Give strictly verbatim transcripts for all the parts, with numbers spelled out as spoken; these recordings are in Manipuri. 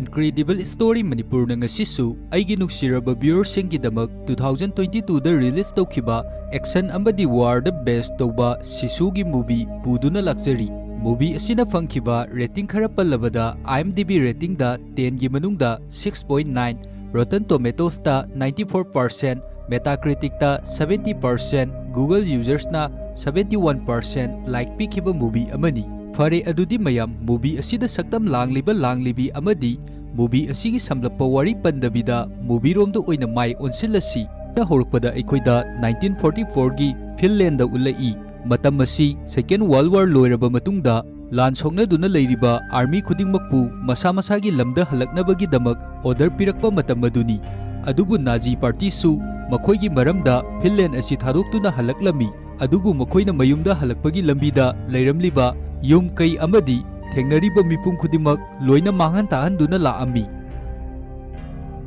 Incredible Story ꯃꯅꯤꯄꯨꯔꯅ ꯉꯁꯤꯁꯨ ꯑꯩꯒꯤ ꯅꯨꯡꯁꯤꯔꯕ viewerꯁꯤꯡꯒꯤꯗꯃꯛ two thousand twenty twoꯗ release ꯇꯧꯈꯤꯕ action ꯑꯃꯗꯤ warꯗ base ꯇꯧꯕ ꯁꯤꯁꯨꯒꯤ movie ꯄꯨꯗꯨꯅ ꯂꯥꯛꯆꯔꯤ꯫ Movie ꯑꯁꯤꯅ ꯐꯪꯈꯤꯕ rating ꯈꯔ ꯄꯜꯂꯕꯗ, IMDb ratingꯗ tenꯒꯤ ꯃꯅꯨꯡꯗ six point nine, Rotten Tomatoesꯇ ninety four percent, Metacriticꯇ seventy percent, Google usersꯅ seventy one percent like ꯄꯤꯈꯤꯕ movie ꯑꯃꯅꯤ꯫ ꯐꯔꯦ, ꯑꯗꯨꯗꯤ ꯃꯌꯥꯝ, movie ꯑꯁꯤꯗ ꯁꯛꯇꯝ ꯂꯥꯡꯂꯤꯕ ꯂꯥꯡꯂꯤꯕꯤ ꯑꯃꯗꯤ movie ꯑꯁꯤꯒꯤ ꯁꯝꯂꯞꯄ ꯋꯥꯔꯤ ꯄꯟꯗꯕꯤꯗ movieꯔꯣꯝꯗ ꯑꯣꯏꯅ ꯃꯥꯏ ꯑꯣꯟꯁꯤꯜꯂꯁꯤ꯫ ꯍꯧꯔꯛꯄꯗ ꯑꯩꯈꯣꯏꯗ nineteen forty fourꯒꯤ Finlandꯗ ꯎꯠꯂꯛꯏ꯫ ꯃꯇꯝ ꯑꯁꯤ Second World War ꯂꯣꯏꯔꯕ ꯃꯇꯨꯡꯗ ꯂꯥꯟ ꯁꯣꯛꯅꯗꯨꯅ ꯂꯩꯔꯤꯕ army ꯈꯨꯗꯤꯡꯃꯛꯄꯨ ꯃꯁꯥ ꯃꯁꯥꯒꯤ ꯂꯝꯗ ꯍꯜꯂꯛꯅꯕꯒꯤꯗꯃꯛ order ꯄꯤꯔꯛꯄ ꯃꯇꯝ ꯑꯗꯨꯅꯤ꯫ ꯑꯗꯨꯕꯨ Nazi partyꯁꯨ ꯃꯈꯣꯏꯒꯤ ꯃꯔꯝꯗ Finland ꯑꯁꯤ ꯊꯥꯗꯣꯛꯇꯨꯅ ꯍꯜꯂꯛꯂꯝꯃꯤ꯫ ꯑꯗꯨꯕꯨ ꯃꯈꯣꯏꯅ ꯃꯌꯨꯝꯗ ꯍꯜꯂꯛꯄꯒꯤ ꯂꯝꯕꯤꯗ ꯂꯩꯔꯝꯂꯤꯕ ꯌꯨꯝ ꯀꯩ ꯑꯃꯗꯤ ꯊꯦꯡꯅꯔꯤꯕ ꯃꯤꯄꯨꯝ ꯈꯨꯗꯤꯡꯃꯛ ꯂꯣꯏꯅ ꯃꯥꯡꯍꯟ ꯇꯥꯍꯟꯗꯨꯅ ꯂꯥꯛꯑꯝꯃꯤ꯫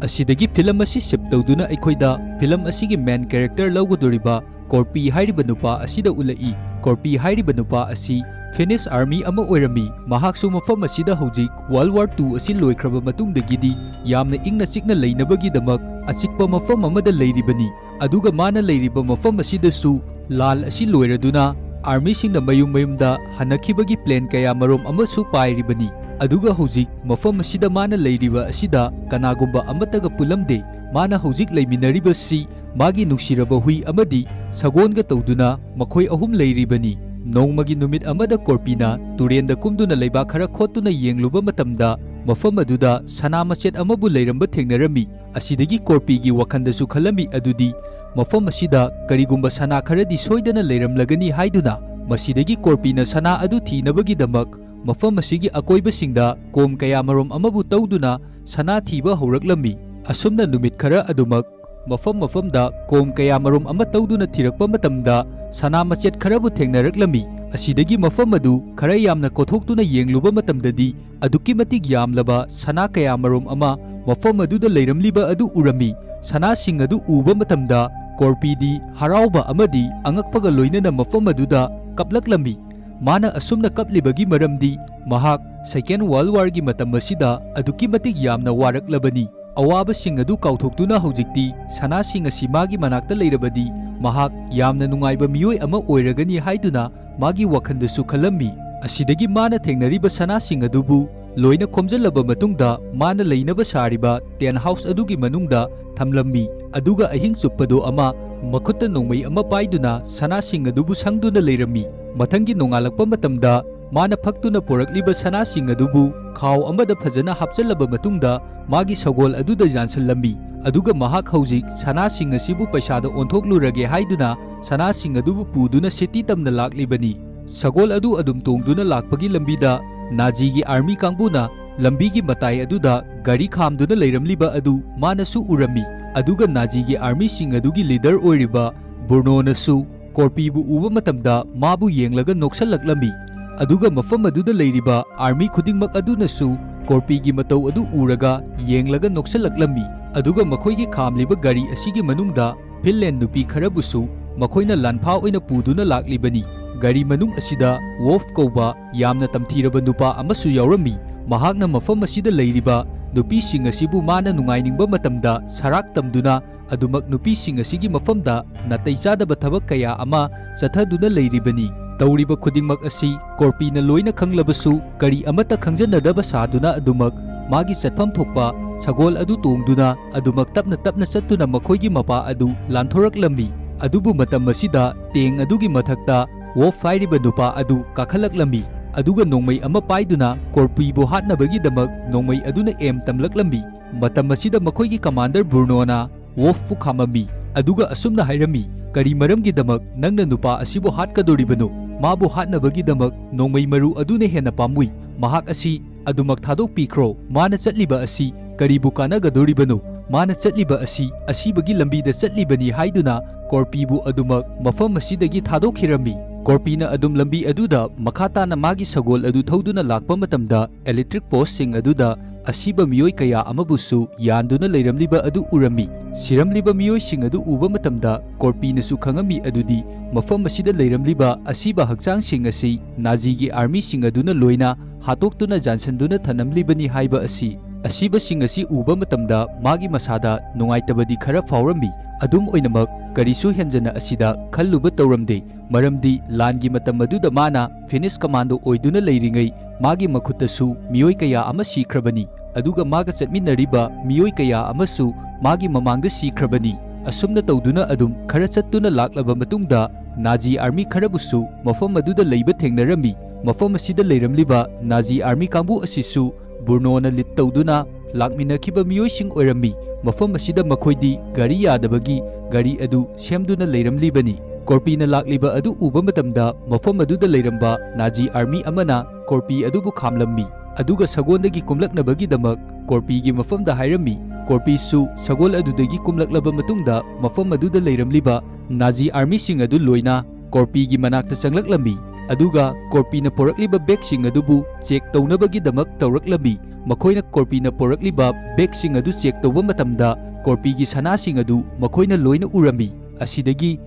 ꯑꯁꯤꯗꯒꯤ film ꯑꯁꯤ shift ꯇꯧꯗꯨꯅ ꯑꯩꯈꯣꯏꯗ film ꯑꯁꯤꯒꯤ main character ꯂꯧꯒꯗꯧꯔꯤꯕ ꯀꯣꯔꯄꯤ ꯍꯥꯏꯔꯤꯕ ꯅꯨꯄꯥ ꯑꯁꯤꯗ ꯎꯠꯂꯛꯏ꯫ ꯀꯣꯔꯄꯤ ꯍꯥꯏꯔꯤꯕ ꯅꯨꯄꯥ ꯑꯁꯤ Finnish army ꯑꯃ ꯑꯣꯏꯔꯝꯃꯤ꯫ ꯃꯍꯥꯛꯁꯨ ꯃꯐꯝ ꯑꯁꯤꯗ ꯍꯧꯖꯤꯛ World War two ꯑꯁꯤ ꯂꯣꯏꯈ꯭ꯔꯕ ꯃꯇꯨꯡꯗꯒꯤꯗꯤ ꯌꯥꯝꯅ ꯏꯪꯅ ꯆꯤꯛꯅ ꯂꯩꯅꯕꯒꯤꯗꯃꯛ ꯑꯆꯤꯛꯄ ꯃꯐꯝ ꯑꯃꯗ ꯂꯩꯔꯤꯕꯅꯤ꯫ ꯑꯗꯨꯒ ꯃꯥꯅ ꯂꯩꯔꯤꯕ ꯃꯐꯝ ꯑꯁꯤꯗꯁꯨ ꯂꯥꯟ ꯑꯁꯤ ꯂꯣꯏꯔꯗꯨꯅ armyꯁꯤꯡꯅ ꯃꯌꯨꯝ ꯃꯌꯨꯝꯗ ꯍꯟꯅꯈꯤꯕꯒꯤ plan ꯀꯌꯥ ꯃꯔꯨꯝ ꯑꯃꯁꯨ ꯄꯥꯏꯔꯤꯕꯅꯤ꯫ ꯑꯗꯨꯒ ꯍꯧꯖꯤꯛ ꯃꯐꯝ ꯑꯁꯤꯗ ꯃꯥꯅ ꯂꯩꯔꯤꯕ ꯑꯁꯤꯗ ꯀꯅꯥꯒꯨꯝꯕ ꯑꯃꯠꯇꯒ ꯄꯨꯜꯂꯝꯗꯦ꯫ ꯃꯥꯅ ꯍꯧꯖꯤꯛ ꯂꯩꯃꯤꯟꯅꯔꯤꯕꯁꯤ ꯃꯥꯒꯤ ꯅꯨꯡꯁꯤꯔꯕ ꯍꯨꯏ ꯑꯃꯗꯤ ꯁꯒꯣꯜꯒ ꯇꯧꯗꯨꯅ ꯃꯈꯣꯏ ꯑꯍꯨꯝ ꯂꯩꯔꯤꯕꯅꯤ꯫ ꯅꯣꯡꯃꯒꯤ ꯅꯨꯃꯤꯠ ꯑꯃꯗ ꯀꯣꯔꯄꯤꯅ ꯇꯨꯔꯦꯟꯗ ꯀꯨꯝꯗꯨꯅ ꯂꯩꯕꯥꯛ ꯈꯔ ꯈꯣꯠꯇꯨꯅ ꯌꯦꯡꯂꯨꯕ ꯃꯇꯝꯗ ꯃꯐꯝ ꯑꯗꯨꯗ ꯁꯅꯥ ꯃꯆꯦꯠ ꯑꯃꯕꯨ ꯂꯩꯔꯝꯕ ꯊꯦꯡꯅꯔꯝꯃꯤ꯫ ꯑꯁꯤꯗꯒꯤ ꯀꯣꯔꯄꯤꯒꯤ ꯋꯥꯈꯜꯗꯁꯨ ꯈꯜꯂꯝꯃꯤ ꯑꯗꯨꯗꯤ ꯃꯐꯝ ꯑꯁꯤꯗ ꯀꯔꯤꯒꯨꯝꯕ ꯁꯅꯥ ꯈꯔꯗꯤ ꯁꯣꯏꯗꯅ ꯂꯩꯔꯝꯂꯒꯅꯤ ꯍꯥꯏꯗꯨꯅ꯫ ꯃꯁꯤꯗꯒꯤ ꯀꯣꯔꯄꯤꯅ ꯁꯅꯥ ꯑꯗꯨ ꯊꯤꯅꯕꯒꯤꯗꯃꯛ ꯃꯐꯝ ꯑꯁꯤꯒꯤ ꯑꯀꯣꯏꯕꯁꯤꯡꯗ ꯀꯣꯝ ꯀꯌꯥ ꯃꯔꯨꯝ ꯑꯃꯕꯨ ꯇꯧꯗꯨꯅ ꯁꯅꯥ ꯊꯤꯕ ꯍꯧꯔꯛꯂꯝꯃꯤ꯫ ꯑꯁꯨꯝꯅ ꯅꯨꯃꯤꯠ ꯈꯔ ꯑꯗꯨꯃꯛ ꯃꯐꯝ ꯃꯐꯝꯗ ꯀꯣꯝ ꯀꯌꯥ ꯃꯔꯨꯝ ꯑꯃ ꯇꯧꯗꯨꯅ ꯊꯤꯔꯛꯄ ꯃꯇꯝꯗ ꯁꯅꯥ ꯃꯆꯦꯠ ꯈꯔꯕꯨ ꯊꯦꯡꯅꯔꯛꯂꯝꯃꯤ꯫ ꯑꯁꯤꯗꯒꯤ ꯃꯐꯝ ꯑꯗꯨ ꯈꯔ ꯌꯥꯝꯅ ꯀꯣꯊꯣꯛꯇꯨꯅ ꯌꯦꯡꯂꯨꯕ ꯃꯇꯝꯗꯗꯤ ꯑꯗꯨꯛꯀꯤ ꯃꯇꯤꯛ ꯌꯥꯝꯂꯕ ꯁꯅꯥ ꯀꯌꯥ ꯃꯔꯨꯝ ꯑꯃ ꯃꯐꯝ ꯑꯗꯨꯗ ꯂꯩꯔꯝꯂꯤꯕ ꯑꯗꯨ ꯎꯔꯝꯃꯤ꯫ ꯁꯅꯥꯁꯤꯡ ꯑꯗꯨ ꯎꯕ ꯃꯇꯝꯗ ꯀꯣꯔꯄꯤꯗꯤ ꯍꯔꯥꯎꯕ ꯑꯃꯗꯤ ꯑꯉꯛꯄꯒ ꯂꯣꯏꯅꯅ ꯃꯐꯝ ꯑꯗꯨꯗ ꯀꯞꯂꯛꯂꯝꯃꯤ꯫ ꯃꯥꯅ ꯑꯁꯨꯝꯅ ꯀꯞꯂꯤꯕꯒꯤ ꯃꯔꯝꯗꯤ ꯃꯍꯥꯛ Second World Warꯒꯤ ꯃꯇꯝ ꯑꯁꯤꯗ ꯑꯗꯨꯛꯀꯤ ꯃꯇꯤꯛ ꯌꯥꯝꯅ ꯋꯥꯔꯛꯂꯕꯅꯤ꯫ ꯑꯋꯥꯕꯁꯤꯡ ꯑꯗꯨ ꯀꯥꯎꯊꯣꯛꯇꯨꯅ ꯍꯧꯖꯤꯛꯇꯤ ꯁꯅꯥꯁꯤꯡ ꯑꯁꯤ ꯃꯥꯒꯤ ꯃꯅꯥꯛꯇ ꯂꯩꯔꯕꯗꯤ ꯃꯍꯥꯛ ꯌꯥꯝꯅ ꯅꯨꯡꯉꯥꯏꯕ ꯃꯤꯑꯣꯏ ꯑꯃ ꯑꯣꯏꯔꯒꯅꯤ ꯍꯥꯏꯗꯨꯅ ꯃꯥꯒꯤ ꯋꯥꯈꯜꯗꯁꯨ ꯈꯜꯂꯝꯃꯤ꯫ ꯑꯁꯤꯗꯒꯤ ꯃꯥꯅ ꯊꯦꯡꯅꯔꯤꯕ ꯁꯅꯥꯁꯤꯡ ꯑꯗꯨꯕꯨ ꯂꯣꯏꯅ ꯈꯣꯝꯖꯤꯜꯂꯕ ꯃꯇꯨꯡꯗ ꯃꯥꯅ ꯂꯩꯅꯕ ꯁꯥꯔꯤꯕ tent house ꯑꯗꯨꯒꯤ ꯃꯅꯨꯡꯗ ꯊꯝꯂꯝꯃꯤ꯫ ꯑꯗꯨꯒ ꯑꯍꯤꯡ ꯆꯨꯞꯄꯗꯣ ꯑꯃ ꯃꯈꯨꯠꯇ ꯅꯣꯡꯃꯩ ꯑꯃ ꯄꯥꯏꯗꯨꯅ ꯁꯅꯥꯁꯤꯡ ꯑꯗꯨꯕꯨ ꯁꯪꯗꯨꯅ ꯂꯩꯔꯝꯃꯤ꯫ ꯃꯊꯪꯒꯤ ꯅꯣꯡꯉꯥꯜꯂꯛꯄ ꯃꯇꯝꯗ ꯃꯥꯅ ꯐꯛꯇꯨꯅ ꯄꯨꯔꯛꯂꯤꯕ ꯁꯅꯥꯁꯤꯡ ꯑꯗꯨꯕꯨ ꯈꯥꯎ ꯑꯃꯗ ꯐꯖꯅ ꯍꯥꯞꯆꯤꯜꯂꯕ ꯃꯇꯨꯡꯗ ꯃꯥꯒꯤ ꯁꯒꯣꯜ ꯑꯗꯨꯗ ꯌꯥꯟꯁꯤꯜꯂꯝꯃꯤ꯫ ꯑꯗꯨꯒ ꯃꯍꯥꯛ ꯍꯧꯖꯤꯛ ꯁꯅꯥꯁꯤꯡ ꯑꯁꯤꯕꯨ ꯄꯩꯁꯥꯗ ꯑꯣꯟꯊꯣꯛꯂꯨꯔꯒꯦ ꯍꯥꯏꯗꯨꯅ ꯁꯅꯥꯁꯤꯡ ꯑꯗꯨꯕꯨ ꯄꯨꯗꯨꯅ city ꯇꯝꯅ ꯂꯥꯛꯂꯤꯕꯅꯤ꯫ ꯁꯒꯣꯜ ꯑꯗꯨ ꯑꯗꯨꯝ ꯇꯣꯡꯗꯨꯅ ꯂꯥꯛꯄꯒꯤ ꯂꯝꯕꯤꯗ ꯅꯥꯖꯤꯒꯤ army ꯀꯥꯡꯕꯨꯅ ꯂꯝꯕꯤꯒꯤ ꯃꯇꯥꯏ ꯑꯗꯨꯗ ꯒꯥꯔꯤ ꯈꯥꯝꯗꯨꯅ ꯂꯩꯔꯝꯂꯤꯕ ꯑꯗꯨ ꯃꯥꯅꯁꯨ ꯎꯔꯝꯃꯤ꯫ ꯑꯗꯨꯒ ꯅꯥꯖꯤꯒꯤ armyꯁꯤꯡ ꯑꯗꯨꯒꯤ leader ꯑꯣꯏꯔꯤꯕ ꯕ꯭ꯔꯨꯅꯣꯅꯁꯨ ꯀꯣꯔꯄꯤꯕꯨ ꯎꯕ ꯃꯇꯝꯗ ꯃꯥꯕꯨ ꯌꯦꯡꯂꯒ ꯅꯣꯛꯁꯜꯂꯛꯂꯝꯃꯤ꯫ ꯑꯗꯨꯒ ꯃꯐꯝ ꯑꯗꯨꯗ ꯂꯩꯔꯤꯕ army ꯈꯨꯗꯤꯡꯃꯛ ꯑꯗꯨꯅꯁꯨ ꯀꯣꯔꯄꯤꯒꯤ ꯃꯇꯧ ꯑꯗꯨ ꯎꯔꯒ ꯌꯦꯡꯂꯒ ꯅꯣꯛꯁꯜꯂꯛꯂꯝꯃꯤ꯫ ꯑꯗꯨꯒ ꯃꯈꯣꯏꯒꯤ ꯈꯥꯝꯂꯤꯕ ꯒꯥꯔꯤ ꯑꯁꯤꯒꯤ ꯃꯅꯨꯡꯗ ꯐꯤꯟꯂꯦꯟ ꯅꯨꯄꯤ ꯈꯔꯕꯨꯁꯨ ꯃꯈꯣꯏꯅ ꯂꯥꯟꯐꯥ ꯑꯣꯏꯅ ꯄꯨꯗꯨꯅ ꯂꯥꯛꯂꯤꯕꯅꯤ꯫ ꯒꯥꯔꯤ ꯃꯅꯨꯡ ꯑꯁꯤꯗ ꯋꯣꯜꯐ ꯀꯧꯕ ꯌꯥꯝꯅ ꯇꯝꯊꯤꯔꯕ ꯅꯨꯄꯥ ꯑꯃꯁꯨ ꯌꯥꯎꯔꯝꯃꯤ꯫ ꯃꯍꯥꯛꯅ ꯃꯐꯝ ꯑꯁꯤꯗ ꯂꯩꯔꯤꯕ ꯅꯨꯄꯤꯁꯤꯡ ꯑꯁꯤꯕꯨ ꯃꯥꯅ ꯅꯨꯡꯉꯥꯏꯅꯤꯡꯕ ꯃꯇꯝꯗ ꯁꯔꯥꯛ ꯇꯝꯗꯨꯅ ꯑꯗꯨꯃꯛ ꯅꯨꯄꯤꯁꯤꯡ ꯑꯁꯤꯒꯤ ꯃꯐꯝꯗ ꯅꯥꯇꯩ ꯆꯥꯗꯕ ꯊꯕꯛ ꯀꯌꯥ ꯑꯃ ꯆꯠꯊꯗꯨꯅ ꯂꯩꯔꯤꯕꯅꯤ꯫ ꯇꯧꯔꯤꯕ ꯈꯨꯗꯤꯡꯃꯛ ꯑꯁꯤ ꯀꯣꯔꯄꯤꯅ ꯂꯣꯏꯅ ꯈꯪꯂꯕꯁꯨ ꯀꯔꯤ ꯑꯃꯠꯇ ꯈꯪꯖꯟꯅꯗꯕ ꯁꯥꯗꯨꯅ ꯑꯗꯨꯃꯛ ꯃꯥꯒꯤ ꯆꯠꯐꯝ ꯊꯣꯛꯄ ꯁꯒꯣꯜ ꯑꯗꯨ ꯇꯣꯡꯗꯨꯅ ꯑꯗꯨꯃꯛ ꯇꯞꯅ ꯇꯞꯅ ꯆꯠꯇꯨꯅ ꯃꯈꯣꯏꯒꯤ ꯃꯄꯥ ꯑꯗꯨ ꯂꯥꯟꯊꯣꯔꯛꯂꯝꯃꯤ꯫ ꯑꯗꯨꯕꯨ ꯃꯇꯝ ꯑꯁꯤꯗ tank ꯑꯗꯨꯒꯤ ꯃꯊꯛꯇ ꯋꯣꯜꯐ ꯍꯥꯏꯔꯤꯕ ꯅꯨꯄꯥ ꯑꯗꯨ ꯀꯥꯈꯠꯂꯛꯂꯝꯃꯤ꯫ ꯑꯗꯨꯒ ꯅꯣꯡꯃꯩ ꯑꯃ ꯄꯥꯏꯗꯨꯅ ꯀꯣꯔꯄꯤꯕꯨ ꯍꯥꯠꯅꯕꯒꯤꯗꯃꯛ ꯅꯣꯡꯃꯩ ꯑꯗꯨꯅ aim ꯇꯝꯂꯛꯂꯝꯃꯤ꯫ ꯃꯇꯝ ꯑꯁꯤꯗ ꯃꯈꯣꯏꯒꯤ commander ꯕ꯭ꯔꯨꯅꯣꯅ ꯋꯣꯜꯐꯄꯨ ꯈꯥꯝꯃꯝꯃꯤ꯫ ꯑꯗꯨꯒ ꯑꯁꯨꯝꯅ ꯍꯥꯏꯔꯝꯃꯤ, "ꯀꯔꯤ ꯃꯔꯝꯒꯤꯗꯃꯛ ꯅꯪꯅ ꯅꯨꯄꯥ ꯑꯁꯤꯕꯨ ꯍꯥꯠꯀꯗꯣꯔꯤꯕꯅꯣ? ꯃꯥꯕꯨ ꯍꯥꯠꯅꯕꯒꯤꯗꯃꯛ ꯅꯣꯡꯃꯩ ꯃꯔꯨ ꯑꯗꯨꯅ ꯍꯦꯟꯅ ꯄꯥꯝꯃꯨꯏ꯫ ꯃꯍꯥꯛ ꯑꯁꯤ ꯑꯗꯨꯃꯛ ꯊꯥꯗꯣꯛꯄꯤꯈ꯭ꯔꯣ꯫ ꯃꯥꯅ ꯆꯠꯂꯤꯕ ꯑꯁꯤ ꯀꯔꯤꯕꯨ ꯀꯥꯟꯅꯒꯗꯣꯔꯤꯕꯅꯣ? ꯃꯥꯅ ꯆꯠꯂꯤꯕ ꯑꯁꯤ ꯑꯁꯤꯕꯒꯤ ꯂꯝꯕꯤꯗ ꯆꯠꯂꯤꯕꯅꯤ" ꯍꯥꯏꯗꯨꯅ ꯀꯣꯔꯄꯤꯕꯨ ꯑꯗꯨꯃꯛ ꯃꯐꯝ ꯑꯁꯤꯗꯒꯤ ꯊꯥꯗꯣꯛꯈꯤꯔꯝꯃꯤ꯫ ꯀꯣꯔꯄꯤꯅ ꯑꯗꯨꯝ ꯂꯝꯕꯤ ꯑꯗꯨꯗ ꯃꯈꯥ ꯇꯥꯅ ꯃꯥꯒꯤ ꯁꯒꯣꯜ ꯑꯗꯨ ꯊꯧꯗꯨꯅ ꯂꯥꯛꯄ ꯃꯇꯝꯗ electric postꯁꯤꯡ ꯑꯗꯨꯗ ꯑꯁꯤꯕ ꯃꯤꯑꯣꯏ ꯀꯌꯥ ꯑꯃꯕꯨꯁꯨ ꯌꯥꯟꯗꯨꯅ ꯂꯩꯔꯝꯂꯤꯕ ꯑꯗꯨ ꯎꯔꯝꯃꯤ꯫ ꯁꯤꯔꯝꯂꯤꯕ ꯃꯤꯑꯣꯏꯁꯤꯡ ꯑꯗꯨ ꯎꯕ ꯃꯇꯝꯗ ꯀꯣꯔꯄꯤꯅꯁꯨ ꯈꯪꯉꯝꯃꯤ ꯑꯗꯨꯗꯤ ꯃꯐꯝ ꯑꯁꯤꯗ ꯂꯩꯔꯝꯂꯤꯕ ꯑꯁꯤꯕ ꯍꯛꯆꯥꯡꯁꯤꯡ ꯑꯁꯤ ꯅꯥꯖꯤꯒꯤ armyꯁꯤꯡ ꯑꯗꯨꯅ ꯂꯣꯏꯅ ꯍꯥꯠꯇꯣꯛꯇꯨꯅ ꯌꯥꯟꯁꯤꯟꯗꯨꯅ ꯊꯅꯝꯂꯤꯕꯅꯤ ꯍꯥꯏꯕ ꯑꯁꯤ꯫ ꯑꯁꯤꯕꯁꯤꯡ ꯑꯁꯤ ꯎꯕ ꯃꯇꯝꯗ ꯃꯥꯒꯤ ꯃꯁꯥꯗ ꯅꯨꯡꯉꯥꯏꯇꯕꯗꯤ ꯈꯔ ꯐꯥꯎꯔꯝꯃꯤ꯫ ꯑꯗꯨꯝ ꯑꯣꯏꯅꯃꯛ, ꯀꯔꯤꯁꯨ ꯍꯦꯟꯖꯅ ꯑꯁꯤꯗ ꯈꯜꯂꯨꯕ ꯇꯧꯔꯝꯗꯦ, ꯃꯔꯝꯗꯤ ꯂꯥꯟꯒꯤ ꯃꯇꯝ ꯑꯗꯨꯗ ꯃꯥꯅ ꯐꯤꯅꯤꯁ ꯀꯃꯥꯟꯗꯣ ꯑꯣꯏꯗꯨꯅ ꯂꯩꯔꯤꯉꯩ ꯃꯥꯒꯤ ꯃꯈꯨꯠꯇꯁꯨ ꯃꯤꯑꯣꯏ ꯀꯌꯥ ꯑꯃ ꯁꯤꯈ꯭ꯔꯕꯅꯤ, ꯑꯗꯨꯒ ꯃꯥꯒ ꯆꯠꯃꯤꯟꯅꯔꯤꯕ ꯃꯤꯑꯣꯏ ꯀꯌꯥ ꯑꯃꯁꯨ ꯃꯥꯒꯤ ꯃꯃꯥꯡꯗ ꯁꯤꯈ꯭ꯔꯕꯅꯤ꯫ ꯑꯁꯨꯝꯅ ꯇꯧꯗꯨꯅ ꯑꯗꯨꯝ ꯈꯔ ꯆꯠꯇꯨꯅ ꯂꯥꯛꯂꯕ ꯃꯇꯨꯡꯗ, ꯅꯥꯖꯤ ꯑꯥꯔꯃꯤ ꯈꯔꯕꯨꯁꯨ ꯃꯐꯝ ꯑꯗꯨꯗ ꯂꯩꯕ ꯊꯦꯡꯅꯔꯝꯃꯤ꯫ ꯃꯐꯝ ꯑꯁꯤꯗ ꯂꯩꯔꯝꯂꯤꯕ ꯅꯥꯖꯤ ꯑꯥꯔꯃꯤ ꯀꯥꯡꯕꯨ ꯑꯁꯤꯁꯨ ꯕ꯭ꯔꯨꯅꯣꯅ ꯂꯤꯗ ꯇꯧꯗꯨꯅ ꯂꯥꯛꯃꯤꯟꯅꯈꯤꯕ ꯃꯤꯑꯣꯏꯁꯤꯡ ꯑꯣꯏꯔꯝꯃꯤ꯫ ꯃꯐꯝ ꯑꯁꯤꯗ ꯃꯈꯣꯏꯗꯤ ꯒꯥꯔꯤ ꯌꯥꯗꯕꯒꯤ ꯒꯥꯔꯤ ꯑꯗꯨ ꯁꯦꯝꯗꯨꯅ ꯂꯩꯔꯝꯂꯤꯕꯅꯤ꯫ ꯀꯣꯔꯄꯤꯅ ꯂꯥꯛꯂꯤꯕ ꯑꯗꯨ ꯎꯕ ꯃꯇꯝꯗ, ꯃꯐꯝ ꯑꯗꯨꯗ ꯂꯩꯔꯝꯕ ꯅꯥꯖꯤ ꯑꯥꯔꯃꯤ ꯑꯃꯅ ꯀꯣꯔꯄꯤ ꯑꯗꯨꯕꯨ ꯈꯥꯝꯂꯝꯃꯤ, ꯑꯗꯨꯒ ꯁꯒꯣꯜꯗꯒꯤ ꯀꯨꯝꯂꯛꯅꯕꯒꯤꯗꯃꯛ ꯀꯣꯔꯄꯤꯒꯤ ꯃꯐꯝꯗ ꯍꯥꯏꯔꯝꯃꯤ꯫ ꯀꯣꯔꯄꯤꯁꯨ ꯁꯒꯣꯜ ꯑꯗꯨꯗꯒꯤ ꯀꯨꯝꯂꯛꯂꯕ ꯃꯇꯨꯡꯗ, ꯃꯐꯝ ꯑꯗꯨꯗ ꯂꯩꯔꯝꯂꯤꯕ ꯅꯥꯖꯤ ꯑꯥꯔꯃꯤꯁꯤꯡ ꯑꯗꯨ ꯂꯣꯏꯅ ꯀꯣꯔꯄꯤꯒꯤ ꯃꯅꯥꯛꯇ ꯆꯪꯂꯛꯂꯝꯃꯤ, ꯑꯗꯨꯒ ꯀꯣꯔꯄꯤꯅ ꯄꯣꯔꯛꯂꯤꯕ ꯕꯦꯒꯁꯤꯡ ꯑꯗꯨꯕꯨ ꯆꯦꯛ ꯇꯧꯅꯕꯒꯤꯗꯃꯛ ꯇꯧꯔꯛꯂꯝꯃꯤ꯫ ꯃꯈꯣꯏꯅ ꯀꯣꯔꯄꯤꯅ ꯄꯣꯔꯛꯂꯤꯕ ꯕꯦꯒꯁꯤꯡ ꯑꯗꯨ ꯆꯦꯛ ꯇꯧꯕ ꯃꯇꯝꯗ, ꯀꯣꯔꯄꯤꯒꯤ ꯁꯅꯥꯁꯤꯡ ꯑꯗꯨ ꯃꯈꯣꯏꯅ ꯂꯣꯏꯅ ꯎꯔꯝꯃꯤ꯫ ꯑꯁꯤꯗꯒꯤ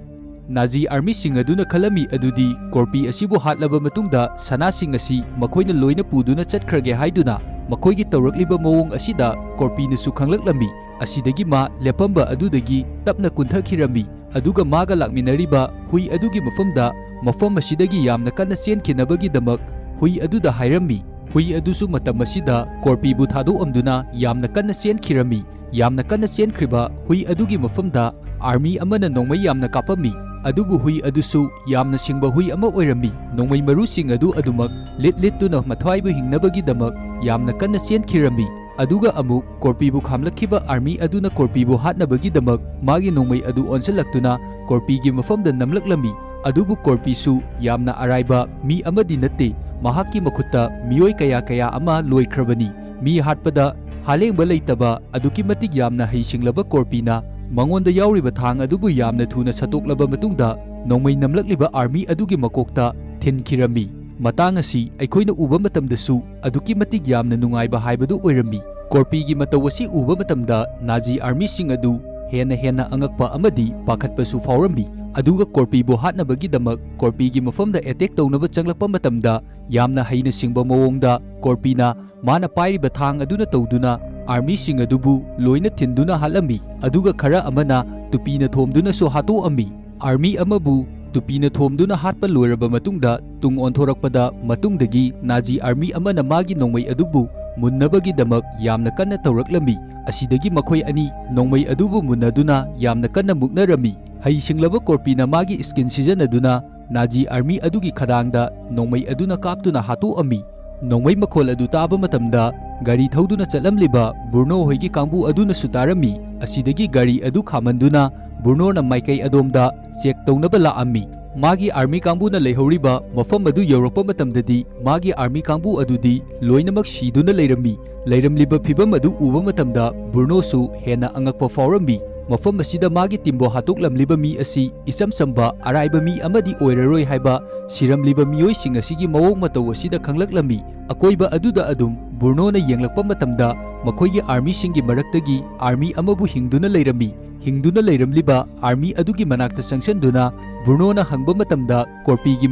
ꯅꯥꯖꯤ ꯑꯥꯔꯃꯤꯁꯤꯡ ꯑꯗꯨꯅ ꯈꯜꯂꯝꯃꯤ ꯑꯗꯨꯗꯤ, ꯀꯣꯔꯄꯤ ꯑꯁꯤꯕꯨ ꯍꯥꯠꯂꯕ ꯃꯇꯨꯡꯗ ꯁꯅꯥꯁꯤꯡ ꯑꯁꯤ ꯃꯈꯣꯏꯅ ꯂꯣꯏꯅ ꯄꯨꯗꯨꯅ ꯆꯠꯈ꯭ꯔꯒꯦ ꯍꯥꯏꯗꯨꯅ꯫ ꯃꯈꯣꯏꯒꯤ ꯇꯧꯔꯛꯂꯤꯕ ꯃꯑꯣꯡ ꯑꯁꯤꯗ ꯀꯣꯔꯄꯤꯅꯁꯨ ꯈꯪꯂꯛꯂꯝꯃꯤ꯫ ꯑꯁꯤꯗꯒꯤ ꯃꯥ ꯂꯦꯞꯄꯝꯕ ꯑꯗꯨꯗꯒꯤ ꯇꯞꯅ ꯀꯨꯟꯊꯈꯤꯔꯝꯃꯤ, ꯑꯗꯨꯒ ꯃꯥꯒ ꯂꯥꯛꯃꯤꯟꯅꯔꯤꯕ ꯍꯨꯏ ꯑꯗꯨꯒꯤ ꯃꯐꯝꯗ, ꯃꯐꯝ ꯑꯁꯤꯗꯒꯤ ꯌꯥꯝꯅ ꯀꯟꯅ ꯆꯦꯟꯈꯤꯅꯕꯒꯤꯗꯃꯛ ꯍꯨꯏ ꯑꯗꯨꯗ ꯍꯥꯏꯔꯝꯃꯤ꯫ ꯍꯨꯏ ꯑꯗꯨꯁꯨ ꯃꯇꯝ ꯑꯁꯤꯗ ꯀꯣꯔꯄꯤꯕꯨ ꯊꯥꯗꯣꯛꯑꯝꯗꯨꯅ ꯌꯥꯝꯅ ꯀꯟꯅ ꯆꯦꯟꯈꯤꯔꯝꯃꯤ꯫ ꯌꯥꯝꯅ ꯀꯟꯅ ꯆꯦꯟꯈ꯭ꯔꯤꯕ ꯍꯨꯏ ꯑꯗꯨꯒꯤ ꯃꯐꯝꯗ ꯑꯥꯔꯃꯤ ꯑꯃꯅ ꯅꯣꯡꯃꯩ ꯌꯥꯝꯅ ꯀꯥꯞꯄꯝꯃꯤ, ꯑꯗꯨꯕꯨ ꯍꯨꯏ ꯑꯗꯨꯁꯨ ꯌꯥꯝꯅ ꯁꯤꯡꯕ ꯍꯨꯏ ꯑꯃ ꯑꯣꯏꯔꯝꯃꯤ꯫ ꯅꯣꯡꯃꯩ ꯃꯔꯨꯁꯤꯡ ꯑꯗꯨ ꯑꯗꯨꯃꯛ ꯂꯤꯠ ꯂꯤꯠꯇꯨꯅ ꯃꯊ꯭ꯋꯥꯏꯕꯨ ꯍꯤꯡꯅꯕꯒꯤꯗꯃꯛ ꯌꯥꯝꯅ ꯀꯟꯅ ꯆꯦꯟꯈꯤꯔꯝꯃꯤ꯫ ꯑꯗꯨꯒ ꯑꯃꯨꯛ ꯀꯣꯔꯄꯤꯕꯨ ꯈꯥꯝꯂꯛꯈꯤꯕ ꯑꯥꯔꯃꯤ ꯑꯗꯨꯅ ꯀꯣꯔꯄꯤꯕꯨ ꯍꯥꯠꯅꯕꯒꯤꯗꯃꯛ ꯃꯥꯒꯤ ꯅꯣꯡꯃꯩ ꯑꯗꯨ ꯑꯣꯟꯁꯤꯜꯂꯛꯇꯨꯅ ꯀꯣꯔꯄꯤꯒꯤ ꯃꯐꯝꯗ ꯅꯝꯂꯛꯂꯝꯃꯤ꯫ ꯑꯗꯨꯕꯨ ꯀꯣꯔꯄꯤꯁꯨ ꯌꯥꯝꯅ ꯑꯔꯥꯏꯕ ꯃꯤ ꯑꯃꯗꯤ ꯅꯠꯇꯦ꯫ ꯃꯍꯥꯛꯀꯤ ꯃꯈꯨꯠꯇ ꯃꯤꯑꯣꯏ ꯀꯌꯥ ꯀꯌꯥ ꯑꯃ ꯂꯣꯏꯈ꯭ꯔꯕꯅꯤ꯫ ꯃꯤ ꯍꯥꯠꯄꯗ ꯍꯥꯂꯦꯡꯕ ꯂꯩꯇꯕ ꯑꯗꯨꯛꯀꯤ ꯃꯇꯤꯛ ꯌꯥꯝꯅ ꯍꯩꯁꯤꯡꯂꯕ ꯀꯣꯔꯄꯤꯅ ꯃꯉꯣꯟꯗ ꯌꯥꯎꯔꯤꯕ ꯊꯥꯡ ꯑꯗꯨꯕꯨ ꯌꯥꯝꯅ ꯊꯨꯅ ꯁꯠꯇꯣꯛꯂꯕ ꯃꯇꯨꯡꯗ, ꯅꯣꯡꯃꯩ ꯅꯝꯂꯛꯂꯤꯕ ꯑꯥꯔꯃꯤ ꯑꯗꯨꯒꯤ ꯃꯀꯣꯛꯇ ꯊꯤꯟꯈꯤꯔꯝꯃꯤ꯫ ꯃꯇꯥꯡ ꯑꯁꯤ ꯑꯩꯈꯣꯏꯅ ꯎꯕ ꯃꯇꯝꯗꯁꯨ ꯑꯗꯨꯛꯀꯤ ꯃꯇꯤꯛ ꯌꯥꯝꯅ ꯅꯨꯡꯉꯥꯏꯕ ꯍꯥꯏꯕꯗꯨ ꯑꯣꯏꯔꯝꯃꯤ꯫ ꯀꯣꯔꯄꯤꯒꯤ ꯃꯇꯧ ꯑꯁꯤ ꯎꯕ ꯃꯇꯝꯗ ꯅꯥꯖꯤ ꯑꯥꯔꯃꯤꯁꯤꯡ ꯑꯗꯨ ꯍꯦꯟꯅ ꯍꯦꯟꯅ ꯑꯉꯛꯄ ꯑꯃꯗꯤ ꯄꯥꯈꯠꯄꯁꯨ ꯐꯥꯎꯔꯝꯃꯤ꯫ ꯑꯗꯨꯒ ꯀꯣꯔꯄꯤꯕꯨ ꯍꯥꯠꯅꯕꯒꯤꯗꯃꯛ ꯀꯣꯔꯄꯤꯒꯤ ꯃꯐꯝꯗ ꯑꯦꯇꯦꯛ ꯇꯧꯅꯕ ꯆꯪꯂꯛꯄ ꯃꯇꯝꯗ ꯌꯥꯝꯅ ꯍꯩꯅ ꯁꯤꯡꯕ ꯃꯑꯣꯡꯗ ꯀꯣꯔꯄꯤꯅ ꯃꯥꯅ ꯄꯥꯏꯔꯤꯕ ꯊꯥꯡ ꯑꯗꯨꯅ ꯇꯧꯗꯨꯅ ꯑꯥꯔꯃꯤꯁꯤꯡ ꯑꯗꯨꯕꯨ ꯂꯣꯏꯅ ꯊꯤꯟꯗꯨꯅ ꯍꯥꯠꯂꯝꯃꯤ꯫ ꯑꯗꯨꯒ ꯈꯔ ꯑꯃꯅ ꯇꯨꯄꯤꯅ ꯊꯣꯝꯗꯨꯅꯁꯨ ꯍꯥꯠꯇꯣꯛꯑꯝꯃꯤ꯫ ꯑꯥꯔꯃꯤ ꯑꯃꯕꯨ ꯇꯨꯄꯤꯅ ꯊꯣꯝꯗꯨꯅ ꯍꯥꯠꯄ ꯂꯣꯏꯔꯕ ꯃꯇꯨꯡꯗ, ꯇꯨꯡ ꯑꯣꯟꯊꯣꯔꯛꯄꯗ ꯃꯇꯨꯡꯗꯒꯤ ꯅꯥꯖꯤ ꯑꯥꯔꯃꯤ ꯑꯃꯅ ꯃꯥꯒꯤ ꯅꯣꯡꯃꯩ ꯑꯗꯨꯕꯨ ꯃꯨꯟꯅꯕꯒꯤꯗꯃꯛ ꯌꯥꯝꯅ ꯀꯟꯅ ꯇꯧꯔꯛꯂꯝꯃꯤ꯫ ꯑꯁꯤꯗꯒꯤ ꯃꯈꯣꯏ ꯑꯅꯤ ꯅꯣꯡꯃꯩ ꯑꯗꯨꯕꯨ ꯃꯨꯟꯅꯗꯨꯅ ꯌꯥꯝꯅ ꯀꯟꯅ ꯃꯨꯛꯅꯔꯝꯃꯤ꯫ ꯍꯩꯁꯤꯡꯂꯕ ꯀꯣꯔꯄꯤꯅ ꯃꯥꯒꯤ ꯁ꯭ꯀꯤꯟ ꯁꯤꯖꯤꯟꯅꯗꯨꯅ ꯅꯥꯖꯤ ꯑꯥꯔꯃꯤ ꯑꯗꯨꯒꯤ ꯈꯗꯥꯡꯗ ꯅꯣꯡꯃꯩ ꯑꯗꯨꯅ ꯀꯥꯞꯇꯨꯅ ꯍꯥꯠꯇꯣꯛꯑꯝꯃꯤ꯫ ꯅꯣꯡꯃꯩ ꯃꯈꯣꯜ ꯑꯗꯨ ꯇꯥꯕ ꯃꯇꯝꯗ ꯒꯥꯔꯤ ꯊꯧꯗꯨꯅ ꯆꯠꯂꯝꯂꯤꯕ ꯕ꯭ꯔꯨꯅꯣ ꯍꯣꯏꯒꯤ ꯀꯥꯡꯕꯨ ꯑꯗꯨꯅꯁꯨ ꯇꯥꯔꯝꯃꯤ꯫ ꯑꯁꯤꯗꯒꯤ ꯒꯥꯔꯤ ꯑꯗꯨ ꯈꯥꯝꯍꯟꯗꯨꯅ ꯕ꯭ꯔꯨꯅꯣꯅ ꯃꯥꯏꯀꯩ ꯑꯗꯣꯝꯗ ꯆꯦꯛ ꯇꯧꯅꯕ ꯂꯥꯛꯑꯝꯃꯤ꯫ ꯃꯥꯒꯤ ꯑꯥꯔꯃꯤ ꯀꯥꯡꯕꯨꯅ ꯂꯩꯍꯧꯔꯤꯕ ꯃꯐꯝ ꯑꯗꯨ ꯌꯧꯔꯛꯄ ꯃꯇꯝꯗꯗꯤ ꯃꯥꯒꯤ ꯑꯥꯔꯃꯤ ꯀꯥꯡꯕꯨ ꯑꯗꯨꯗꯤ ꯂꯣꯏꯅꯃꯛ ꯁꯤꯗꯨꯅ ꯂꯩꯔꯝꯃꯤ꯫ ꯂꯩꯔꯝꯂꯤꯕ ꯐꯤꯚꯝ ꯑꯗꯨ ꯎꯕ ꯃꯇꯝꯗ ꯕ꯭ꯔꯨꯅꯣꯁꯨ ꯍꯦꯟꯅ ꯑꯉꯛꯄ ꯐꯥꯎꯔꯝꯃꯤ꯫ ꯃꯐꯝ ꯑꯁꯤꯗ ꯃꯥꯒꯤ ꯇꯤꯝꯕꯨ ꯍꯥꯠꯇꯣꯛꯂꯝꯂꯤꯕ ꯃꯤ ꯑꯁꯤ ꯏꯆꯝ ꯆꯝꯕ ꯑꯔꯥꯏꯕ ꯃꯤ ꯑꯃꯗꯤ ꯑꯣꯏꯔꯔꯣꯏ ꯍꯥꯏꯕ ꯁꯤꯔꯝꯂꯤꯕ ꯃꯤꯑꯣꯏꯁꯤꯡ ꯑꯁꯤꯒꯤ ꯃꯑꯣꯡ ꯃꯇꯧ ꯑꯁꯤꯗ ꯈꯪꯂꯛꯂꯝꯃꯤ꯫ ꯑꯀꯣꯏꯕ ꯑꯗꯨꯗ ꯑꯗꯨꯝ ꯕ꯭ꯔꯨꯅꯣꯅ ꯌꯦꯡꯂꯛꯄ ꯃꯇꯝꯗ ꯃꯈꯣꯏꯒꯤ ꯑꯥꯔꯃꯤꯁꯤꯡꯒꯤ ꯃꯔꯛꯇꯒꯤ ꯑꯥꯔꯃꯤ ꯑꯃꯕꯨ ꯍꯤꯡꯗꯨꯅ ꯂꯩꯔꯝꯃꯤ꯫ ꯍꯤꯡꯗꯨꯅ ꯂꯩꯔꯝꯂꯤꯕ ꯑꯥꯔꯃꯤ ꯑꯗꯨꯒꯤ ꯃꯅꯥꯛꯇ ꯆꯪꯁꯤꯟꯗꯨꯅ ꯕ꯭ꯔꯨꯅꯣꯅ ꯍꯪꯕ ꯃꯇꯝꯗ ꯀꯣꯔꯄꯤꯒꯤ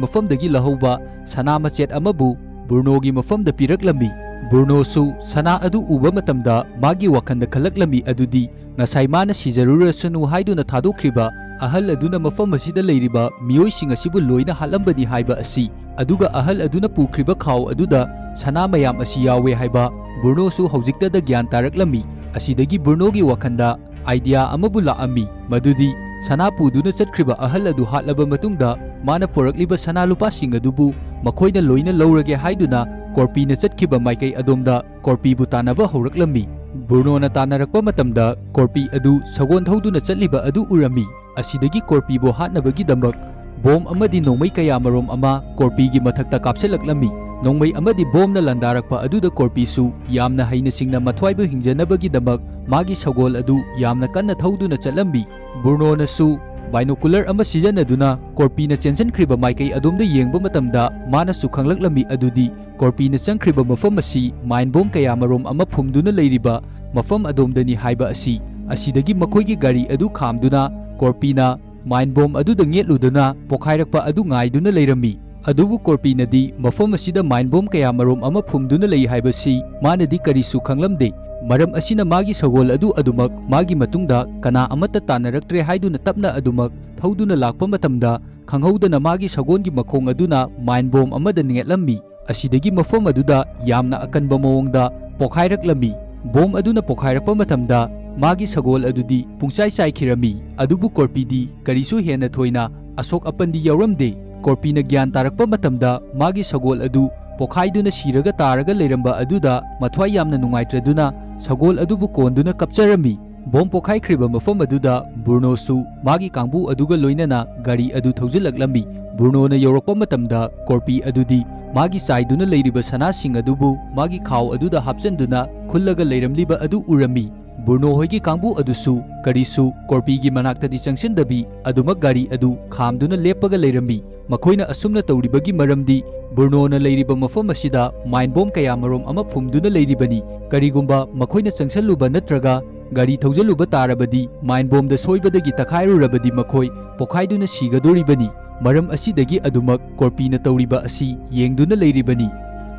ꯃꯐꯝꯗꯒꯤ ꯂꯧꯍꯧꯕ ꯁꯅꯥ ꯃꯆꯦꯠ ꯑꯃꯕꯨ ꯕ꯭ꯔꯨꯅꯣꯒꯤ ꯃꯐꯝꯗ ꯄꯤꯔꯛꯂꯝꯃꯤ꯫ ꯕ꯭ꯔꯨꯅꯣꯁꯨ ꯁꯅꯥ ꯑꯗꯨ ꯎꯕ ꯃꯇꯝꯗ ꯃꯥꯒꯤ ꯋꯥꯈꯜꯗ ꯈꯜꯂꯛꯂꯝꯃꯤ ꯑꯗꯨꯗꯤ ꯉꯁꯥꯏ ꯃꯥꯅ ꯁꯤꯖꯔꯨꯔꯁꯅꯨ ꯍꯥꯏꯗꯨꯅ ꯊꯥꯗꯣꯛꯈ꯭ꯔꯤꯕ ꯑꯍꯜ ꯑꯗꯨꯅ ꯃꯐꯝ ꯑꯁꯤꯗ ꯂꯩꯔꯤꯕ ꯃꯤꯑꯣꯏꯁꯤꯡ ꯑꯁꯤꯕꯨ ꯂꯣꯏꯅ ꯍꯥꯠꯂꯝꯕꯅꯤ ꯍꯥꯏꯕ ꯑꯁꯤ, ꯑꯗꯨꯒ ꯑꯍꯜ ꯑꯗꯨꯅ ꯄꯨꯈ꯭ꯔꯤꯕ ꯈꯥꯎ ꯑꯗꯨꯗ ꯁꯅꯥ ꯃꯌꯥꯝ ꯑꯁꯤ ꯌꯥꯎꯋꯦ ꯍꯥꯏꯕ ꯕ꯭ꯔꯨꯅꯣꯁꯨ ꯍꯧꯖꯤꯛꯇꯗ ꯒ꯭ꯌꯥꯟ ꯇꯥꯔꯛꯂꯝꯃꯤ꯫ ꯑꯁꯤꯗꯒꯤ ꯕ꯭ꯔꯨꯅꯣꯒꯤ ꯋꯥꯈꯜꯗ ꯑꯥꯏꯗꯤꯌꯥ ꯑꯃꯕꯨ ꯂꯥꯛꯑꯝꯃꯤ, ꯃꯗꯨꯗꯤ ꯁꯅꯥ ꯄꯨꯗꯨꯅ ꯆꯠꯈ꯭ꯔꯤꯕ ꯑꯍꯜ ꯑꯗꯨ ꯍꯥꯠꯂꯕ ꯃꯇꯨꯡꯗ ꯃꯥꯅ ꯄꯨꯔꯛꯂꯤꯕ ꯁꯅꯥ ꯂꯨꯄꯥꯁꯤꯡ ꯑꯗꯨꯕꯨ ꯃꯈꯣꯏꯅ ꯂꯣꯏꯅ ꯂꯧꯔꯒꯦ ꯍꯥꯏꯗꯨꯅ ꯀꯣꯔꯄꯤꯅ ꯆꯠꯈꯤꯕ ꯃꯥꯏꯀꯩ ꯑꯗꯣꯝꯗ ꯀꯣꯔꯄꯤꯕꯨ ꯇꯥꯟꯅꯕ ꯍꯧꯔꯛꯂꯝꯃꯤ꯫ ꯕ꯭ꯔꯨꯅꯣꯅ ꯇꯥꯟꯅꯔꯛꯄ ꯃꯇꯝꯗ ꯀꯣꯔꯄꯤ ꯑꯗꯨ ꯁꯒꯣꯜ ꯊꯧꯗꯨꯅ ꯆꯠꯂꯤꯕ ꯑꯗꯨ ꯎꯔꯝꯃꯤ꯫ ꯑꯁꯤꯗꯒꯤ ꯀꯣꯔꯄꯤꯕꯨ ꯍꯥꯠꯅꯕꯒꯤꯗꯃꯛ ꯕꯣꯝ ꯑꯃꯗꯤ ꯅꯣꯡꯃꯩ ꯀꯌꯥ ꯃꯔꯨꯝ ꯑꯃ ꯀꯣꯔꯄꯤꯒꯤ ꯃꯊꯛꯇ ꯀꯥꯞꯁꯤꯜꯂꯛꯂꯝꯃꯤ꯫ ꯅꯣꯡꯃꯩ ꯑꯃꯗꯤ ꯕꯣꯝꯅ ꯂꯥꯟꯗꯥꯔꯛꯄ ꯑꯗꯨꯗ ꯀꯣꯔꯄꯤꯁꯨ ꯌꯥꯝꯅ ꯍꯩꯅ ꯁꯤꯡꯅ ꯃꯊ꯭ꯋꯥꯏꯕꯨ ꯍꯤꯡꯖꯅꯕꯒꯤꯗꯃꯛ ꯃꯥꯒꯤ ꯁꯒꯣꯜ ꯑꯗꯨ ꯌꯥꯝꯅ ꯀꯟꯅ ꯊꯧꯗꯨꯅ ꯆꯠꯂꯝꯃꯤ꯫ ꯕ꯭ꯔꯨꯅꯣꯅꯁꯨ ꯕꯥꯏꯅꯣꯀꯨꯂꯔ ꯑꯃ ꯁꯤꯖꯤꯟꯅꯗꯨꯅ ꯀꯣꯔꯄꯤꯅ ꯆꯦꯟꯁꯤꯟꯈ꯭ꯔꯤꯕ ꯃꯥꯏꯀꯩ ꯑꯗꯣꯝꯗ ꯌꯦꯡꯕ ꯃꯇꯝꯗ ꯃꯥꯅꯁꯨ ꯈꯪꯂꯛꯂꯝꯃꯤ ꯑꯗꯨꯗꯤ ꯀꯣꯔꯄꯤꯅ ꯆꯪꯈ꯭ꯔꯤꯕ ꯃꯐꯝ ꯑꯁꯤ ꯃꯥꯏꯟ ꯕꯣꯝ ꯀꯌꯥ ꯃꯔꯨꯝ ꯑꯃ ꯐꯨꯝꯗꯨꯅ ꯂꯩꯔꯤꯕ ꯃꯐꯝ ꯑꯗꯣꯝꯗꯅꯤ ꯍꯥꯏꯕ ꯑꯁꯤ꯫ ꯑꯁꯤꯗꯒꯤ ꯃꯈꯣꯏꯒꯤ ꯒꯥꯔꯤ ꯑꯗꯨ ꯈꯥꯝꯗꯨꯅ ꯀꯣꯔꯄꯤꯅ ꯃꯥꯏꯟ ꯕꯣꯝ ꯑꯗꯨꯗ ꯉꯦꯠꯂꯨꯗꯨꯅ ꯄꯣꯈꯥꯏꯔꯛꯄ ꯑꯗꯨ ꯉꯥꯏꯗꯨꯅ ꯂꯩꯔꯝꯃꯤ꯫ ꯑꯗꯨꯕꯨ ꯀꯣꯔꯄꯤꯅꯗꯤ ꯃꯐꯝ ꯑꯁꯤꯗ ꯃꯥꯏꯟ ꯕꯣꯝ ꯀꯌꯥ ꯃꯔꯨꯝ ꯑꯃ ꯐꯨꯝꯗꯨꯅ ꯂꯩ ꯍꯥꯏꯕꯁꯤ ꯃꯥꯅꯗꯤ ꯀꯔꯤꯁꯨ ꯈꯪꯂꯝꯗꯦ꯫ ꯃꯔꯝ ꯑꯁꯤꯅ ꯃꯥꯒꯤ ꯁꯒꯣꯜ ꯑꯗꯨ ꯑꯗꯨꯃꯛ ꯃꯥꯒꯤ ꯃꯇꯨꯡꯗ ꯀꯅꯥ ꯑꯃꯠꯇ ꯇꯥꯟꯅꯔꯛꯇ꯭ꯔꯦ ꯍꯥꯏꯗꯨꯅ ꯇꯞꯅ ꯑꯗꯨꯃꯛ ꯊꯧꯗꯨꯅ ꯂꯥꯛꯄ ꯃꯇꯝꯗ ꯈꯪꯍꯧꯗꯅ ꯃꯥꯒꯤ ꯁꯒꯣꯜꯒꯤ ꯃꯈꯣꯡ ꯑꯗꯨꯅ ꯃꯥꯏꯟ ꯕꯣꯝ ꯑꯃꯗ ꯅꯦꯠꯂꯝꯃꯤ꯫ ꯑꯁꯤꯗꯒꯤ ꯃꯐꯝ ꯑꯗꯨꯗ ꯌꯥꯝꯅ ꯑꯀꯟꯕ ꯃꯑꯣꯡꯗ ꯄꯣꯈꯥꯏꯔꯛꯂꯝꯃꯤ꯫ ꯕꯣꯝ ꯑꯗꯨꯅ ꯄꯣꯈꯥꯏꯔꯛꯄ ꯃꯇꯝꯗ ꯃꯥꯒꯤ ꯁꯒꯣꯜ ꯑꯗꯨꯗꯤ ꯄꯨꯡꯆꯥꯏ ꯆꯥꯏꯈꯤꯔꯝꯃꯤ꯫ ꯑꯗꯨꯕꯨ ꯀꯣꯔꯄꯤꯗꯤ ꯀꯔꯤꯁꯨ ꯍꯦꯟꯅ ꯊꯣꯏꯅ ꯑꯁꯣꯛ ꯑꯄꯟꯗꯤ ꯌꯥꯎꯔꯝꯗꯦ꯫ ꯀꯣꯔꯄꯤꯅ ꯒ꯭ꯌꯥꯟ ꯇꯥꯔꯛꯄ ꯃꯇꯝꯗ ꯃꯥꯒꯤ ꯁꯒꯣꯜ ꯑꯗꯨ ꯄꯣꯈꯥꯏꯗꯨꯅ ꯁꯤꯔꯒ ꯇꯥꯔꯒ ꯂꯩꯔꯝꯕ ꯑꯗꯨꯗ ꯃꯊ꯭ꯋꯥꯏ ꯌꯥꯝꯅ ꯅꯨꯡꯉꯥꯏꯇ꯭ꯔꯗꯨꯅ ꯁꯒꯣꯜ ꯑꯗꯨꯕꯨ ꯀꯣꯟꯗꯨꯅ ꯀꯞꯆꯔꯝꯃꯤ꯫ ꯕꯣꯝ ꯄꯣꯈꯥꯏꯈ꯭ꯔꯤꯕ ꯃꯐꯝ ꯑꯗꯨꯗ ꯕ꯭ꯔꯨꯅꯣꯁꯨ ꯃꯥꯒꯤ ꯀꯥꯡꯕꯨ ꯑꯗꯨꯒ ꯂꯣꯏꯅꯅ ꯒꯥꯔꯤ ꯑꯗꯨ ꯊꯧꯖꯤꯜꯂꯛꯂꯝꯃꯤ꯫ ꯕ꯭ꯔꯨꯅꯣꯅ ꯌꯧꯔꯛꯄ ꯃꯇꯝꯗ ꯀꯣꯔꯄꯤ ꯑꯗꯨꯗꯤ ꯃꯥꯒꯤ ꯆꯥꯏꯗꯨꯅ ꯂꯩꯔꯤꯕ ꯁꯅꯥꯁꯤꯡ ꯑꯗꯨꯕꯨ ꯃꯥꯒꯤ ꯈꯥꯎ ꯑꯗꯨꯗ ꯍꯥꯞꯆꯤꯟꯗꯨꯅ ꯈꯨꯜꯂꯒ ꯂꯩꯔꯝꯂꯤꯕ ꯑꯗꯨ ꯎꯔꯝꯃꯤ꯫ ꯕ꯭ꯔꯨꯅꯣ ꯍꯣꯏꯒꯤ ꯀꯥꯡꯕꯨ ꯑꯗꯨꯁꯨ ꯀꯔꯤꯁꯨ ꯀꯣꯔꯄꯤꯒꯤ ꯃꯅꯥꯛꯇꯗꯤ ꯆꯪꯁꯤꯟꯗꯕꯤ ꯑꯗꯨꯃꯛ ꯒꯥꯔꯤ ꯑꯗꯨ ꯈꯥꯝꯗꯨꯅ ꯂꯦꯞꯄꯒ ꯂꯩꯔꯝꯃꯤ꯫ ꯃꯈꯣꯏꯅ ꯑꯁꯨꯝꯅ ꯇꯧꯔꯤꯕꯒꯤ ꯃꯔꯝꯗꯤ ꯕ꯭ꯔꯨꯅꯣꯅ ꯂꯩꯔꯤꯕ ꯃꯐꯝ ꯑꯁꯤꯗ ꯃꯥꯏꯟ ꯕꯣꯝ ꯀꯌꯥ ꯃꯔꯨꯝ ꯑꯃ ꯐꯨꯝꯗꯨꯅ ꯂꯩꯔꯤꯕꯅꯤ꯫ ꯀꯔꯤꯒꯨꯝꯕ ꯃꯈꯣꯏꯅ ꯆꯪꯁꯜꯂꯨꯕ ꯅꯠꯇ꯭ꯔꯒ ꯒꯥꯔꯤ ꯊꯧꯖꯜꯂꯨꯕ ꯇꯥꯔꯕꯗꯤ ꯃꯥꯏꯟ ꯕꯣꯝꯗ ꯁꯣꯏꯕꯗꯒꯤ ꯇꯛꯈꯥꯏꯔꯨꯔꯕꯗꯤ ꯃꯈꯣꯏ ꯄꯣꯈꯥꯏꯗꯨꯅ ꯁꯤꯒꯗꯣꯔꯤꯕꯅꯤ꯫ ꯃꯔꯝ ꯑꯁꯤꯗꯒꯤ ꯑꯗꯨꯃꯛ ꯀꯣꯔꯄꯤꯅ ꯇꯧꯔꯤꯕ ꯑꯁꯤ ꯌꯦꯡꯗꯨꯅ ꯂꯩꯔꯤꯕꯅꯤ꯫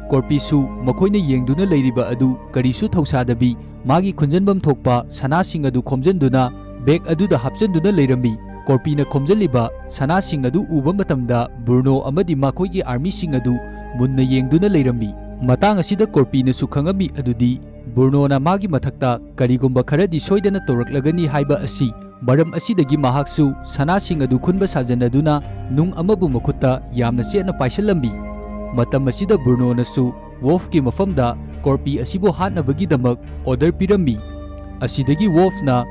ꯀꯣꯔꯄꯤꯁꯨ ꯃꯈꯣꯏꯅ ꯌꯦꯡꯗꯨꯅ ꯂꯩꯔꯤꯕ ꯑꯗꯨ ꯀꯔꯤꯁꯨ ꯊꯧꯁꯥꯗꯕꯤ ꯃꯥꯒꯤ ꯈꯨꯟꯖꯟꯐꯝ ꯊꯣꯛꯄ ꯁꯅꯥꯁꯤꯡ ꯑꯗꯨ ꯈꯣꯝꯖꯟꯗꯨꯅ ꯕꯦꯒ ꯑꯗꯨꯗ ꯍꯥꯞꯆꯟꯗꯨꯅ ꯂꯩꯔꯝꯃꯤ꯫ ꯀꯣꯔꯄꯤꯅ ꯈꯣꯝꯖꯜꯂꯤꯕ ꯁꯅꯥꯁꯤꯡ ꯑꯗꯨ ꯎꯕ ꯃꯇꯝꯗ ꯕ꯭ꯔꯨꯅꯣ ꯑꯃꯗꯤ ꯃꯈꯣꯏꯒꯤ ꯑꯥꯔꯃꯤꯁꯤꯡ ꯑꯗꯨ ꯃꯨꯟꯅ ꯌꯦꯡꯗꯨꯅ ꯂꯩꯔꯝꯃꯤ꯫ ꯃꯇꯥꯡ ꯑꯁꯤꯗ ꯀꯣꯔꯄꯤꯅꯁꯨ ꯈꯪꯉꯝꯃꯤ ꯑꯗꯨꯗꯤ ꯕ꯭ꯔꯨꯅꯣꯅ ꯃꯥꯒꯤ ꯃꯊꯛꯇ ꯀꯔꯤꯒꯨꯝꯕ ꯈꯔꯗꯤ ꯁꯣꯏꯗꯅ ꯇꯧꯔꯛꯂꯒꯅꯤ ꯍꯥꯏꯕ ꯑꯁꯤ꯫ ꯃꯔꯝ ꯑꯁꯤꯗꯒꯤ ꯃꯍꯥꯛꯁꯨ ꯁꯅꯥꯁꯤꯡ ꯑꯗꯨ ꯈꯨꯟꯕ ꯁꯥꯖꯟꯅꯗꯨꯅ ꯅꯨꯡ ꯑꯃꯕꯨ ꯃꯈꯨꯠꯇ ꯌꯥꯝꯅ ꯆꯦꯠꯅ ꯄꯥꯏꯁꯤꯜꯂꯝꯃꯤ꯫ ꯃꯇꯝ ꯑꯁꯤꯗ ꯕ꯭ꯔꯨꯅꯣꯅꯁꯨ ꯋꯣꯜꯐꯀꯤ ꯃꯐꯝꯗ ꯀꯣꯔꯄꯤ ꯑꯁꯤꯕꯨ ꯍꯥꯠꯅꯕꯒꯤꯗꯃꯛ ꯑꯣꯔꯗꯔ ꯄꯤꯔꯝꯃꯤ꯫ ꯑꯁꯤꯗꯒꯤ ꯋꯣꯜꯐꯅ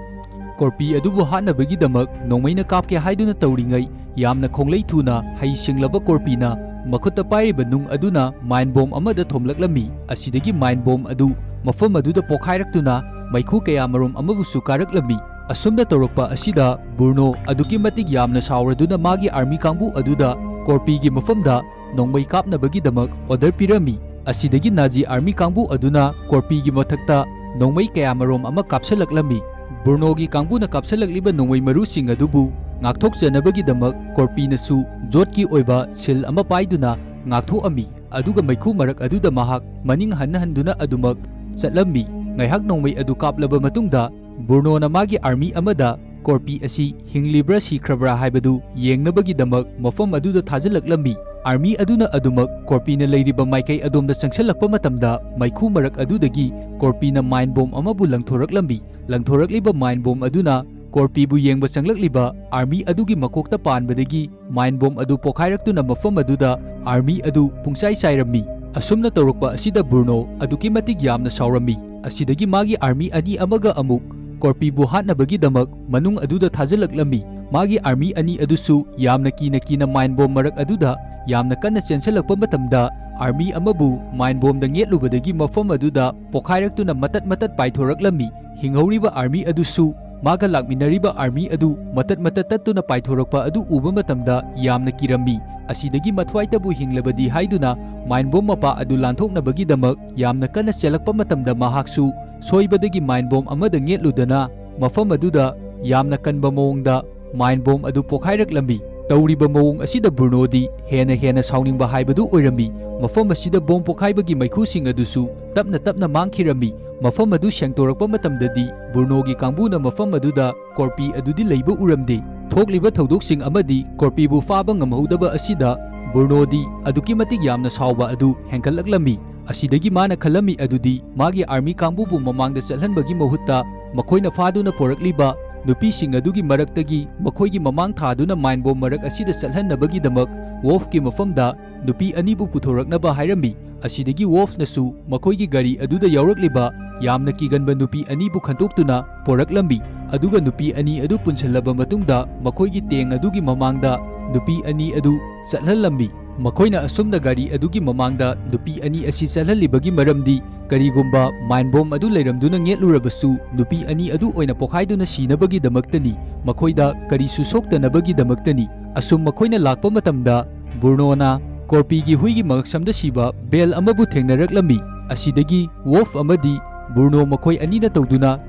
ꯀꯣꯔꯄꯤ ꯑꯗꯨꯕꯨ ꯍꯥꯠꯅꯕꯒꯤꯗꯃꯛ ꯅꯣꯡꯃꯩꯅ ꯀꯥꯞꯀꯦ ꯍꯥꯏꯗꯨꯅ ꯇꯧꯔꯤꯉꯩ ꯌꯥꯝꯅ ꯈꯣꯡꯂꯩ ꯊꯨꯅ ꯍꯩ ꯁꯤꯡꯂꯕ ꯀꯣꯔꯄꯤꯅ ꯃꯈꯨꯠꯇ ꯄꯥꯏꯔꯤꯕ ꯅꯨꯡ ꯑꯗꯨꯅ ꯃꯥꯏꯟ ꯕꯣꯝ ꯑꯃꯗ ꯊꯣꯝꯂꯛꯂꯝꯃꯤ꯫ ꯑꯁꯤꯗꯒꯤ ꯃꯥꯏꯟ ꯕꯣꯝ ꯑꯗꯨ ꯃꯐꯝ ꯑꯗꯨꯗ ꯄꯣꯈꯥꯏꯔꯛꯇꯨꯅ ꯃꯩꯈꯨ ꯀꯌꯥ ꯃꯔꯨꯝ ꯑꯃꯕꯨꯁꯨ ꯀꯥꯔꯛꯂꯝꯃꯤ꯫ ꯑꯁꯨꯝꯅ ꯇꯧꯔꯛꯄ ꯑꯁꯤꯗ ꯕ꯭ꯔꯨꯅꯣ ꯑꯗꯨꯛꯀꯤ ꯃꯇꯤꯛ ꯌꯥꯝꯅ ꯁꯥꯎꯔꯗꯨꯅ ꯃꯥꯒꯤ ꯑꯥꯔꯃꯤ ꯀꯥꯡꯕꯨ ꯑꯗꯨꯗ ꯀꯣꯔꯄꯤꯒꯤ ꯃꯐꯝꯗ ꯅꯣꯡꯃꯩ ꯀꯥꯞꯅꯕꯒꯤꯗꯃꯛ ꯑꯣꯔꯗꯔ ꯄꯤꯔꯝꯃꯤ꯫ ꯑꯁꯤꯗꯒꯤ ꯅꯥꯖꯤ ꯑꯥꯔꯃꯤ ꯀꯥꯡꯕꯨ ꯑꯗꯨꯅ ꯀꯣꯔꯄꯤꯒꯤ ꯃꯊꯛꯇ ꯅꯣꯡꯃꯩ ꯀꯌꯥ ꯃꯔꯨꯝ ꯑꯃ ꯀꯥꯞꯁꯤꯜꯂꯛꯂꯝꯃꯤ꯫ ꯕ꯭ꯔꯨꯅꯣꯒꯤ ꯀꯥꯡꯕꯨꯅ ꯀꯥꯞꯁꯤꯜꯂꯛꯂꯤꯕ ꯅꯣꯡꯃꯩ ꯃꯔꯨꯁꯤꯡ ꯑꯗꯨꯕꯨ ꯉꯥꯛꯊꯣꯛꯆꯅꯕꯒꯤꯗꯃꯛ ꯀꯣꯔꯄꯤꯅꯁꯨ ꯖꯣꯠꯀꯤ ꯑꯣꯏꯕ ꯁꯤꯜ ꯑꯃ ꯄꯥꯏꯗꯨꯅ ꯉꯥꯛꯊꯣꯛꯑꯝꯃꯤ꯫ ꯑꯗꯨꯒ ꯃꯩꯈꯨ ꯃꯔꯛ ꯑꯗꯨꯗ ꯃꯍꯥꯛ ꯃꯅꯤꯡ ꯍꯟ ꯍꯟꯗꯨꯅ ꯑꯗꯨꯃꯛ ꯆꯠꯂꯝꯃꯤ꯫ ꯉꯥꯏꯍꯥꯛ ꯅꯣꯡꯃꯩ ꯑꯗꯨ ꯀꯥꯞꯂꯕ ꯃꯇꯨꯡꯗ, ꯕ꯭ꯔꯨꯅꯣꯅ ꯃꯥꯒꯤ ꯑꯥꯔꯃꯤ ꯑꯃꯗ ꯀꯣꯔꯄꯤ ꯑꯁꯤ ꯍꯤꯡꯂꯤꯕ꯭ꯔꯥ ꯁꯤꯈ꯭ꯔꯕ꯭ꯔꯥ ꯍꯥꯏꯕꯗꯨ ꯌꯦꯡꯅꯕꯒꯤꯗꯃꯛ ꯃꯐꯝ ꯑꯗꯨꯗ ꯊꯥꯖꯤꯜꯂꯛꯂꯝꯃꯤ꯫ ꯑꯥꯔꯃꯤ ꯑꯗꯨꯅ ꯑꯗꯨꯃꯛ ꯀꯣꯔꯄꯤꯅ ꯂꯩꯔꯤꯕ ꯃꯥꯏꯀꯩ ꯑꯗꯣꯝꯗ ꯆꯪꯁꯤꯜꯂꯛꯄ ꯃꯇꯝꯗ, ꯃꯩꯈꯨ ꯃꯔꯛ ꯑꯗꯨꯗꯒꯤ ꯀꯣꯔꯄꯤꯅ ꯃꯥꯏꯟ ꯕꯣꯝ ꯑꯃꯕꯨ ꯂꯪꯊꯣꯔꯛꯂꯝꯃꯤ꯫ ꯂꯪꯊꯣꯔꯛꯂꯤꯕ ꯃꯥꯏꯟ ꯕꯣꯝ ꯑꯗꯨꯅ ꯀꯣꯔꯄꯤꯕꯨ ꯌꯦꯡꯕ ꯆꯪꯂꯛꯂꯤꯕ ꯑꯥꯔꯃꯤ ꯑꯗꯨꯒꯤ ꯃꯀꯣꯛꯇ ꯄꯥꯟꯕꯗꯒꯤ ꯃꯥꯏꯟ ꯕꯣꯝ ꯑꯗꯨ ꯄꯣꯈꯥꯏꯔꯛꯇꯨꯅ ꯃꯐꯝ ꯑꯗꯨꯗ ꯑꯥꯔꯃꯤ ꯑꯗꯨ ꯄꯨꯡꯆꯥꯏ ꯆꯥꯏꯔꯝꯃꯤ꯫ ꯑꯁꯨꯝꯅ ꯇꯧꯔꯛꯄ ꯑꯁꯤꯗ ꯕ꯭ꯔꯨꯅꯣ ꯑꯗꯨꯛꯀꯤ ꯃꯇꯤꯛ ꯌꯥꯝꯅ ꯁꯥꯎꯔꯝꯃꯤ꯫ ꯑꯁꯤꯗꯒꯤ ꯃꯥꯒꯤ ꯑꯥꯔꯃꯤ ꯑꯅꯤ ꯑꯃꯒ ꯑꯃꯨꯛ ꯀꯣꯔꯄꯤꯕꯨ ꯍꯥꯠꯅꯕꯒꯤꯗꯃꯛ ꯃꯅꯨꯡ ꯑꯗꯨꯗ ꯊꯥꯖꯤꯜꯂꯛꯂꯝꯃꯤ꯫ ꯃꯥꯒꯤ ꯑꯥꯔꯃꯤ ꯑꯅꯤ ꯑꯗꯨꯁꯨ ꯌꯥꯝꯅ ꯀꯤꯅ ꯀꯤꯅ ꯃꯥꯏꯟ ꯕꯣꯝ ꯃꯔꯛ ꯑꯗꯨꯗ ꯌꯥꯝꯅ ꯀꯟꯅ ꯆꯦꯟꯁꯤꯜꯂꯛꯄ ꯃꯇꯝꯗ, ꯑꯥꯔꯃꯤ ꯑꯃꯕꯨ ꯃꯥꯏꯟ ꯕꯣꯝꯗ ꯅꯦꯠꯂꯨꯕꯗꯒꯤ ꯃꯐꯝ ꯑꯗꯨꯗ ꯄꯣꯈꯥꯏꯔꯛꯇꯨꯅ ꯃꯇꯠ ꯃꯇꯠ ꯄꯥꯏꯊꯣꯔꯛꯂꯝꯃꯤ꯫ ꯍꯤꯡꯍꯧꯔꯤꯕ ꯑꯥꯔꯃꯤ ꯑꯗꯨꯁꯨ ꯃꯥꯒ ꯂꯥꯛꯃꯤꯟꯅꯔꯤꯕ ꯑꯥꯔꯃꯤ ꯑꯗꯨ ꯃꯇꯠ ꯃꯇꯠ ꯇꯠꯇꯨꯅ ꯄꯥꯏꯊꯣꯔꯛꯄ ꯑꯗꯨ ꯎꯕ ꯃꯇꯝꯗ ꯌꯥꯝꯅ ꯀꯤꯔꯝꯃꯤ꯫ ꯑꯁꯤꯗꯒꯤ ꯃꯊ꯭ꯋꯥꯏꯇꯕꯨ ꯍꯤꯡꯂꯕꯗꯤ ꯍꯥꯏꯗꯨꯅ ꯃꯥꯏꯟ ꯕꯣꯝ ꯃꯄꯥ ꯑꯗꯨ ꯂꯥꯟꯊꯣꯛꯅꯕꯒꯤꯗꯃꯛ ꯌꯥꯝꯅ ꯀꯟꯅ ꯆꯦꯜꯂꯛꯄ ꯃꯇꯝꯗ, ꯃꯍꯥꯛꯁꯨ ꯁꯣꯏꯕꯗꯒꯤ ꯃꯥꯏꯟ ꯕꯣꯝ ꯑꯃꯗ ꯅꯦꯠꯂꯨꯗꯅ ꯃꯐꯝ ꯑꯗꯨꯗ ꯌꯥꯝꯅ ꯀꯟꯕ ꯃꯑꯣꯡꯗ ꯃꯥꯏꯟ ꯕꯣꯝ ꯑꯗꯨ ꯄꯣꯈꯥꯏꯔꯛꯂꯝꯃꯤ꯫ ꯇꯧꯔꯤꯕ ꯃꯑꯣꯡ ꯑꯁꯤꯗ ꯕ꯭ꯔꯨꯅꯣꯗꯤ ꯍꯦꯟꯅ ꯍꯦꯟꯅ ꯁꯥꯎꯅꯤꯡꯕ ꯍꯥꯏꯕꯗꯨ ꯑꯣꯏꯔꯝꯃꯤ꯫ ꯃꯐꯝ ꯑꯁꯤꯗ ꯕꯣꯝ ꯄꯣꯈꯥꯏꯕꯒꯤ ꯃꯩꯈꯨꯁꯤꯡ ꯑꯗꯨꯁꯨ ꯇꯞꯅ ꯇꯞꯅ ꯃꯥꯡꯈꯤꯔꯝꯃꯤ꯫ ꯃꯐꯝ ꯑꯗꯨ ꯁꯦꯡꯗꯣꯔꯛꯄ ꯃꯇꯝꯗꯗꯤ ꯕ꯭ꯔꯨꯅꯣꯒꯤ ꯀꯥꯡꯕꯨꯅ ꯃꯐꯝ ꯑꯗꯨꯗ ꯀꯣꯔꯄꯤ ꯑꯗꯨꯗꯤ ꯂꯩꯕ ꯎꯔꯝꯗꯦ꯫ ꯊꯣꯛꯂꯤꯕ ꯊꯧꯗꯣꯛꯁꯤꯡ ꯑꯃꯗꯤ ꯀꯣꯔꯄꯤꯕꯨ ꯐꯥꯕ ꯉꯝꯍꯧꯗꯕ ꯑꯁꯤꯗ ꯕ꯭ꯔꯨꯅꯣꯗꯤ ꯑꯗꯨꯛꯀꯤ ꯃꯇꯤꯛ ꯌꯥꯝꯅ ꯁꯥꯎꯕ ꯑꯗꯨ ꯍꯦꯟꯒꯠꯂꯛꯂꯝꯃꯤ꯫ ꯑꯁꯤꯗꯒꯤ ꯃꯥꯅ ꯈꯜꯂꯝꯃꯤ ꯑꯗꯨꯗꯤ ꯃꯥꯒꯤ ꯑꯥꯔꯃꯤ ꯀꯥꯡꯕꯨꯕꯨ ꯃꯃꯥꯡꯗ ꯆꯠꯍꯟꯕꯒꯤ ꯃꯍꯨꯠꯇ ꯃꯈꯣꯏꯅ ꯐꯥꯗꯨꯅ ꯄꯣꯔꯛꯂꯤꯕ ꯅꯨꯄꯤꯁꯤꯡ ꯑꯗꯨꯒꯤ ꯃꯔꯛꯇꯒꯤ ꯃꯈꯣꯏꯒꯤ ꯃꯃꯥꯡ ꯊꯥꯗꯨꯅ ꯃꯥꯏꯟ ꯕꯣꯝ ꯃꯔꯛ ꯑꯁꯤꯗ ꯆꯠꯍꯟꯅꯕꯒꯤꯗꯃꯛ ꯋꯣꯜꯐꯀꯤ ꯃꯐꯝꯗ ꯅꯨꯄꯤ ꯑꯅꯤꯕꯨ ꯄꯨꯊꯣꯔꯛꯅꯕ ꯍꯥꯏꯔꯝꯃꯤ꯫ ꯑꯁꯤꯗꯒꯤ ꯋꯣꯜꯐꯅꯁꯨ ꯃꯈꯣꯏꯒꯤ ꯒꯥꯔꯤ ꯑꯗꯨꯗ ꯌꯥꯎꯔꯛꯂꯤꯕ ꯌꯥꯝꯅ ꯀꯤꯒꯟꯕ ꯅꯨꯄꯤ ꯑꯅꯤꯕꯨ ꯈꯟꯇꯣꯛꯇꯨꯅ ꯄꯣꯔꯛꯂꯝꯃꯤ꯫ ꯑꯗꯨꯒ ꯅꯨꯄꯤ ꯑꯅꯤ ꯑꯗꯨ ꯄꯨꯟꯁꯤꯜꯂꯕ ꯃꯇꯨꯡꯗ ꯃꯈꯣꯏꯒꯤ ꯇꯦꯡ ꯑꯗꯨꯒꯤ ꯃꯃꯥꯡꯗ ꯅꯨꯄꯤ ꯑꯅꯤ ꯑꯗꯨ ꯆꯠꯍꯜꯂꯝꯃꯤ꯫ ꯃꯈꯣꯏꯅ ꯑꯁꯨꯝꯅ ꯒꯥꯔꯤ ꯑꯗꯨꯒꯤ ꯃꯃꯥꯡꯗ ꯅꯨꯄꯤ ꯑꯅꯤ ꯑꯁꯤ ꯆꯠꯍꯜꯂꯤꯕꯒꯤ ꯃꯔꯝꯗꯤ, ꯀꯔꯤꯒꯨꯝꯕ ꯃꯥꯏꯟ ꯕꯣꯝ ꯑꯗꯨ ꯂꯩꯔꯝꯗꯨꯅ ꯅꯦꯠꯂꯨꯔꯕꯁꯨ, ꯅꯨꯄꯤ ꯑꯅꯤ ꯑꯗꯨ ꯑꯣꯏꯅ ꯄꯣꯈꯥꯏꯗꯨꯅ ꯁꯤꯅꯕꯒꯤꯗꯃꯛꯇꯅꯤ, ꯃꯈꯣꯏꯗ ꯀꯔꯤꯁꯨ ꯁꯣꯛꯇꯅꯕꯒꯤꯗꯃꯛꯇꯅꯤ꯫ ꯑꯁꯨꯝ ꯃꯈꯣꯏꯅ ꯂꯥꯛꯄ ꯃꯇꯝꯗ, ꯕ꯭ꯔꯨꯅꯣꯅ ꯀꯣꯔꯄꯤꯒꯤ ꯍꯨꯏꯒꯤ ꯃꯉꯛꯁꯝꯗ ꯁꯤꯕ ꯕꯦꯜ ꯑꯃꯕꯨ ꯊꯦꯡꯅꯔꯛꯂꯝꯃꯤ꯫ ꯑꯁꯤꯗꯒꯤ ꯋꯣꯜꯐ ꯑꯃꯗꯤ ꯕ꯭ꯔꯨꯅꯣ ꯃꯈꯣꯏ ꯑꯅꯤꯅ ꯇꯧꯗꯨꯅ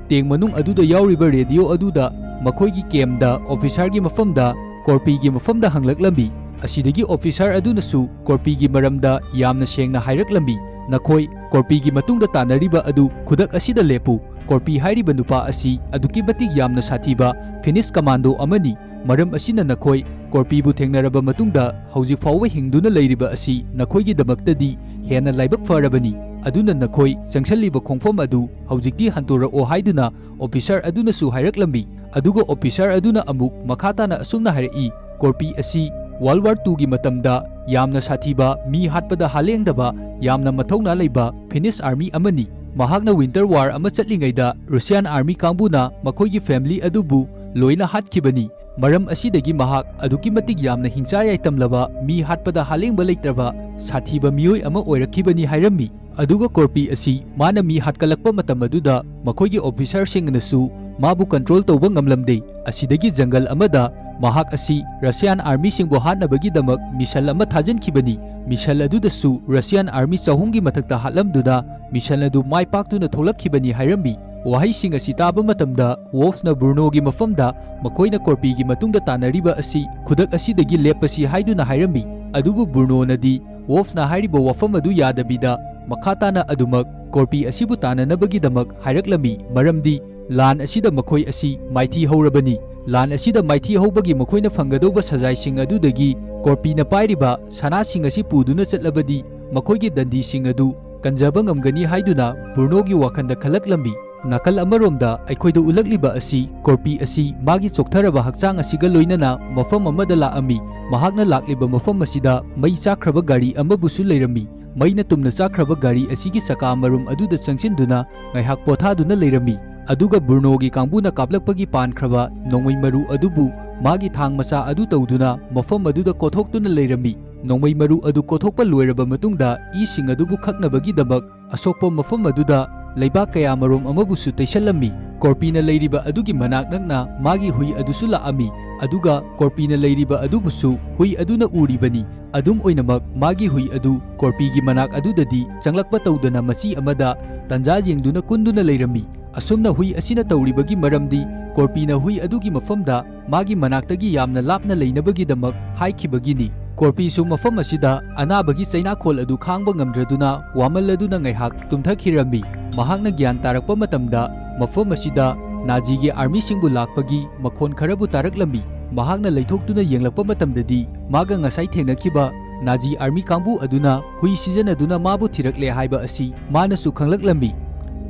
ꯇꯦꯡ ꯃꯅꯨꯡ ꯑꯗꯨꯗ ꯌꯥꯎꯔꯤꯕ ꯔꯦꯗꯤꯑꯣ ꯑꯗꯨꯗ ꯃꯈꯣꯏꯒꯤ ꯀꯦꯝꯗ ꯑꯣꯐꯤꯁꯥꯔꯒꯤ ꯃꯐꯝꯗ ꯀꯣꯔꯄꯤꯒꯤ ꯃꯐꯝꯗ ꯍꯪꯂꯛꯂꯝꯃꯤ꯫ ꯑꯁꯤꯗꯒꯤ ꯑꯣꯐꯤꯁꯥꯔ ꯑꯗꯨꯅꯁꯨ ꯀꯣꯔꯄꯤꯒꯤ ꯃꯔꯝꯗ ꯌꯥꯝꯅ ꯁꯦꯡꯅ ꯍꯥꯏꯔꯛꯂꯝꯃꯤ꯫ "ꯅꯈꯣꯏ ꯀꯣꯔꯄꯤꯒꯤ ꯃꯇꯨꯡꯗ ꯇꯥꯟꯅꯔꯤꯕ ꯑꯗꯨ ꯈꯨꯗꯛ ꯑꯁꯤꯗ ꯂꯦꯞꯄꯨ꯫ ꯀꯣꯔꯄꯤ ꯍꯥꯏꯔꯤꯕ ꯅꯨꯄꯥ ꯑꯁꯤ ꯑꯗꯨꯛꯀꯤ ꯃꯇꯤꯛ ꯌꯥꯝꯅ ꯁꯥꯊꯤꯕ ꯐꯤꯅꯤꯁ ꯀꯃꯥꯟꯗꯣ ꯑꯃꯅꯤ꯫ ꯃꯔꯝ ꯑꯁꯤꯅ ꯅꯈꯣꯏ ꯀꯣꯔꯄꯤꯕꯨ ꯊꯦꯡꯅꯔꯕ ꯃꯇꯨꯡꯗ ꯍꯧꯖꯤꯛ ꯐꯥꯎꯕ ꯍꯤꯡꯗꯨꯅ ꯂꯩꯔꯤꯕ ꯑꯁꯤ ꯅꯈꯣꯏꯒꯤꯗꯃꯛꯇꯗꯤ ꯍꯦꯟꯅ ꯂꯥꯏꯕꯛ ꯐꯔꯕꯅꯤ꯫ ꯑꯗꯨꯅ ꯅꯈꯣꯏ ꯆꯪꯁꯜꯂꯤꯕ ꯈꯣꯡꯐꯝ ꯑꯗꯨ ꯍꯧꯖꯤꯛꯇꯤ ꯍꯟꯗꯣꯔꯛꯑꯣ" ꯍꯥꯏꯗꯨꯅ ꯑꯣꯐꯤꯁꯥꯔ ꯑꯗꯨꯅꯁꯨ ꯍꯥꯏꯔꯛꯂꯝꯃꯤ꯫ ꯑꯗꯨꯒ ꯑꯣꯐꯤꯁꯥꯔ ꯑꯗꯨꯅ ꯑꯃꯨꯛ ꯃꯈꯥ ꯇꯥꯅ ꯑꯁꯨꯝꯅ ꯍꯥꯏꯔꯛꯏ, "ꯀꯣꯔꯄꯤ ꯑꯁꯤ ꯋꯥꯔꯜ ꯋꯥꯔ ꯇꯨꯒꯤ ꯃꯇꯝꯗ ꯌꯥꯝꯅ ꯁꯥꯊꯤꯕ, ꯃꯤ ꯍꯥꯠꯄꯗ ꯍꯥꯂꯦꯡꯗꯕ, ꯌꯥꯝꯅ ꯃꯊꯧꯅꯥ ꯂꯩꯕ ꯐꯤꯅꯤꯁ ꯑꯥꯔꯃꯤ ꯑꯃꯅꯤ꯫ ꯃꯍꯥꯛꯅ ꯋꯤꯟꯇꯔ ꯋꯥꯔ ꯑꯃ ꯆꯠꯂꯤꯉꯩꯗ ꯔꯨꯁꯤꯌꯥꯟ ꯑꯥꯔꯃꯤ ꯀꯥꯡꯕꯨꯅ ꯃꯈꯣꯏꯒꯤ ꯐꯦꯃꯤꯂꯤ ꯑꯗꯨꯕꯨ ꯂꯣꯏꯅ ꯍꯥꯠꯈꯤꯕꯅꯤ꯫ ꯃꯔꯝ ꯑꯁꯤꯗꯒꯤ ꯃꯍꯥꯛ ꯑꯗꯨꯛꯀꯤ ꯃꯇꯤꯛ ꯌꯥꯝꯅ ꯍꯤꯡꯆꯥ ꯌꯥꯏꯇꯝꯂꯕ, ꯃꯤ ꯍꯥꯠꯄꯗ ꯍꯥꯂꯦꯡꯕ ꯂꯩꯇ꯭ꯔꯕ ꯁꯥꯊꯤꯕ ꯃꯤꯑꯣꯏ ꯑꯃ ꯑꯣꯏꯔꯛꯈꯤꯕꯅꯤ" ꯍꯥꯏꯔꯝꯃꯤ꯫ ꯑꯗꯨꯒ ꯀꯣꯔꯄꯤ ꯑꯁꯤ ꯃꯥꯅ ꯃꯤ ꯍꯥꯠꯀꯠꯂꯛꯄ ꯃꯇꯝ ꯑꯗꯨꯗ ꯃꯈꯣꯏꯒꯤ ꯑꯣꯐꯤꯁꯥꯔꯁꯤꯡꯅꯁꯨ ꯃꯥꯕꯨ ꯀꯟꯇ꯭ꯔꯣꯜ ꯇꯧꯕ ꯉꯝꯂꯝꯗꯦ꯫ ꯑꯁꯤꯗꯒꯤ ꯖꯪꯒꯜ ꯑꯃꯗ ꯃꯍꯥꯛ ꯑꯁꯤ ꯔꯁꯤꯌꯥꯟ ꯑꯥꯔꯃꯤꯁꯤꯡꯕꯨ ꯍꯥꯠꯅꯕꯒꯤꯗꯃꯛ ꯃꯤꯁꯜ ꯑꯃ ꯊꯥꯖꯤꯟꯈꯤꯕꯅꯤ꯫ ꯃꯤꯁꯜ ꯑꯗꯨꯗꯁꯨ ꯔꯁꯤꯌꯥꯟ ꯑꯥꯔꯃꯤ ꯆꯍꯨꯝꯒꯤ ꯃꯊꯛꯇ ꯍꯥꯠꯂꯝꯗꯨꯅ ꯃꯤꯁꯜ ꯑꯗꯨ ꯃꯥꯏ ꯄꯥꯛꯇꯨꯅ ꯊꯣꯛꯂꯛꯈꯤꯕꯅꯤ ꯍꯥꯏꯔꯝꯃꯤ꯫ ꯋꯥꯍꯩꯁꯤꯡ ꯑꯁꯤ ꯇꯥꯕ ꯃꯇꯝꯗ ꯋꯣꯜꯐꯅ ꯕ꯭ꯔꯨꯅꯣꯒꯤ ꯃꯐꯝꯗ ꯃꯈꯣꯏꯅ ꯀꯣꯔꯄꯤꯒꯤ ꯃꯇꯨꯡꯗ ꯇꯥꯟꯅꯔꯤꯕ ꯑꯁꯤ ꯈꯨꯗꯛ ꯑꯁꯤꯗꯒꯤ ꯂꯦꯞꯄꯁꯤ ꯍꯥꯏꯗꯨꯅ ꯍꯥꯏꯔꯝꯃꯤ꯫ ꯑꯗꯨꯕꯨ ꯕ꯭ꯔꯨꯅꯣꯅꯗꯤ ꯋꯣꯜꯐꯅ ꯍꯥꯏꯔꯤꯕ ꯋꯥꯐꯝ ꯑꯗꯨ ꯌꯥꯗꯕꯤꯗ ꯃꯈꯥ ꯇꯥꯅ ꯑꯗꯨꯃꯛ ꯀꯣꯔꯄꯤ ꯑꯁꯤꯕꯨ ꯇꯥꯟꯅꯅꯕꯒꯤꯗꯃꯛ ꯍꯥꯏꯔꯛꯂꯝꯃꯤ, ꯃꯔꯝꯗꯤ ꯂꯥꯟ ꯑꯁꯤꯗ ꯃꯈꯣꯏ ꯑꯁꯤ ꯃꯥꯏꯊꯤ ꯍꯧꯔꯕꯅꯤ꯫ ꯂꯥꯟ ꯑꯁꯤꯗ ꯃꯥꯏꯊꯤ ꯍꯧꯕꯒꯤ ꯃꯈꯣꯏꯅ ꯐꯪꯒꯗꯧꯕ ꯁꯖꯥꯏꯁꯤꯡ ꯑꯗꯨꯗꯒꯤ ꯀꯣꯔꯄꯤꯅ ꯄꯥꯏꯔꯤꯕ ꯁꯅꯥꯁꯤꯡ ꯑꯁꯤ ꯄꯨꯗꯨꯅ ꯆꯠꯂꯕꯗꯤ ꯃꯈꯣꯏꯒꯤ ꯗꯟꯗꯤꯁꯤꯡ ꯑꯗꯨ ꯀꯟꯖꯕ ꯉꯝꯒꯅꯤ ꯍꯥꯏꯗꯨꯅ ꯕ꯭ꯔꯨꯅꯣꯒꯤ ꯋꯥꯈꯜꯗ ꯈꯜꯂꯛꯂꯝꯃꯤ꯫ ꯅꯥꯀꯜ ꯑꯃꯔꯣꯝꯗ ꯑꯩꯈꯣꯏꯗ ꯎꯠꯂꯛꯂꯤꯕ ꯑꯁꯤ ꯀꯣꯔꯄꯤ ꯑꯁꯤ ꯃꯥꯒꯤ ꯆꯣꯛꯊꯔꯕ ꯍꯛꯆꯥꯡ ꯑꯁꯤꯒ ꯂꯣꯏꯅꯅ ꯃꯐꯝ ꯑꯃꯗ ꯂꯥꯛꯑꯝꯃꯤ꯫ ꯃꯍꯥꯛꯅ ꯂꯥꯛꯂꯤꯕ ꯃꯐꯝ ꯑꯁꯤꯗ ꯃꯩ ꯆꯥꯛꯈ꯭ꯔꯕ ꯒꯥꯔꯤ ꯑꯃꯕꯨꯁꯨ ꯂꯩꯔꯝꯃꯤ꯫ ꯃꯩꯅ ꯇꯨꯝꯅ ꯆꯥꯛꯈ꯭ꯔꯕ ꯒꯥꯔꯤ ꯑꯁꯤꯒꯤ ꯆꯀꯥ ꯃꯔꯨꯝ ꯑꯗꯨꯗ ꯆꯪꯁꯤꯟꯗꯨꯅ ꯉꯥꯏꯍꯥꯛ ꯄꯣꯊꯥꯗꯨꯅ ꯂꯩꯔꯝꯃꯤ꯫ ꯑꯗꯨꯒ ꯕ꯭ꯔꯨꯅꯣꯒꯤ ꯀꯥꯡꯕꯨꯅ ꯀꯥꯞꯂꯛꯄꯒꯤ ꯄꯥꯟꯈ꯭ꯔꯕ ꯅꯣꯡꯃꯩ ꯃꯔꯨ ꯑꯗꯨꯕꯨ ꯃꯥꯒꯤ ꯊꯥꯡ ꯃꯆꯥ ꯑꯗꯨ ꯇꯧꯗꯨꯅ ꯃꯐꯝ ꯑꯗꯨꯗ ꯀꯣꯊꯣꯛꯇꯨꯅ ꯂꯩꯔꯝꯃꯤ꯫ ꯅꯣꯡꯃꯩ ꯃꯔꯨ ꯑꯗꯨ ꯀꯣꯊꯣꯛꯄ ꯂꯣꯏꯔꯕ ꯃꯇꯨꯡꯗ ꯏꯁꯤꯡ ꯑꯗꯨꯕꯨ ꯈꯛꯅꯕꯒꯤꯗꯃꯛ ꯑꯁꯣꯛꯄ ꯃꯐꯝ ꯑꯗꯨꯗ ꯂꯩꯕꯥꯛ ꯀꯌꯥꯃꯔꯨꯝ ꯑꯃꯕꯨꯁꯨ ꯇꯩꯁꯜꯂꯝꯃꯤ꯫ ꯀꯣꯔꯄꯤꯅ ꯂꯩꯔꯤꯕ ꯑꯗꯨꯒꯤ ꯃꯅꯥꯛ ꯅꯛꯅ ꯃꯥꯒꯤ ꯍꯨꯏ ꯑꯗꯨꯁꯨ ꯂꯥꯛꯑꯝꯃꯤ, ꯑꯗꯨꯒ ꯀꯣꯔꯄꯤꯅ ꯂꯩꯔꯤꯕ ꯑꯗꯨꯕꯨꯁꯨ ꯍꯨꯏ ꯑꯗꯨꯅ ꯎꯔꯤꯕꯅꯤ꯫ ꯑꯗꯨꯝ ꯑꯣꯏꯅꯃꯛ, ꯃꯥꯒꯤ ꯍꯨꯏ ꯑꯗꯨ ꯀꯣꯔꯄꯤꯒꯤ ꯃꯅꯥꯛ ꯑꯗꯨꯗꯗꯤ ꯆꯪꯂꯛꯄ ꯇꯧꯗꯅ ꯃꯆꯤ ꯑꯃꯗ ꯇꯟꯖꯥ ꯌꯦꯡꯗꯨꯅ ꯀꯨꯟꯗꯨꯅ ꯂꯩꯔꯝꯃꯤ꯫ ꯑꯁꯨꯝꯅ ꯍꯨꯏ ꯑꯁꯤꯅ ꯇꯧꯔꯤꯕꯒꯤ ꯃꯔꯝꯗꯤ ꯀꯣꯔꯄꯤꯅ ꯍꯨꯏ ꯑꯗꯨꯒꯤ ꯃꯐꯝꯗ ꯃꯥꯒꯤ ꯃꯅꯥꯛꯇꯒꯤ ꯌꯥꯝꯅ ꯂꯥꯞꯅ ꯂꯩꯅꯕꯒꯤꯗꯃꯛ ꯍꯥꯏꯈꯤꯕꯒꯤꯅꯤ꯫ ꯀꯣꯔꯄꯤꯁꯨ ꯃꯐꯝ ꯑꯁꯤꯗ ꯑꯅꯥꯕꯒꯤ ꯆꯩꯅꯥꯈꯣꯜ ꯑꯗꯨ ꯈꯥꯡꯕ ꯉꯝꯗ꯭ꯔꯗꯨꯅ ꯋꯥꯃꯜꯂꯗꯨꯅ ꯉꯥꯏꯍꯥꯛ ꯇꯨꯝꯊꯈꯤꯔꯝꯃꯤ꯫ ꯃꯍꯥꯛꯅ ꯒ꯭ꯌꯥꯟ ꯇꯥꯔꯛꯄ ꯃꯇꯝꯗ ꯃꯐꯝ ꯑꯁꯤꯗ ꯅꯥꯖꯤꯒꯤ ꯑꯥꯔꯃꯤꯁꯤꯡꯕꯨ ꯂꯥꯛꯄꯒꯤ ꯃꯈꯣꯟ ꯈꯔꯕꯨ ꯇꯥꯔꯛꯂꯝꯃꯤ꯫ ꯃꯍꯥꯛꯅ ꯂꯩꯊꯣꯛꯇꯨꯅ ꯌꯦꯡꯂꯛꯄ ꯃꯇꯝꯗꯗꯤ ꯃꯥꯒ ꯉꯁꯥꯏ ꯊꯦꯡꯅꯈꯤꯕ ꯅꯥꯖꯤ ꯑꯥꯔꯃꯤ ꯀꯥꯡꯕꯨ ꯑꯗꯨꯅ ꯍꯨꯏ ꯁꯤꯖꯤꯟꯅꯗꯨꯅ ꯃꯥꯕꯨ ꯊꯤꯔꯛꯂꯦ ꯍꯥꯏꯕ ꯑꯁꯤ ꯃꯥꯅꯁꯨ ꯈꯪꯂꯛꯂꯝꯃꯤ꯫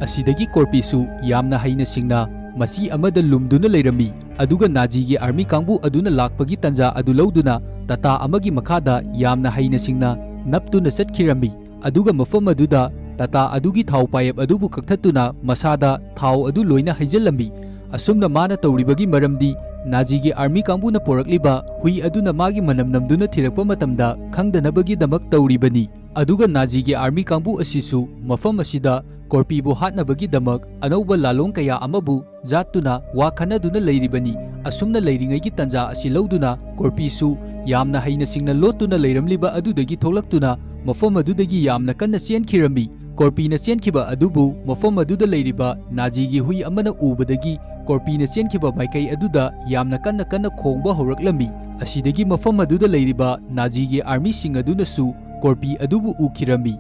ꯑꯁꯤꯗꯒꯤ ꯀꯣꯔꯄꯤꯁꯨ ꯌꯥꯝꯅ ꯍꯩꯅ ꯁꯤꯡꯅ ꯃꯆꯤ ꯑꯃꯗ ꯂꯨꯝꯗꯨꯅ ꯂꯩꯔꯝꯃꯤ꯫ ꯑꯗꯨꯒ ꯅꯥꯖꯤꯒꯤ ꯑꯥꯔꯃꯤ ꯀꯥꯡꯕꯨ ꯑꯗꯨꯅ ꯂꯥꯛꯄꯒꯤ ꯇꯟꯖꯥ ꯑꯗꯨ ꯂꯧꯗꯨꯅ ꯇꯥꯇꯥ ꯑꯃꯒꯤ ꯃꯈꯥꯗ ꯌꯥꯝꯅ ꯍꯩꯅ ꯁꯤꯡꯅ ꯅꯞꯇꯨꯅ ꯆꯠꯈꯤꯔꯝꯃꯤ꯫ ꯑꯗꯨꯒ ꯃꯐꯝ ꯑꯗꯨꯗ ꯇꯥꯇꯥ ꯑꯗꯨꯒꯤ ꯊꯥꯎ ꯄꯥꯌꯦꯞ ꯑꯗꯨꯕꯨ ꯀꯛꯊꯠꯇꯨꯅ ꯃꯁꯥꯗ ꯊꯥꯎ ꯑꯗꯨ ꯂꯣꯏꯅ ꯍꯩꯖꯤꯜꯂꯝꯃꯤ꯫ ꯑꯁꯨꯝꯅ ꯃꯥꯅ ꯇꯧꯔꯤꯕꯒꯤ ꯃꯔꯝꯗꯤ ꯅꯥꯖꯤꯒꯤ ꯑꯥꯔꯃꯤ ꯀꯥꯡꯕꯨꯅ ꯄꯣꯔꯛꯂꯤꯕ ꯍꯨꯏ ꯑꯗꯨꯅ ꯃꯥꯒꯤ ꯃꯅꯝ ꯅꯝꯗꯨꯅ ꯊꯤꯔꯛꯄ ꯃꯇꯝꯗ ꯈꯪꯗꯅꯕꯒꯤꯗꯃꯛ ꯇꯧꯔꯤꯕꯅꯤ꯫ ꯑꯗꯨꯒ ꯅꯥꯖꯤꯒꯤ ꯑꯥꯔꯃꯤ ꯀꯥꯡꯕꯨ ꯑꯁꯤꯁꯨ ꯃꯐꯝ ꯑꯁꯤꯗ ꯀꯣꯔꯄꯤꯕꯨ ꯍꯥꯠꯅꯕꯒꯤꯗꯃꯛ ꯑꯅꯧꯕ ꯂꯥꯂꯣꯡ ꯀꯌꯥ ꯑꯃꯕꯨ ꯖꯥꯠꯇꯨꯅ ꯋꯥ ꯈꯟꯅꯗꯨꯅ ꯂꯩꯔꯤꯕꯅꯤ꯫ ꯑꯁꯨꯝꯅ ꯂꯩꯔꯤꯉꯩꯒꯤ ꯇꯟꯖꯥ ꯑꯁꯤ ꯂꯧꯗꯨꯅ ꯀꯣꯔꯄꯤꯁꯨ ꯌꯥꯝꯅ ꯍꯩꯅ ꯁꯤꯡꯅ ꯂꯣꯠꯇꯨꯅ ꯂꯩꯔꯝꯂꯤꯕ ꯑꯗꯨꯗꯒꯤ ꯊꯣꯛꯂꯛꯇꯨꯅ ꯃꯐꯝ ꯑꯗꯨꯗꯒꯤ ꯌꯥꯝꯅ ꯀꯟꯅ ꯆꯦꯟꯈꯤꯔꯝꯃꯤ꯫ ꯀꯣꯔꯄꯤꯅ ꯆꯦꯟꯈꯤꯕ ꯑꯗꯨꯕꯨ ꯃꯐꯝ ꯑꯗꯨꯗ ꯂꯩꯔꯤꯕ ꯅꯥꯖꯤꯒꯤ ꯍꯨꯏ ꯑꯃꯅ ꯎꯕꯗꯒꯤ ꯀꯣꯔꯄꯤꯅ ꯆꯦꯟꯈꯤꯕ ꯃꯥꯏꯀꯩ ꯑꯗꯨꯗ ꯌꯥꯝꯅ ꯀꯟꯅ ꯀꯟꯅ ꯈꯣꯡꯕ ꯍꯧꯔꯛꯂꯝꯃꯤ꯫ ꯑꯁꯤꯗꯒꯤ ꯃꯐꯝ ꯑꯗꯨꯗ ꯂꯩꯔꯤꯕ ꯅꯥꯖꯤꯒꯤ ꯑꯥꯔꯃꯤꯁꯤꯡ ꯑꯗꯨꯅꯁꯨ ꯀꯣꯔꯄꯤ ꯑꯗꯨꯕꯨ ꯎꯈꯤꯔꯝꯃꯤ꯫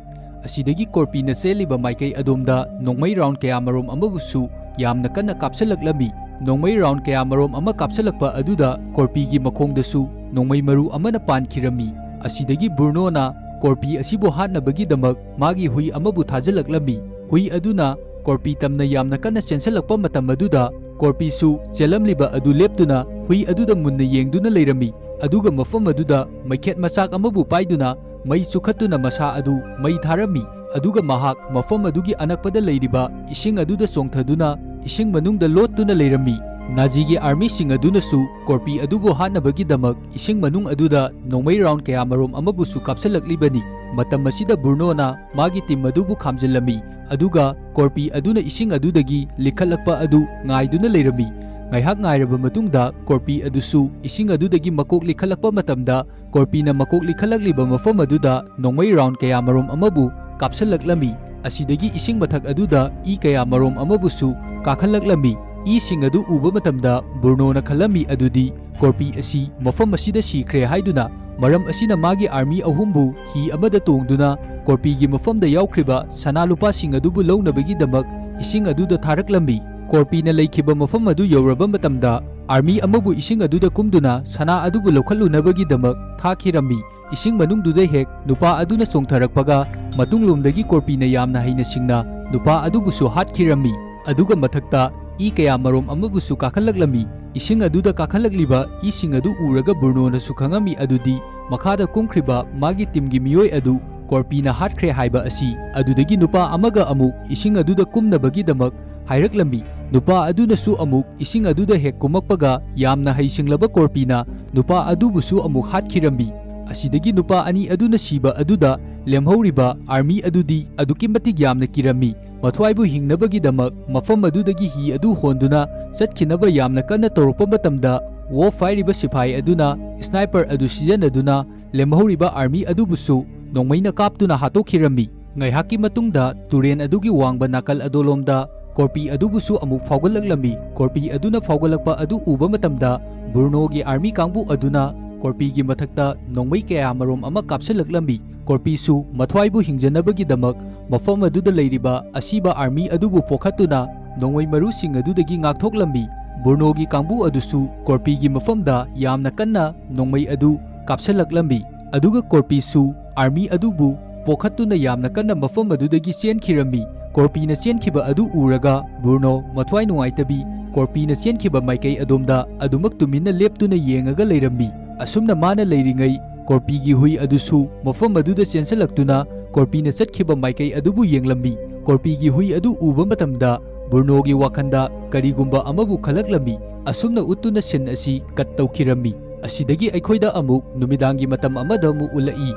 ꯑꯁꯤꯗꯒꯤ ꯀꯣꯔꯄꯤꯅ ꯆꯦꯜꯂꯤꯕ ꯃꯥꯏꯀꯩ ꯑꯗꯣꯝꯗ ꯅꯣꯡꯃꯩ ꯔꯥꯎꯟ ꯀꯌꯥ ꯃꯔꯣꯝ ꯑꯃꯕꯨꯁꯨ ꯌꯥꯝꯅ ꯀꯟꯅ ꯀꯥꯞꯁꯤꯜꯂꯛꯂꯝꯃꯤ꯫ ꯅꯣꯡꯃꯩ ꯔꯥꯎꯟ ꯀꯌꯥ ꯃꯔꯣꯝ ꯑꯃ ꯀꯥꯞꯁꯤꯜꯂꯛꯄ ꯑꯗꯨꯗ ꯀꯣꯔꯄꯤꯒꯤ ꯃꯈꯣꯡꯗꯁꯨ ꯅꯣꯡꯃꯩ ꯃꯔꯨ ꯑꯃꯅ ꯄꯥꯟꯈꯤꯔꯝꯃꯤ꯫ ꯑꯁꯤꯗꯒꯤ ꯕ꯭ꯔꯨꯅꯣꯅ ꯀꯣꯔꯄꯤ ꯑꯁꯤꯕꯨ ꯍꯥꯠꯅꯕꯒꯤꯗꯃꯛ ꯃꯥꯒꯤ ꯍꯨꯏ ꯑꯃꯕꯨ ꯊꯥꯖꯤꯜꯂꯛꯂꯝꯃꯤ꯫ ꯍꯨꯏ ꯑꯗꯨꯅ ꯀꯣꯔꯄꯤ ꯇꯝꯅ ꯌꯥꯝꯅ ꯀꯟꯅ ꯆꯦꯟꯁꯤꯜꯂꯛꯄ ꯃꯇꯝ ꯑꯗꯨꯗ ꯀꯣꯔꯄꯤꯁꯨ ꯆꯦꯜꯂꯝꯂꯤꯕ ꯑꯗꯨ ꯂꯦꯞꯇꯨꯅ ꯍꯨꯏ ꯑꯗꯨꯗ ꯃꯨꯟꯅ ꯌꯦꯡꯗꯨꯅ ꯂꯩꯔꯝꯃꯤ꯫ ꯑꯗꯨꯒ ꯃꯐꯝ ꯑꯗꯨꯗ ꯃꯩꯈꯦꯠ ꯃꯆꯥꯛ ꯑꯃꯕꯨ ꯄꯥꯏꯗꯨꯅ ꯃꯩ ꯆꯨꯈꯠꯇꯨꯅ ꯃꯁꯥ ꯑꯗꯨ ꯃꯩ ꯊꯥꯔꯝꯃꯤ꯫ ꯑꯗꯨꯒ ꯃꯍꯥꯛ ꯃꯐꯝ ꯑꯗꯨꯒꯤ ꯑꯅꯛꯄꯗ ꯂꯩꯔꯤꯕ ꯏꯁꯤꯡ ꯑꯗꯨꯗ ꯆꯣꯡꯊꯗꯨꯅ ꯏꯁꯤꯡ ꯃꯅꯨꯡꯗ ꯂꯣꯠꯇꯨꯅ ꯂꯩꯔꯝꯃꯤ꯫ ꯅꯥꯖꯤꯒꯤ ꯑꯥꯔꯃꯤꯁꯤꯡ ꯑꯗꯨꯅꯁꯨ ꯀꯣꯔꯄꯤ ꯑꯗꯨꯕꯨ ꯍꯥꯠꯅꯕꯒꯤꯗꯃꯛ ꯏꯁꯤꯡ ꯃꯅꯨꯡ ꯑꯗꯨꯗ ꯅꯣꯡꯃꯩ ꯔꯥꯎꯟ ꯀꯌꯥ ꯃꯔꯣꯝ ꯑꯃꯕꯨꯁꯨ ꯀꯥꯞꯁꯤꯜꯂꯛꯂꯤꯕꯅꯤ꯫ ꯃꯇꯝ ꯑꯁꯤꯗ ꯕ꯭ꯔꯨꯅꯣꯅ ꯃꯥꯒꯤ ꯇꯤꯝ ꯑꯗꯨꯕꯨ ꯈꯥꯝꯖꯤꯜꯂꯝꯃꯤ, ꯑꯗꯨꯒ ꯀꯣꯔꯄꯤ ꯑꯗꯨꯅ ꯏꯁꯤꯡ ꯑꯗꯨꯗꯒꯤ ꯂꯤꯈꯠꯂꯛꯄ ꯑꯗꯨ ꯉꯥꯏꯗꯨꯅ ꯂꯩꯔꯝꯃꯤ꯫ ꯉꯥꯏꯍꯥꯛ ꯉꯥꯏꯔꯕ ꯃꯇꯨꯡꯗ ꯀꯣꯔꯄꯤ ꯑꯗꯨꯁꯨ ꯏꯁꯤꯡ ꯑꯗꯨꯗꯒꯤ ꯃꯀꯣꯛ ꯂꯤꯈꯠꯂꯛꯄ ꯃꯇꯝꯗ, ꯀꯣꯔꯄꯤꯅ ꯃꯀꯣꯛ ꯂꯤꯈꯠꯂꯛꯂꯤꯕ ꯃꯐꯝ ꯑꯗꯨꯗ ꯅꯣꯡꯃꯩ ꯔꯥꯎꯟ ꯀꯌꯥ ꯃꯔꯨꯝ ꯑꯃꯕꯨ ꯀꯥꯞꯁꯤꯜꯂꯛꯂꯝꯃꯤ꯫ ꯑꯁꯤꯗꯒꯤ ꯏꯁꯤꯡ ꯃꯊꯛ ꯑꯗꯨꯗ ꯏ ꯀꯌꯥ ꯃꯔꯨꯝ ꯑꯃꯕꯨꯁꯨ ꯀꯥꯈꯠꯂꯛꯂꯝꯃꯤ꯫ ꯏꯁꯤꯡ ꯑꯗꯨ ꯎꯕ ꯃꯇꯝꯗ ꯕ꯭ꯔꯨꯅꯣꯅ ꯈꯜꯂꯝꯃꯤ ꯑꯗꯨꯗꯤ ꯀꯣꯔꯄꯤ ꯑꯁꯤ ꯃꯐꯝ ꯑꯁꯤꯗ ꯁꯤꯈ꯭ꯔꯦ ꯍꯥꯏꯗꯨꯅ, ꯃꯔꯝ ꯑꯁꯤꯅ ꯃꯥꯒꯤ ꯑꯥꯔꯃꯤ ꯑꯍꯨꯝꯕꯨ ꯍꯤ ꯑꯃꯗ ꯇꯣꯡꯗꯨꯅ ꯀꯣꯔꯄꯤꯒꯤ ꯃꯐꯝꯗ ꯌꯥꯎꯈ꯭ꯔꯤꯕ ꯁꯅꯥ ꯂꯨꯄꯥꯁꯤꯡ ꯑꯗꯨꯕꯨ ꯂꯧꯅꯕꯒꯤꯗꯃꯛ ꯏꯁꯤꯡ ꯑꯗꯨꯗ ꯊꯥꯔꯛꯂꯝꯃꯤ꯫ ꯀꯣꯔꯄꯤꯅ ꯂꯩꯈꯤꯕ ꯃꯐꯝ ꯑꯗꯨ ꯌꯧꯔꯕ ꯃꯇꯝꯗ, ꯑꯥꯔꯃꯤ ꯑꯃꯕꯨ ꯏꯁꯤꯡ ꯑꯗꯨꯗ ꯀꯨꯝꯗꯨꯅ ꯁꯅꯥ ꯑꯗꯨꯕꯨ ꯂꯧꯈꯠꯂꯨꯅꯕꯒꯤꯗꯃꯛ ꯊꯥꯈꯤꯔꯝꯃꯤ꯫ ꯏꯁꯤꯡ ꯃꯅꯨꯡꯗꯨꯗ ꯍꯦꯛ ꯅꯨꯄꯥ ꯑꯗꯨꯅ ꯆꯣꯡꯊꯔꯛꯄꯒ, ꯃꯇꯨꯡꯂꯣꯝꯗꯒꯤ ꯀꯣꯔꯄꯤꯅ ꯌꯥꯝꯅ ꯍꯩꯅ ꯁꯤꯡꯅ ꯅꯨꯄꯥ ꯑꯗꯨꯕꯨꯁꯨ ꯍꯥꯠꯈꯤꯔꯝꯃꯤ꯫ ꯑꯗꯨꯒ ꯃꯊꯛꯇ ꯏ ꯀꯌꯥ ꯃꯔꯨꯝ ꯑꯃꯕꯨꯁꯨ ꯀꯥꯈꯠꯂꯛꯂꯝꯃꯤ꯫ ꯏꯁꯤꯡ ꯑꯗꯨꯗ ꯀꯥꯈꯠꯂꯛꯂꯤꯕ ꯏꯁꯤꯡ ꯑꯗꯨ ꯎꯔꯒ ꯕ꯭ꯔꯨꯅꯣꯅꯁꯨ ꯈꯪꯉꯝꯃꯤ ꯑꯗꯨꯗꯤ ꯃꯈꯥꯗ ꯀꯨꯝꯈ꯭ꯔꯤꯕ ꯃꯥꯒꯤ ꯇꯤꯝꯒꯤ ꯃꯤꯑꯣꯏ ꯑꯗꯨ ꯀꯣꯔꯄꯤꯅ ꯍꯥꯠꯈ꯭ꯔꯦ ꯍꯥꯏꯕ ꯑꯁꯤ꯫ ꯑꯗꯨꯗꯒꯤ ꯅꯨꯄꯥ ꯑꯃꯒ ꯑꯃꯨꯛ ꯏꯁꯤꯡ ꯑꯗꯨꯗ ꯀꯨꯝꯅꯕꯒꯤꯗꯃꯛ ꯍꯥꯏꯔꯛꯂꯝꯃꯤ꯫ ꯅꯨꯄꯥ ꯑꯗꯨꯅꯁꯨ ꯑꯃꯨꯛ ꯏꯁꯤꯡ ꯑꯗꯨꯗ ꯍꯦꯛ ꯀꯨꯝꯃꯛꯄꯒ, ꯌꯥꯝꯅ ꯍꯩꯁꯤꯡꯂꯕ ꯀꯣꯔꯄꯤꯅ ꯅꯨꯄꯥ ꯑꯗꯨꯕꯨꯁꯨ ꯑꯃꯨꯛ ꯍꯥꯠꯈꯤꯔꯝꯃꯤ꯫ ꯑꯁꯤꯗꯒꯤ ꯅꯨꯄꯥ ꯑꯅꯤ ꯑꯗꯨꯅ ꯁꯤꯕ ꯑꯗꯨꯗ ꯂꯦꯝꯍꯧꯔꯤꯕ ꯑꯥꯔꯃꯤ ꯑꯗꯨꯗꯤ ꯑꯗꯨꯛꯀꯤ ꯃꯇꯤꯛ ꯌꯥꯝꯅ ꯀꯤꯔꯝꯃꯤ꯫ ꯃꯊ꯭ꯋꯥꯏꯕꯨ ꯍꯤꯡꯅꯕꯒꯤꯗꯃꯛ ꯃꯐꯝ ꯑꯗꯨꯗꯒꯤ ꯍꯤ ꯑꯗꯨ ꯍꯣꯟꯗꯨꯅ ꯆꯠꯈꯤꯅꯕ ꯌꯥꯝꯅ ꯀꯟꯅ ꯇꯧꯔꯛꯄ ꯃꯇꯝꯗ, ꯋꯣꯐ ꯍꯥꯏꯔꯤꯕ ꯁꯤꯐꯥꯏ ꯑꯗꯨꯅ ꯁ꯭ꯅꯥꯏꯄꯔ ꯑꯗꯨ ꯁꯤꯖꯤꯟꯅꯗꯨꯅ ꯂꯦꯝꯍꯧꯔꯤꯕ ꯑꯥꯔꯃꯤ ꯑꯗꯨꯕꯨꯁꯨ ꯅꯣꯡꯃꯩꯅ ꯀꯥꯞꯇꯨꯅ ꯍꯥꯠꯇꯣꯛꯈꯤꯔꯝꯃꯤ꯫ ꯉꯥꯏꯍꯥꯛꯀꯤ ꯃꯇꯨꯡꯗ ꯇꯨꯔꯦꯟ ꯑꯗꯨꯒꯤ ꯋꯥꯡꯕ ꯅꯥꯀꯜ ꯑꯗꯣꯂꯣꯝꯗ ꯀꯣꯔꯄꯤ ꯑꯗꯨꯕꯨꯁꯨ ꯑꯃꯨꯛ ꯐꯥꯎꯒꯠꯂꯛꯂꯝꯃꯤ꯫ ꯀꯣꯔꯄꯤ ꯑꯗꯨꯅ ꯐꯥꯎꯒꯠꯂꯛꯄ ꯑꯗꯨ ꯎꯕ ꯃꯇꯝꯗ, ꯕ꯭ꯔꯨꯅꯣꯒꯤ ꯑꯥꯔꯃꯤ ꯀꯥꯡꯕꯨ ꯑꯗꯨꯅ ꯀꯣꯔꯄꯤꯒꯤ ꯃꯊꯛꯇ ꯅꯣꯡꯃꯩ ꯀꯌꯥ ꯃꯔꯨꯝ ꯑꯃ ꯀꯥꯞꯁꯤꯜꯂꯛꯂꯝꯃꯤ꯫ ꯀꯣꯔꯄꯤꯁꯨ ꯃꯊ꯭ꯋꯥꯏꯕꯨ ꯍꯤꯡꯖꯅꯕꯒꯤꯗꯃꯛ ꯃꯐꯝ ꯑꯗꯨꯗ ꯂꯩꯔꯤꯕ ꯑꯁꯤꯕ ꯑꯥꯔꯃꯤ ꯑꯗꯨꯕꯨ ꯄꯣꯈꯠꯇꯨꯅ ꯅꯣꯡꯃꯩ ꯃꯔꯨꯁꯤꯡ ꯑꯗꯨꯗꯒꯤ ꯉꯥꯛꯊꯣꯛꯂꯝꯃꯤ꯫ ꯕ꯭ꯔꯨꯅꯣꯒꯤ ꯀꯥꯡꯕꯨ ꯑꯗꯨꯁꯨ ꯀꯣꯔꯄꯤꯒꯤ ꯃꯐꯝꯗ ꯌꯥꯝꯅ ꯀꯟꯅ ꯅꯣꯡꯃꯩ ꯑꯗꯨ ꯀꯥꯞꯁꯤꯜꯂꯛꯂꯝꯃꯤ꯫ ꯑꯗꯨꯒ ꯀꯣꯔꯄꯤꯁꯨ ꯑꯥꯔꯃꯤ ꯑꯗꯨꯕꯨ ꯄꯣꯈꯠꯇꯨꯅ ꯌꯥꯝꯅ ꯀꯟꯅ ꯃꯐꯝ ꯑꯗꯨꯗꯒꯤ ꯆꯦꯟꯈꯤꯔꯝꯃꯤ꯫ ꯀꯣꯔꯄꯤꯅ ꯆꯦꯟꯈꯤꯕ ꯑꯗꯨ ꯎꯔꯒ ꯕ꯭ꯔꯨꯅꯣ ꯃꯊ꯭ꯋꯥꯏ ꯅꯨꯡꯉꯥꯏꯇꯕꯤ, ꯀꯣꯔꯄꯤꯅ ꯆꯦꯟꯈꯤꯕ ꯃꯥꯏꯀꯩ ꯑꯗꯣꯝꯗ ꯑꯗꯨꯃꯛ ꯇꯨꯃꯤꯟꯅ ꯂꯦꯞꯇꯨꯅ ꯌꯦꯡꯉꯒ ꯂꯩꯔꯝꯃꯤ꯫ ꯑꯁꯨꯝꯅ ꯃꯥꯅ ꯂꯩꯔꯤꯉꯩ, ꯀꯣꯔꯄꯤꯒꯤ ꯍꯨꯏ ꯑꯗꯨꯁꯨ ꯃꯐꯝ ꯑꯗꯨꯗ ꯆꯦꯟꯁꯤꯜꯂꯛꯇꯨꯅ ꯀꯣꯔꯄꯤꯅ ꯆꯠꯈꯤꯕ ꯃꯥꯏꯀꯩ ꯑꯗꯨꯕꯨ ꯌꯦꯡꯂꯝꯃꯤ꯫ ꯀꯣꯔꯄꯤꯒꯤ ꯍꯨꯏ ꯑꯗꯨ ꯎꯕ ꯃꯇꯝꯗ ꯕ꯭ꯔꯨꯅꯣꯒꯤ ꯋꯥꯈꯜꯗ ꯀꯔꯤꯒꯨꯝꯕ ꯑꯃꯕꯨ ꯈꯜꯂꯛꯂꯝꯃꯤ꯫ ꯑꯁꯨꯝꯅ ꯎꯠꯇꯨꯅ ꯁꯤꯟ ꯑꯁꯤ ꯀꯠ ꯇꯧꯈꯤꯔꯝꯃꯤ꯫ ꯑꯁꯤꯗꯒꯤ ꯑꯩꯈꯣꯏꯗ ꯑꯃꯨꯛ ꯅꯨꯃꯤꯗꯥꯡꯒꯤ ꯃꯇꯝ ꯑꯃꯗ ꯑꯃꯨꯛ ꯎꯠꯂꯛꯏ꯫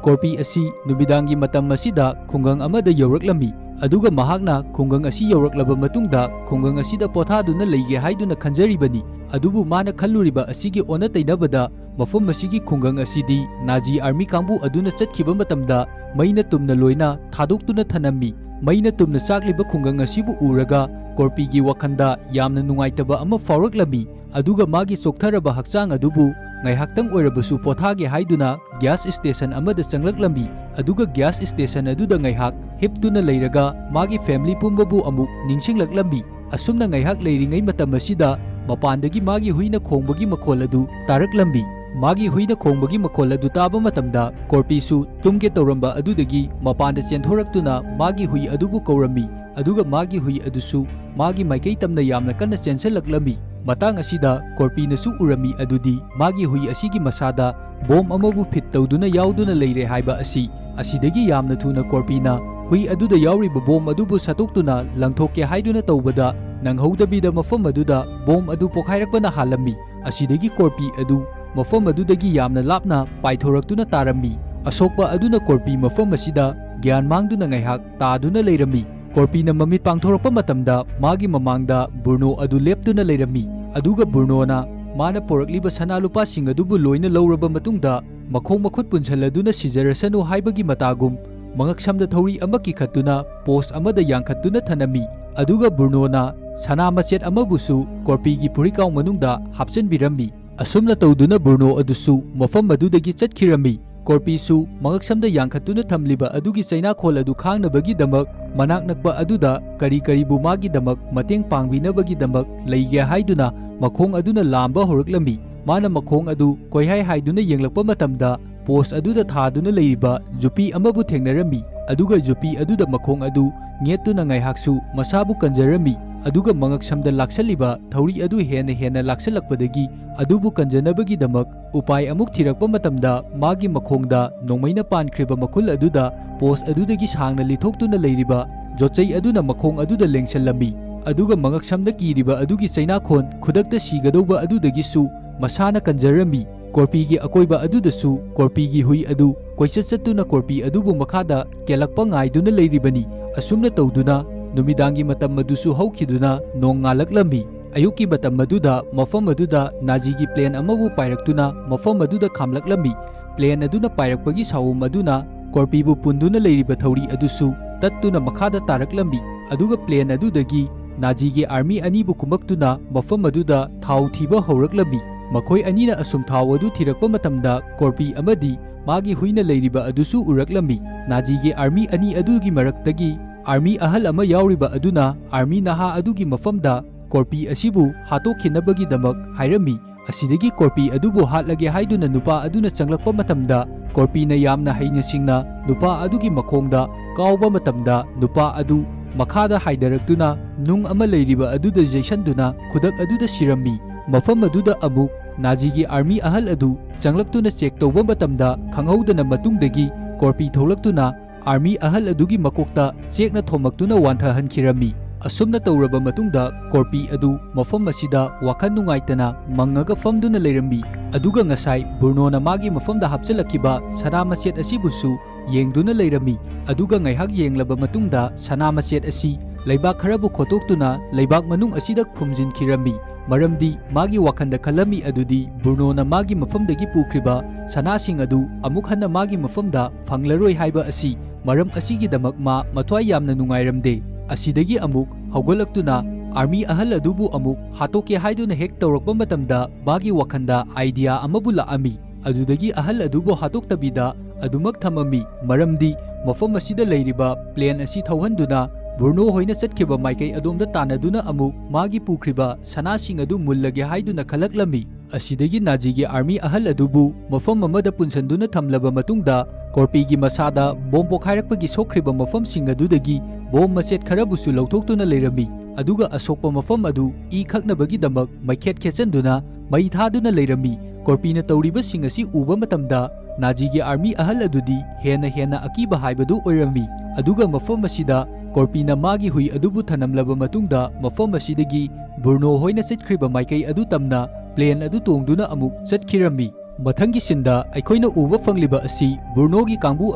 ꯀꯣꯔꯄꯤ ꯑꯁꯤ ꯅꯨꯃꯤꯗꯥꯡꯒꯤ ꯃꯇꯝ ꯑꯁꯤꯗ ꯈꯨꯡꯒꯪ ꯑꯃꯗ ꯌꯧꯔꯛꯂꯝꯃꯤ, ꯑꯗꯨꯒ ꯃꯍꯥꯛꯅ ꯈꯨꯡꯒꯪ ꯑꯁꯤ ꯌꯧꯔꯛꯂꯕ ꯃꯇꯨꯡꯗ ꯈꯨꯡꯒꯪ ꯑꯁꯤꯗ ꯄꯣꯊꯥꯗꯨꯅ ꯂꯩꯒꯦ ꯍꯥꯏꯗꯨꯅ ꯈꯟꯖꯔꯤꯕꯅꯤ꯫ ꯑꯗꯨꯕꯨ ꯃꯥꯅ ꯈꯜꯂꯨꯔꯤꯕ ꯑꯁꯤꯒꯤ ꯑꯣꯟꯅ ꯇꯩꯅꯕꯗ, ꯃꯐꯝ ꯑꯁꯤꯒꯤ ꯈꯨꯡꯒꯪ ꯑꯁꯤꯗꯤ ꯅꯥꯖꯤ ꯑꯥꯔꯃꯤ ꯀꯥꯡꯕꯨ ꯑꯗꯨꯅ ꯆꯠꯈꯤꯕ ꯃꯇꯝꯗ ꯃꯩꯅ ꯇꯨꯝꯅ ꯂꯣꯏꯅ ꯊꯥꯗꯣꯛꯇꯨꯅ ꯊꯅꯝꯃꯤ꯫ ꯃꯩꯅ ꯇꯨꯝꯅ ꯆꯥꯛꯂꯤꯕ ꯈꯨꯡꯒꯪ ꯑꯁꯤꯕꯨ ꯎꯔꯒ ꯀꯣꯔꯄꯤꯒꯤ ꯋꯥꯈꯜꯗ ꯌꯥꯝꯅ ꯅꯨꯡꯉꯥꯏꯇꯕ ꯑꯃ ꯐꯥꯎꯔꯛꯂꯝꯃꯤ꯫ ꯑꯗꯨꯒ ꯃꯥꯒꯤ ꯆꯣꯛꯊꯔꯕ ꯍꯛꯆꯥꯡ ꯑꯗꯨꯕꯨ ꯉꯥꯏꯍꯥꯛꯇꯪ ꯑꯣꯏꯔꯕꯁꯨ ꯄꯣꯊꯥꯒꯦ ꯍꯥꯏꯗꯨꯅ ꯒ꯭ꯌꯥꯁ ꯁ꯭ꯇꯦꯁꯟ ꯑꯃꯗ ꯆꯪꯂꯛꯂꯝꯃꯤ꯫ ꯑꯗꯨꯒ ꯒ꯭ꯌꯥꯁ ꯁ꯭ꯇꯦꯁꯟ ꯑꯗꯨꯗ ꯉꯥꯏꯍꯥꯛ ꯍꯤꯞꯇꯨꯅ ꯂꯩꯔꯒ ꯃꯥꯒꯤ ꯐꯦꯃꯤꯂꯤ ꯄꯨꯝꯕꯕꯨ ꯑꯃꯨꯛ ꯅꯤꯡꯁꯤꯡꯂꯛꯂꯝꯃꯤ꯫ ꯑꯁꯨꯝꯅ ꯉꯥꯏꯍꯥꯛ ꯂꯩꯔꯤꯉꯩ ꯃꯇꯝ ꯑꯁꯤꯗ ꯃꯄꯥꯟꯗꯒꯤ ꯃꯥꯒꯤ ꯍꯨꯏꯅ ꯈꯣꯡꯕꯒꯤ ꯃꯈꯣꯜ ꯑꯗꯨ ꯇꯥꯔꯛꯂꯝꯃꯤ꯫ ꯃꯥꯒꯤ ꯍꯨꯏꯅ ꯈꯣꯡꯕꯒꯤ ꯃꯈꯣꯜ ꯑꯗꯨ ꯇꯥꯕ ꯃꯇꯝꯗ ꯀꯣꯔꯄꯤꯁꯨ ꯇꯨꯝꯒꯦ ꯇꯧꯔꯝꯕ ꯑꯗꯨꯗꯒꯤ ꯃꯄꯥꯟꯗ ꯆꯦꯟꯊꯣꯔꯛꯇꯨꯅ ꯃꯥꯒꯤ ꯍꯨꯏ ꯑꯗꯨꯕꯨ ꯀꯧꯔꯝꯃꯤ꯫ ꯑꯗꯨꯒ ꯃꯥꯒꯤ ꯍꯨꯏ ꯑꯗꯨꯁꯨ ꯃꯥꯒꯤ ꯃꯥꯏꯀꯩ ꯇꯝꯅ ꯌꯥꯝꯅ ꯀꯟꯅ ꯆꯦꯟꯁꯤꯜꯂꯛꯂꯝꯃꯤ꯫ ꯃꯇꯥꯡ ꯑꯁꯤꯗ ꯀꯣꯔꯄꯤꯅꯁꯨ ꯎꯔꯝꯃꯤ ꯑꯗꯨꯗꯤ ꯃꯥꯒꯤ ꯍꯨꯏ ꯑꯁꯤꯒꯤ ꯃꯁꯥꯗ ꯕꯣꯝ ꯑꯃꯕꯨ ꯐꯤꯠ ꯇꯧꯗꯨꯅ ꯌꯥꯎꯗꯨꯅ ꯂꯩꯔꯦ ꯍꯥꯏꯕ ꯑꯁꯤ꯫ ꯑꯁꯤꯗꯒꯤ ꯌꯥꯝꯅ ꯊꯨꯅ ꯀꯣꯔꯄꯤꯅ ꯍꯨꯏ ꯑꯗꯨꯗ ꯌꯥꯎꯔꯤꯕ ꯕꯣꯝ ꯑꯗꯨꯕꯨ ꯁꯠꯇꯣꯛꯇꯨꯅ ꯂꯪꯊꯣꯛꯀꯦ ꯍꯥꯏꯗꯨꯅ ꯇꯧꯕꯗ, ꯅꯪꯍꯧꯗꯕꯤꯗ ꯃꯐꯝ ꯑꯗꯨꯗ ꯕꯣꯝ ꯑꯗꯨ ꯄꯣꯈꯥꯏꯔꯛꯄꯅ ꯍꯥꯜꯂꯝꯃꯤ꯫ ꯑꯁꯤꯗꯒꯤ ꯀꯣꯔꯄꯤ ꯑꯗꯨ ꯃꯐꯝ ꯑꯗꯨꯗꯒꯤ ꯌꯥꯝꯅ ꯂꯥꯞꯅ ꯄꯥꯏꯊꯣꯔꯛꯇꯨꯅ ꯇꯥꯔꯝꯃꯤ꯫ ꯑꯁꯣꯛꯄ ꯑꯗꯨꯅ ꯀꯣꯔꯄꯤ ꯃꯐꯝ ꯑꯁꯤꯗ ꯒ꯭ꯌꯥꯟ ꯃꯥꯡꯗꯨꯅ ꯉꯥꯏꯍꯥꯛ ꯇꯥꯗꯨꯅ ꯂꯩꯔꯝꯃꯤ꯫ ꯀꯣꯔꯄꯤꯅ ꯃꯃꯤꯠ ꯄꯥꯡꯊꯣꯔꯛꯄ ꯃꯇꯝꯗ ꯃꯥꯒꯤ ꯃꯃꯥꯡꯗ ꯕ꯭ꯔꯨꯅꯣ ꯑꯗꯨ ꯂꯦꯞꯇꯨꯅ ꯂꯩꯔꯝꯃꯤ꯫ ꯑꯗꯨꯒ ꯕ꯭ꯔꯨꯅꯣꯅ ꯃꯥꯅ ꯄꯣꯔꯛꯂꯤꯕ ꯁꯅꯥ ꯂꯨꯄꯥꯁꯤꯡ ꯑꯗꯨꯕꯨ ꯂꯣꯏꯅ ꯂꯧꯔꯕ ꯃꯇꯨꯡꯗ, ꯃꯈꯣꯡ ꯃꯈꯨꯠ ꯄꯨꯟꯁꯤꯜꯂꯗꯨꯅ ꯁꯤꯖꯔꯁꯅꯨ ꯍꯥꯏꯕꯒꯤ ꯃꯇꯥꯒꯨꯝ, ꯃꯉꯛꯁꯝꯗ ꯊꯧꯔꯤ ꯑꯃ ꯀꯤꯈꯠꯇꯨꯅ ꯄꯣꯁ ꯑꯃꯗ ꯌꯥꯟꯈꯠꯇꯨꯅ ꯊꯅꯝꯃꯤ꯫ ꯑꯗꯨꯒ ꯕ꯭ꯔꯨꯅꯣꯅ ꯁꯅꯥ ꯃꯆꯦꯠ ꯑꯃꯕꯨꯁꯨ ꯀꯣꯔꯄꯤꯒꯤ ꯐꯨꯔꯤꯠꯀꯥꯎ ꯃꯅꯨꯡꯗ ꯍꯥꯞꯆꯤꯟꯕꯤꯔꯝꯃꯤ꯫ ꯑꯁꯨꯝꯅ ꯇꯧꯗꯨꯅ ꯕ꯭ꯔꯨꯅꯣ ꯑꯗꯨꯁꯨ ꯃꯐꯝ ꯑꯗꯨꯗꯒꯤ ꯆꯠꯈꯤꯔꯝꯃꯤ꯫ ꯀꯣꯔꯄꯤꯁꯨ ꯃꯉꯛꯁꯝꯗ ꯌꯥꯟꯈꯠꯇꯨꯅ ꯊꯝꯂꯤꯕ ꯑꯗꯨꯒꯤ ꯆꯩꯅꯥꯈꯣꯜ ꯑꯗꯨ ꯈꯥꯡꯅꯕꯒꯤꯗꯃꯛ ꯃꯅꯥꯛ ꯅꯛꯄ ꯑꯗꯨꯗ ꯀꯔꯤ ꯀꯔꯤꯕꯨ ꯃꯥꯒꯤꯗꯃꯛ ꯃꯇꯦꯡ ꯄꯥꯡꯕꯤꯅꯕꯒꯤꯗꯃꯛ ꯂꯩꯒꯦ ꯍꯥꯏꯗꯨꯅ ꯃꯈꯣꯡ ꯑꯗꯨꯅ ꯂꯥꯝꯕ ꯍꯧꯔꯛꯂꯝꯃꯤ꯫ ꯃꯥꯅ ꯃꯈꯣꯡ ꯑꯗꯨ ꯀꯣꯏꯍꯥꯏ ꯍꯥꯏꯗꯨꯅ ꯌꯦꯡꯂꯛꯄ ꯃꯇꯝꯗ, ꯄꯣꯁ ꯑꯗꯨꯗ ꯊꯥꯗꯨꯅ ꯂꯩꯔꯤꯕ ꯌꯨꯄꯤ ꯑꯃꯕꯨ ꯊꯦꯡꯅꯔꯝꯃꯤ꯫ ꯑꯗꯨꯒ ꯌꯨꯄꯤ ꯑꯗꯨꯗ ꯃꯈꯣꯡ ꯑꯗꯨ ꯅꯦꯠꯇꯨꯅ ꯉꯥꯏꯍꯥꯛꯁꯨ ꯃꯁꯥꯕꯨ ꯀꯟꯖꯔꯝꯃꯤ꯫ ꯑꯗꯨꯒ ꯃꯉꯛꯁꯝꯗ ꯂꯥꯛꯁꯜꯂꯤꯕ ꯊꯧꯔꯤ ꯑꯗꯨ ꯍꯦꯟꯅ ꯍꯦꯟꯅ ꯂꯥꯛꯁꯜꯂꯛꯄꯗꯒꯤ, ꯑꯗꯨꯕꯨ ꯀꯟꯖꯅꯕꯒꯤꯗꯃꯛ ꯎꯄꯥꯏ ꯑꯃꯨꯛ ꯊꯤꯔꯛꯄ ꯃꯇꯝꯗ, ꯃꯥꯒꯤ ꯃꯈꯣꯡꯗ ꯅꯣꯡꯃꯩꯅ ꯄꯥꯟꯈ꯭ꯔꯤꯕ ꯃꯈꯨꯜ ꯑꯗꯨꯗ ꯄꯣꯁ ꯑꯗꯨꯗꯒꯤ ꯁꯥꯡꯅ ꯂꯤꯊꯣꯛꯇꯨꯅ ꯂꯩꯔꯤꯕ ꯌꯣꯠꯆꯩ ꯑꯗꯨꯅ ꯃꯈꯣꯡ ꯑꯗꯨꯗ ꯂꯦꯡꯁꯜꯂꯝꯃꯤ꯫ ꯑꯗꯨꯒ ꯃꯉꯛꯁꯝꯗ ꯀꯤꯔꯤꯕ ꯑꯗꯨꯒꯤ ꯆꯩꯅꯥꯈꯣꯟ ꯈꯨꯗꯛꯇ ꯁꯤꯒꯗꯧꯕ ꯑꯗꯨꯗꯒꯤꯁꯨ ꯃꯁꯥꯅ ꯀꯟꯖꯔꯝꯃꯤ꯫ ꯀꯣꯔꯄꯤꯒꯤ ꯑꯀꯣꯏꯕ ꯑꯗꯨꯗꯁꯨ ꯀꯣꯔꯄꯤꯒꯤ ꯍꯨꯏ ꯑꯗꯨ ꯀꯣꯏꯆꯠ ꯆꯠꯇꯨꯅ ꯀꯣꯔꯄꯤ ꯑꯗꯨꯕꯨ ꯃꯈꯥꯗ ꯀꯦꯜꯂꯛꯄ ꯉꯥꯏꯗꯨꯅ ꯂꯩꯔꯤꯕꯅꯤ꯫ ꯑꯁꯨꯝꯅ ꯇꯧꯗꯨꯅ ꯅꯨꯃꯤꯗꯥꯡꯒꯤ ꯃꯇꯝ ꯑꯗꯨꯁꯨ ꯍꯧꯈꯤꯗꯨꯅ ꯅꯣꯡ ꯉꯥꯜꯂꯛꯂꯝꯃꯤ꯫ ꯑꯌꯨꯛꯀꯤ ꯃꯇꯝ ꯑꯗꯨꯗ ꯃꯐꯝ ꯑꯗꯨꯗ ꯅꯥꯖꯤꯒꯤ plane ꯑꯃꯕꯨ ꯄꯥꯏꯔꯛꯇꯨꯅ ꯃꯐꯝ ꯑꯗꯨꯗ ꯈꯥꯝꯂꯛꯂꯝꯃꯤ꯫ Plane ꯑꯗꯨꯅ ꯄꯥꯏꯔꯛꯄꯒꯤ ꯁꯥꯎꯝ ꯑꯗꯨꯅ ꯀꯣꯔꯄꯤꯕꯨ ꯄꯨꯟꯗꯨꯅ ꯂꯩꯔꯤꯕ ꯊꯧꯔꯤ ꯑꯗꯨꯁꯨ ꯇꯠꯇꯨꯅ ꯃꯈꯥꯗ ꯇꯥꯔꯛꯂꯝꯃꯤ꯫ ꯑꯗꯨꯒ plane ꯑꯗꯨꯗꯒꯤ ꯅꯥꯖꯤꯒꯤ army ꯑꯅꯤꯕꯨ ꯀꯨꯝꯃꯛꯇꯨꯅ ꯃꯐꯝ ꯑꯗꯨꯗ ꯊꯥꯎ ꯊꯤꯕ ꯍꯧꯔꯛꯂꯝꯃꯤ꯫ ꯃꯈꯣꯏ ꯑꯅꯤꯅ ꯑꯁꯨꯝ ꯊꯥꯎ ꯑꯗꯨ ꯊꯤꯔꯛꯄ ꯃꯇꯝꯗ ꯀꯣꯔꯄꯤ ꯑꯃꯗꯤ ꯃꯥꯒꯤ ꯍꯨꯏꯅ ꯂꯩꯔꯤꯕ ꯑꯗꯨꯁꯨ ꯎꯔꯛꯂꯝꯃꯤ꯫ ꯅꯥꯖꯤꯒꯤ army ꯑꯅꯤ ꯑꯗꯨꯒꯤ ꯃꯔꯛꯇꯒꯤ army ꯑꯍꯜ ꯑꯃ ꯌꯥꯎꯔꯤꯕ ꯑꯗꯨꯅ army ꯅꯍꯥ ꯑꯗꯨꯒꯤ ꯃꯐꯝꯗ ꯀꯣꯔꯄꯤ ꯑꯁꯤꯕꯨ ꯍꯥꯠꯇꯣꯛꯈꯤꯅꯕꯒꯤꯗꯃꯛ ꯍꯥꯏꯔꯝꯃꯤ꯫ ꯑꯁꯤꯗꯒꯤ ꯀꯣꯔꯄꯤ ꯑꯗꯨꯕꯨ ꯍꯥꯠꯂꯒꯦ ꯍꯥꯏꯗꯨꯅ ꯅꯨꯄꯥ ꯑꯗꯨꯅ ꯆꯪꯂꯛꯄ ꯃꯇꯝꯗ, ꯀꯣꯔꯄꯤꯅ ꯌꯥꯝꯅ ꯍꯩꯅ ꯁꯤꯡꯅ ꯅꯨꯄꯥ ꯑꯗꯨꯒꯤ ꯃꯈꯣꯡꯗ ꯀꯥꯎꯕ ꯃꯇꯝꯗ, ꯅꯨꯄꯥ ꯑꯗꯨ ꯃꯈꯥꯗ ꯍꯥꯏꯗꯔꯛꯇꯨꯅ ꯅꯨꯡ ꯑꯃ ꯂꯩꯔꯤꯕ ꯑꯗꯨꯗ ꯌꯩꯁꯟꯗꯨꯅ ꯈꯨꯗꯛ ꯑꯗꯨꯗ ꯁꯤꯔꯝꯃꯤ꯫ ꯃꯐꯝ ꯑꯗꯨꯗ ꯑꯃꯨꯛ ꯅꯥꯖꯤꯒꯤ army ꯑꯍꯜ ꯑꯗꯨ ꯆꯪꯂꯛꯇꯨꯅ check ꯇꯧꯕ ꯃꯇꯝꯗ, ꯈꯪꯍꯧꯗꯅ ꯃꯇꯨꯡꯗꯒꯤ ꯀꯣꯔꯄꯤ ꯊꯣꯛꯂꯛꯇꯨꯅ army ꯑꯍꯜ ꯑꯗꯨꯒꯤ ꯃꯀꯣꯛꯇ ꯆꯦꯛꯅ ꯊꯣꯝꯃꯛꯇꯨꯅ ꯋꯥꯟꯊꯍꯟꯈꯤꯔꯝꯃꯤ꯫ ꯑꯁꯨꯝꯅ ꯇꯧꯔꯕ ꯃꯇꯨꯡꯗ ꯀꯣꯔꯄꯤ ꯑꯗꯨ ꯃꯐꯝ ꯑꯁꯤꯗ ꯋꯥꯈꯜ ꯅꯨꯡꯉꯥꯏꯇꯅ ꯃꯪꯉꯒ ꯐꯝꯗꯨꯅ ꯂꯩꯔꯝꯃꯤ꯫ ꯑꯗꯨꯒ ꯉꯁꯥꯏ ꯕ꯭ꯔꯨꯅꯣꯅ ꯃꯥꯒꯤ ꯃꯐꯝꯗ ꯍꯥꯞꯆꯤꯜꯂꯛꯈꯤꯕ ꯁꯅꯥ ꯃꯆꯦꯠ ꯑꯁꯤꯕꯨꯁꯨ ꯌꯦꯡꯗꯨꯅ ꯂꯩꯔꯝꯃꯤ꯫ ꯑꯗꯨꯒ ꯉꯥꯏꯍꯥꯛ ꯌꯦꯡꯂꯕ ꯃꯇꯨꯡꯗ ꯁꯅꯥ ꯃꯆꯦꯠ ꯑꯁꯤ ꯂꯩꯕꯥꯛ ꯈꯔꯕꯨ ꯈꯣꯠꯇꯣꯛꯇꯨꯅ ꯂꯩꯕꯥꯛ ꯃꯅꯨꯡ ꯑꯁꯤꯗ ꯈꯨꯝꯖꯤꯟꯈꯤꯔꯝꯃꯤ꯫ ꯃꯔꯝꯗꯤ ꯃꯥꯒꯤ ꯋꯥꯈꯜꯗ ꯈꯜꯂꯝꯃꯤ ꯑꯗꯨꯗꯤ ꯕ꯭ꯔꯨꯅꯣꯅ ꯃꯥꯒꯤ ꯃꯐꯝꯗꯒꯤ ꯄꯨꯈ꯭ꯔꯤꯕ ꯁꯅꯥꯁꯤꯡ ꯑꯗꯨ ꯑꯃꯨꯛ ꯍꯟꯅ ꯃꯥꯒꯤ ꯃꯐꯝꯗ ꯐꯪꯂꯔꯣꯏ ꯍꯥꯏꯕ ꯑꯁꯤ꯫ ꯃꯔꯝ ꯑꯁꯤꯒꯤꯗꯃꯛ ꯃꯥ ꯃꯊ꯭ꯋꯥꯏ ꯌꯥꯝꯅ ꯅꯨꯡꯉꯥꯏꯔꯝꯗꯦ꯫ ꯑꯁꯤꯗꯒꯤ ꯑꯃꯨꯛ ꯍꯧꯒꯠꯂꯛꯇꯨꯅ army ꯑꯍꯜ ꯑꯗꯨꯕꯨ ꯑꯃꯨꯛ ꯍꯥꯠꯇꯣꯛꯀꯦ ꯍꯥꯏꯗꯨꯅ ꯍꯦꯛ ꯇꯧꯔꯛꯄ ꯃꯇꯝꯗ ꯃꯥꯒꯤ ꯋꯥꯈꯜꯗ idea ꯑꯃꯕꯨ ꯂꯥꯛꯑꯝꯃꯤ꯫ ꯑꯗꯨꯗꯒꯤ ꯑꯍꯜ ꯑꯗꯨꯕꯨ ꯍꯥꯠꯇꯣꯛꯇꯕꯤꯗ ꯑꯗꯨꯃꯛ ꯊꯝꯃꯝꯃꯤ꯫ ꯃꯔꯝꯗꯤ ꯃꯐꯝ ꯑꯁꯤꯗ ꯂꯩꯔꯤꯕ plane ꯑꯁꯤ ꯊꯧꯍꯟꯗꯨꯅ ꯕ꯭ꯔꯨꯅꯣ ꯍꯣꯏꯅ ꯆꯠꯈꯤꯕ ꯃꯥꯏꯀꯩ ꯑꯗꯣꯝꯗ ꯇꯥꯟꯅꯗꯨꯅ ꯑꯃꯨꯛ ꯃꯥꯒꯤ ꯄꯨꯈ꯭ꯔꯤꯕ ꯁꯅꯥꯁꯤꯡ ꯑꯗꯨ ꯃꯨꯜꯂꯒꯦ ꯍꯥꯏꯗꯨꯅ ꯈꯜꯂꯛꯂꯝꯃꯤ꯫ ꯑꯁꯤꯗꯒꯤ ꯅꯥꯖꯤꯒꯤ army ꯑꯍꯜ ꯑꯗꯨꯕꯨ ꯃꯐꯝ ꯑꯃꯗ ꯄꯨꯟꯁꯤꯟꯗꯨꯅ ꯊꯝꯂꯕ ꯃꯇꯨꯡꯗ, ꯀꯣꯔꯄꯤꯒꯤ ꯃꯁꯥꯗ bomb ꯄꯣꯈꯥꯏꯔꯛꯄꯒꯤ ꯁꯣꯛꯈ꯭ꯔꯤꯕ ꯃꯐꯝꯁꯤꯡ ꯑꯗꯨꯗꯒꯤ bomb ꯃꯆꯦꯠ ꯈꯔꯕꯨꯁꯨ ꯂꯧꯊꯣꯛꯇꯨꯅ ꯂꯩꯔꯝꯃꯤ꯫ ꯑꯗꯨꯒ ꯑꯁꯣꯛꯄ ꯃꯐꯝ ꯑꯗꯨ ꯏ ꯈꯛꯅꯕꯒꯤꯗꯃꯛ ꯃꯩꯈꯦꯠ ꯈꯦꯠꯆꯟꯗꯨꯅ ꯃꯩ ꯊꯥꯗꯨꯅ ꯂꯩꯔꯝꯃꯤ꯫ ꯀꯣꯔꯄꯤꯅ ꯇꯧꯔꯤꯕꯁꯤꯡ ꯑꯁꯤ ꯎꯕ ꯃꯇꯝꯗ, ꯅꯥꯖꯤꯒꯤ army ꯑꯍꯜ ꯑꯗꯨꯗꯤ ꯍꯦꯟꯅ ꯍꯦꯟꯅ ꯑꯀꯤꯕ ꯍꯥꯏꯕꯗꯨ ꯑꯣꯏꯔꯝꯃꯤ꯫ ꯑꯗꯨꯒ ꯃꯐꯝ ꯑꯁꯤꯗ ꯀꯣꯔꯄꯤꯅ ꯃꯥꯒꯤ ꯍꯨꯏ ꯑꯗꯨꯕꯨ ꯊꯅꯝꯂꯕ ꯃꯇꯨꯡꯗ, ꯃꯐꯝ ꯑꯁꯤꯗꯒꯤ ꯕ꯭ꯔꯨꯅꯣ ꯍꯣꯏꯅ ꯆꯠꯈ꯭ꯔꯤꯕ ꯃꯥꯏꯀꯩ ꯑꯗꯨ ꯇꯝꯅ plane ꯑꯗꯨ ꯇꯣꯡꯗꯨꯅ ꯑꯃꯨꯛ ꯆꯠꯈꯤꯔꯝꯃꯤ꯫ ꯃꯊꯪꯒꯤ ꯁꯤꯟꯗ ꯑꯩꯈꯣꯏꯅ ꯎꯕ ꯐꯪꯂꯤꯕ ꯑꯁꯤ ꯕ꯭ꯔꯨꯅꯣꯒꯤ ꯀꯥꯡꯕꯨ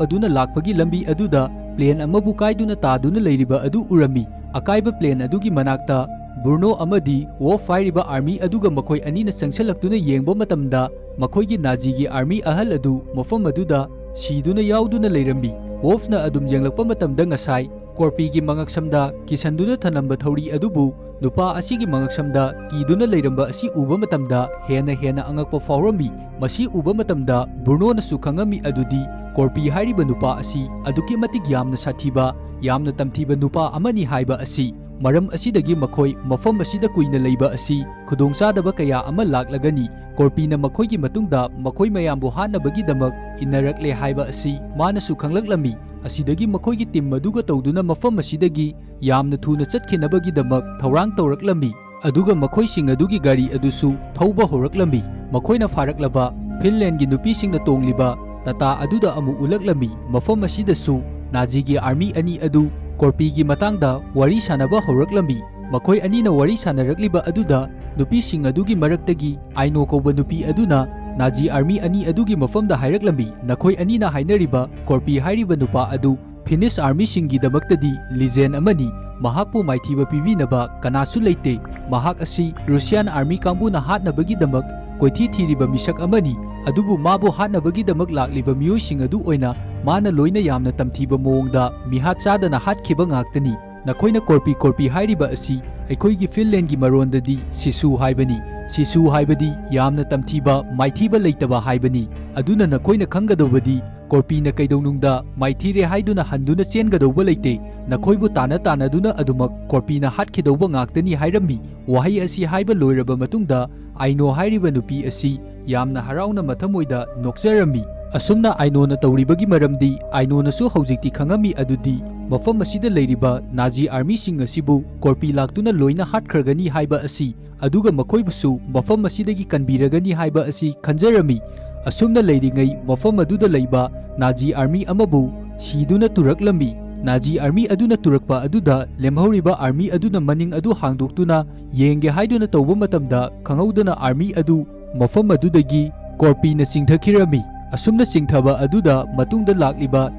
ꯑꯗꯨꯅ ꯂꯥꯛꯄꯒꯤ ꯂꯝꯕꯤ ꯑꯗꯨꯗ ꯄ꯭ꯂꯦꯟ ꯑꯃꯕꯨ ꯀꯥꯏꯗꯨꯅ ꯇꯥꯗꯨꯅ ꯂꯩꯔꯤꯕ ꯑꯗꯨ ꯎꯔꯝꯃꯤ꯫ ꯑꯀꯥꯏꯕ ꯄ꯭ꯂꯦꯟ ꯑꯗꯨꯒꯤ ꯃꯅꯥꯛꯇ ꯕ꯭ꯔꯨꯅꯣ ꯑꯃꯗꯤ ꯋꯣꯐ ꯍꯥꯏꯔꯤꯕ ꯑꯥꯔꯃꯤ ꯑꯗꯨꯒ ꯃꯈꯣꯏ ꯑꯅꯤꯅ ꯆꯪꯁꯤꯜꯂꯛꯇꯨꯅ ꯌꯦꯡꯕ ꯃꯇꯝꯗ ꯃꯈꯣꯏꯒꯤ ꯅꯥꯖꯤꯒꯤ ꯑꯥꯔꯃꯤ ꯑꯍꯜ ꯑꯗꯨ ꯃꯐꯝ ꯑꯗꯨꯗ ꯁꯤꯗꯨꯅ ꯌꯥꯎꯗꯨꯅ ꯂꯩꯔꯝꯃꯤ꯫ ꯋꯣꯐꯅ ꯑꯗꯨꯝ ꯌꯦꯡꯂꯛꯄ ꯃꯇꯝꯗ ꯉꯁꯥꯏ ꯀꯣꯔꯄꯤꯒꯤ ꯃꯉꯛꯁꯝꯗ ꯀꯤꯁꯟꯗꯨꯅ ꯊꯅꯝꯕ ꯊꯧꯔꯤ ꯑꯗꯨꯕꯨ ꯅꯨꯄꯥ ꯑꯁꯤꯒꯤ ꯃꯉꯛꯁꯝꯗ ꯀꯤꯗꯨꯅ ꯂꯩꯔꯝꯕ ꯑꯁꯤ ꯎꯕ ꯃꯇꯝꯗ ꯍꯦꯟꯅ ꯍꯦꯟꯅ ꯑꯉꯛꯄ ꯐꯥꯎꯔꯝꯃꯤ꯫ ꯃꯁꯤ ꯎꯕ ꯃꯇꯝꯗ ꯕ꯭ꯔꯨꯅꯣꯅꯁꯨ ꯈꯪꯉꯝꯃꯤ ꯑꯗꯨꯗꯤ ꯀꯣꯔꯄꯤ ꯍꯥꯏꯔꯤꯕ ꯅꯨꯄꯥ ꯑꯁꯤ ꯑꯗꯨꯛꯀꯤ ꯃꯇꯤꯛ ꯌꯥꯝꯅ ꯁꯥꯊꯤꯕ, ꯌꯥꯝꯅ ꯇꯝꯊꯤꯕ ꯅꯨꯄꯥ ꯑꯃꯅꯤ ꯍꯥꯏꯕ ꯑꯁꯤ꯫ ꯃꯔꯝ ꯑꯁꯤꯗꯒꯤ ꯃꯈꯣꯏ ꯃꯐꯝ ꯑꯁꯤꯗ ꯀꯨꯏꯅ ꯂꯩꯕ ꯑꯁꯤ ꯈꯨꯗꯣꯡꯆꯥꯗꯕ ꯀꯌꯥ ꯑꯃ ꯂꯥꯛꯂꯒꯅꯤ꯫ ꯀꯣꯔꯄꯤꯅ ꯃꯈꯣꯏꯒꯤ ꯃꯇꯨꯡꯗ ꯃꯈꯣꯏ ꯃꯌꯥꯝꯕꯨ ꯍꯥꯠꯅꯕꯒꯤꯗꯃꯛ ꯏꯟꯅꯔꯛꯂꯦ ꯍꯥꯏꯕ ꯑꯁꯤ ꯃꯥꯅꯁꯨ ꯈꯪꯂꯛꯂꯝꯃꯤ꯫ ꯑꯁꯤꯗꯒꯤ ꯃꯈꯣꯏꯒꯤ ꯇꯤꯝ ꯑꯗꯨꯒ ꯇꯧꯗꯨꯅ ꯃꯐꯝ ꯑꯁꯤꯗꯒꯤ ꯌꯥꯝꯅ ꯊꯨꯅ ꯆꯠꯈꯤꯅꯕꯒꯤꯗꯃꯛ ꯊꯧꯔꯥꯡ ꯇꯧꯔꯛꯂꯝꯃꯤ꯫ ꯑꯗꯨꯒ ꯃꯈꯣꯏꯁꯤꯡ ꯑꯗꯨꯒꯤ ꯒꯥꯔꯤ ꯑꯗꯨꯁꯨ ꯊꯧꯕ ꯍꯧꯔꯛꯂꯝꯃꯤ꯫ ꯃꯈꯣꯏꯅ ꯐꯥꯔꯛꯂꯕ ꯐꯤꯟꯂꯦꯟꯒꯤ ꯅꯨꯄꯤꯁꯤꯡꯅ ꯇꯣꯡꯂꯤꯕ ꯇꯥꯇꯥ ꯑꯗꯨꯗ ꯑꯃꯨꯛ ꯎꯠꯂꯛꯂꯝꯃꯤ꯫ ꯃꯐꯝ ꯑꯁꯤꯗꯁꯨ ꯅꯥꯖꯤꯒꯤ ꯑꯥꯔꯃꯤ ꯑꯅꯤ ꯑꯗꯨ ꯀꯣꯔꯄꯤꯒꯤ ꯃꯇꯥꯡꯗ ꯋꯥꯔꯤ ꯁꯥꯅꯕ ꯍꯧꯔꯛꯂꯝꯃꯤ꯫ ꯃꯈꯣꯏ ꯑꯅꯤꯅ ꯋꯥꯔꯤ ꯁꯥꯅꯔꯛꯂꯤꯕ ꯑꯗꯨꯗ ꯅꯨꯄꯤꯁꯤꯡ ꯑꯗꯨꯒꯤ ꯃꯔꯛꯇꯒꯤ ꯑꯥꯏꯅꯣ ꯀꯧꯕ ꯅꯨꯄꯤ ꯑꯗꯨꯅ ꯅꯥꯖꯤ ꯑꯥꯔꯃꯤ ꯑꯅꯤ ꯑꯗꯨꯒꯤ ꯃꯐꯝꯗ ꯍꯥꯏꯔꯛꯂꯝꯃꯤ, "ꯅꯈꯣꯏ ꯑꯅꯤꯅ ꯍꯥꯏꯅꯔꯤꯕ ꯀꯣꯔꯄꯤ ꯍꯥꯏꯔꯤꯕ ꯅꯨꯄꯥ ꯑꯗꯨ ꯐꯤꯅꯤꯁ ꯑꯥꯔꯃꯤꯁꯤꯡꯒꯤꯗꯃꯛꯇꯗꯤ ꯂꯤꯖꯦꯟ ꯑꯃꯅꯤ꯫ ꯃꯍꯥꯛꯄꯨ ꯃꯥꯏꯊꯤꯕ ꯄꯤꯕꯤꯅꯕ ꯀꯅꯥꯁꯨ ꯂꯩꯇꯦ꯫ ꯃꯍꯥꯛ ꯑꯁꯤ ꯔꯨꯁꯤꯌꯥꯟ ꯑꯥꯔꯃꯤ ꯀꯥꯡꯕꯨꯅ ꯍꯥꯠꯅꯕꯒꯤꯗꯃꯛ ꯀꯣꯏꯊꯤ ꯊꯤꯔꯤꯕ ꯃꯤꯁꯛ ꯑꯃꯅꯤ꯫ ꯑꯗꯨꯕꯨ ꯃꯥꯕꯨ ꯍꯥꯠꯅꯕꯒꯤꯗꯃꯛ ꯂꯥꯛꯂꯤꯕ ꯃꯤꯑꯣꯏꯁꯤꯡ ꯑꯗꯨ ꯑꯣꯏꯅ ꯃꯥꯅ ꯂꯣꯏꯅ ꯌꯥꯝꯅ ꯇꯝꯊꯤꯕ ꯃꯑꯣꯡꯗ ꯃꯤꯍꯥꯠ ꯆꯥꯗꯅ ꯍꯥꯠꯈꯤꯕ ꯉꯥꯛꯇꯅꯤ꯫ ꯅꯈꯣꯏꯅ ꯀꯣꯔꯄꯤ ꯀꯣꯔꯄꯤ ꯍꯥꯏꯔꯤꯕ ꯑꯁꯤ ꯑꯩꯈꯣꯏꯒꯤ ꯐꯤꯟꯂꯦꯟꯒꯤ ꯃꯔꯣꯟꯗꯗꯤ ꯁꯤꯁꯨ ꯍꯥꯏꯕꯅꯤ꯫ ꯁꯤꯁꯨ ꯍꯥꯏꯕꯗꯤ ꯌꯥꯝꯅ ꯇꯝꯊꯤꯕ, ꯃꯥꯏꯊꯤꯕ ꯂꯩꯇꯕ ꯍꯥꯏꯕꯅꯤ꯫ ꯑꯗꯨꯅ ꯅꯈꯣꯏꯅ ꯈꯪꯒꯗꯧꯕꯗꯤ ꯀꯣꯔꯄꯤꯅ ꯀꯩꯗꯧꯅꯨꯡꯗ ꯃꯥꯏꯊꯤꯔꯦ ꯍꯥꯏꯗꯨꯅ ꯍꯟꯗꯨꯅ ꯆꯦꯟꯒꯗꯧꯕ ꯂꯩꯇꯦ꯫ ꯅꯈꯣꯏꯕꯨ ꯇꯥꯟꯅ ꯇꯥꯟꯅꯗꯨꯅ ꯑꯗꯨꯃꯛ ꯀꯣꯔꯄꯤꯅ ꯍꯥꯠꯈꯤꯗꯧꯕ ꯉꯥꯛꯇꯅꯤ" ꯍꯥꯏꯔꯝꯃꯤ꯫ ꯋꯥꯍꯩ ꯑꯁꯤ ꯍꯥꯏꯕ ꯂꯣꯏꯔꯕ ꯃꯇꯨꯡꯗ ꯑꯥꯏꯅꯣ ꯍꯥꯏꯔꯤꯕ ꯅꯨꯄꯤ ꯑꯁꯤ ꯌꯥꯝꯅ ꯍꯔꯥꯎꯅ ꯃꯊꯃꯣꯏꯗ ꯅꯣꯛꯆꯔꯝꯃꯤ꯫ ꯑꯁꯨꯝꯅ ꯑꯥꯏꯅꯣꯅ ꯇꯧꯔꯤꯕꯒꯤ ꯃꯔꯝꯗꯤ ꯑꯥꯏꯅꯣꯅꯁꯨ ꯍꯧꯖꯤꯛꯇꯤ ꯈꯪꯉꯝꯃꯤ ꯑꯗꯨꯗꯤ ꯃꯐꯝ ꯑꯁꯤꯗ ꯂꯩꯔꯤꯕ ꯅꯥꯖꯤ ꯑꯥꯔꯃꯤꯁꯤꯡ ꯑꯁꯤꯕꯨ ꯀꯣꯔꯄꯤ ꯂꯥꯛꯇꯨꯅ ꯂꯣꯏꯅ ꯍꯥꯠꯈ꯭ꯔꯒꯅꯤ ꯍꯥꯏꯕ ꯑꯁꯤ, ꯑꯗꯨꯒ ꯃꯈꯣꯏꯕꯨꯁꯨ ꯃꯐꯝ ꯑꯁꯤꯗꯒꯤ ꯀꯟꯕꯤꯔꯒꯅꯤ ꯍꯥꯏꯕ ꯑꯁꯤ ꯈꯟꯖꯔꯝꯃꯤ꯫ ꯑꯁꯨꯝꯅ ꯂꯩꯔꯤꯉꯩ ꯃꯐꯝ ꯑꯗꯨꯗ ꯂꯩꯕ ꯅꯥꯖꯤ ꯑꯥꯔꯃꯤ ꯑꯃꯕꯨ ꯁꯤꯗꯨꯅ ꯇꯨꯔꯛꯂꯝꯃꯤ꯫ ꯅꯥꯖꯤ ꯑꯥꯔꯃꯤ ꯑꯗꯨꯅ ꯇꯨꯔꯛꯄ ꯑꯗꯨꯗ ꯂꯦꯝꯍꯧꯔꯤꯕ ꯑꯥꯔꯃꯤ ꯑꯗꯨꯅ ꯃꯅꯤꯡ ꯑꯗꯨ ꯍꯥꯡꯗꯣꯛꯇꯨꯅ ꯌꯦꯡꯒꯦ ꯍꯥꯏꯗꯨꯅ ꯇꯧꯕ ꯃꯇꯝꯗ ꯈꯪꯍꯧꯗꯅ ꯑꯥꯔꯃꯤ ꯑꯗꯨ ꯃꯐꯝ ꯑꯗꯨꯗꯒꯤ ꯀꯣꯔꯄꯤꯅ ꯆꯤꯡꯊꯈꯤꯔꯝꯃꯤ꯫ ꯑꯁꯨꯝꯅ ꯆꯤꯡꯊꯕ ꯑꯗꯨꯗ ꯃꯇꯨꯡꯗ ꯂꯥꯛꯂꯤꯕ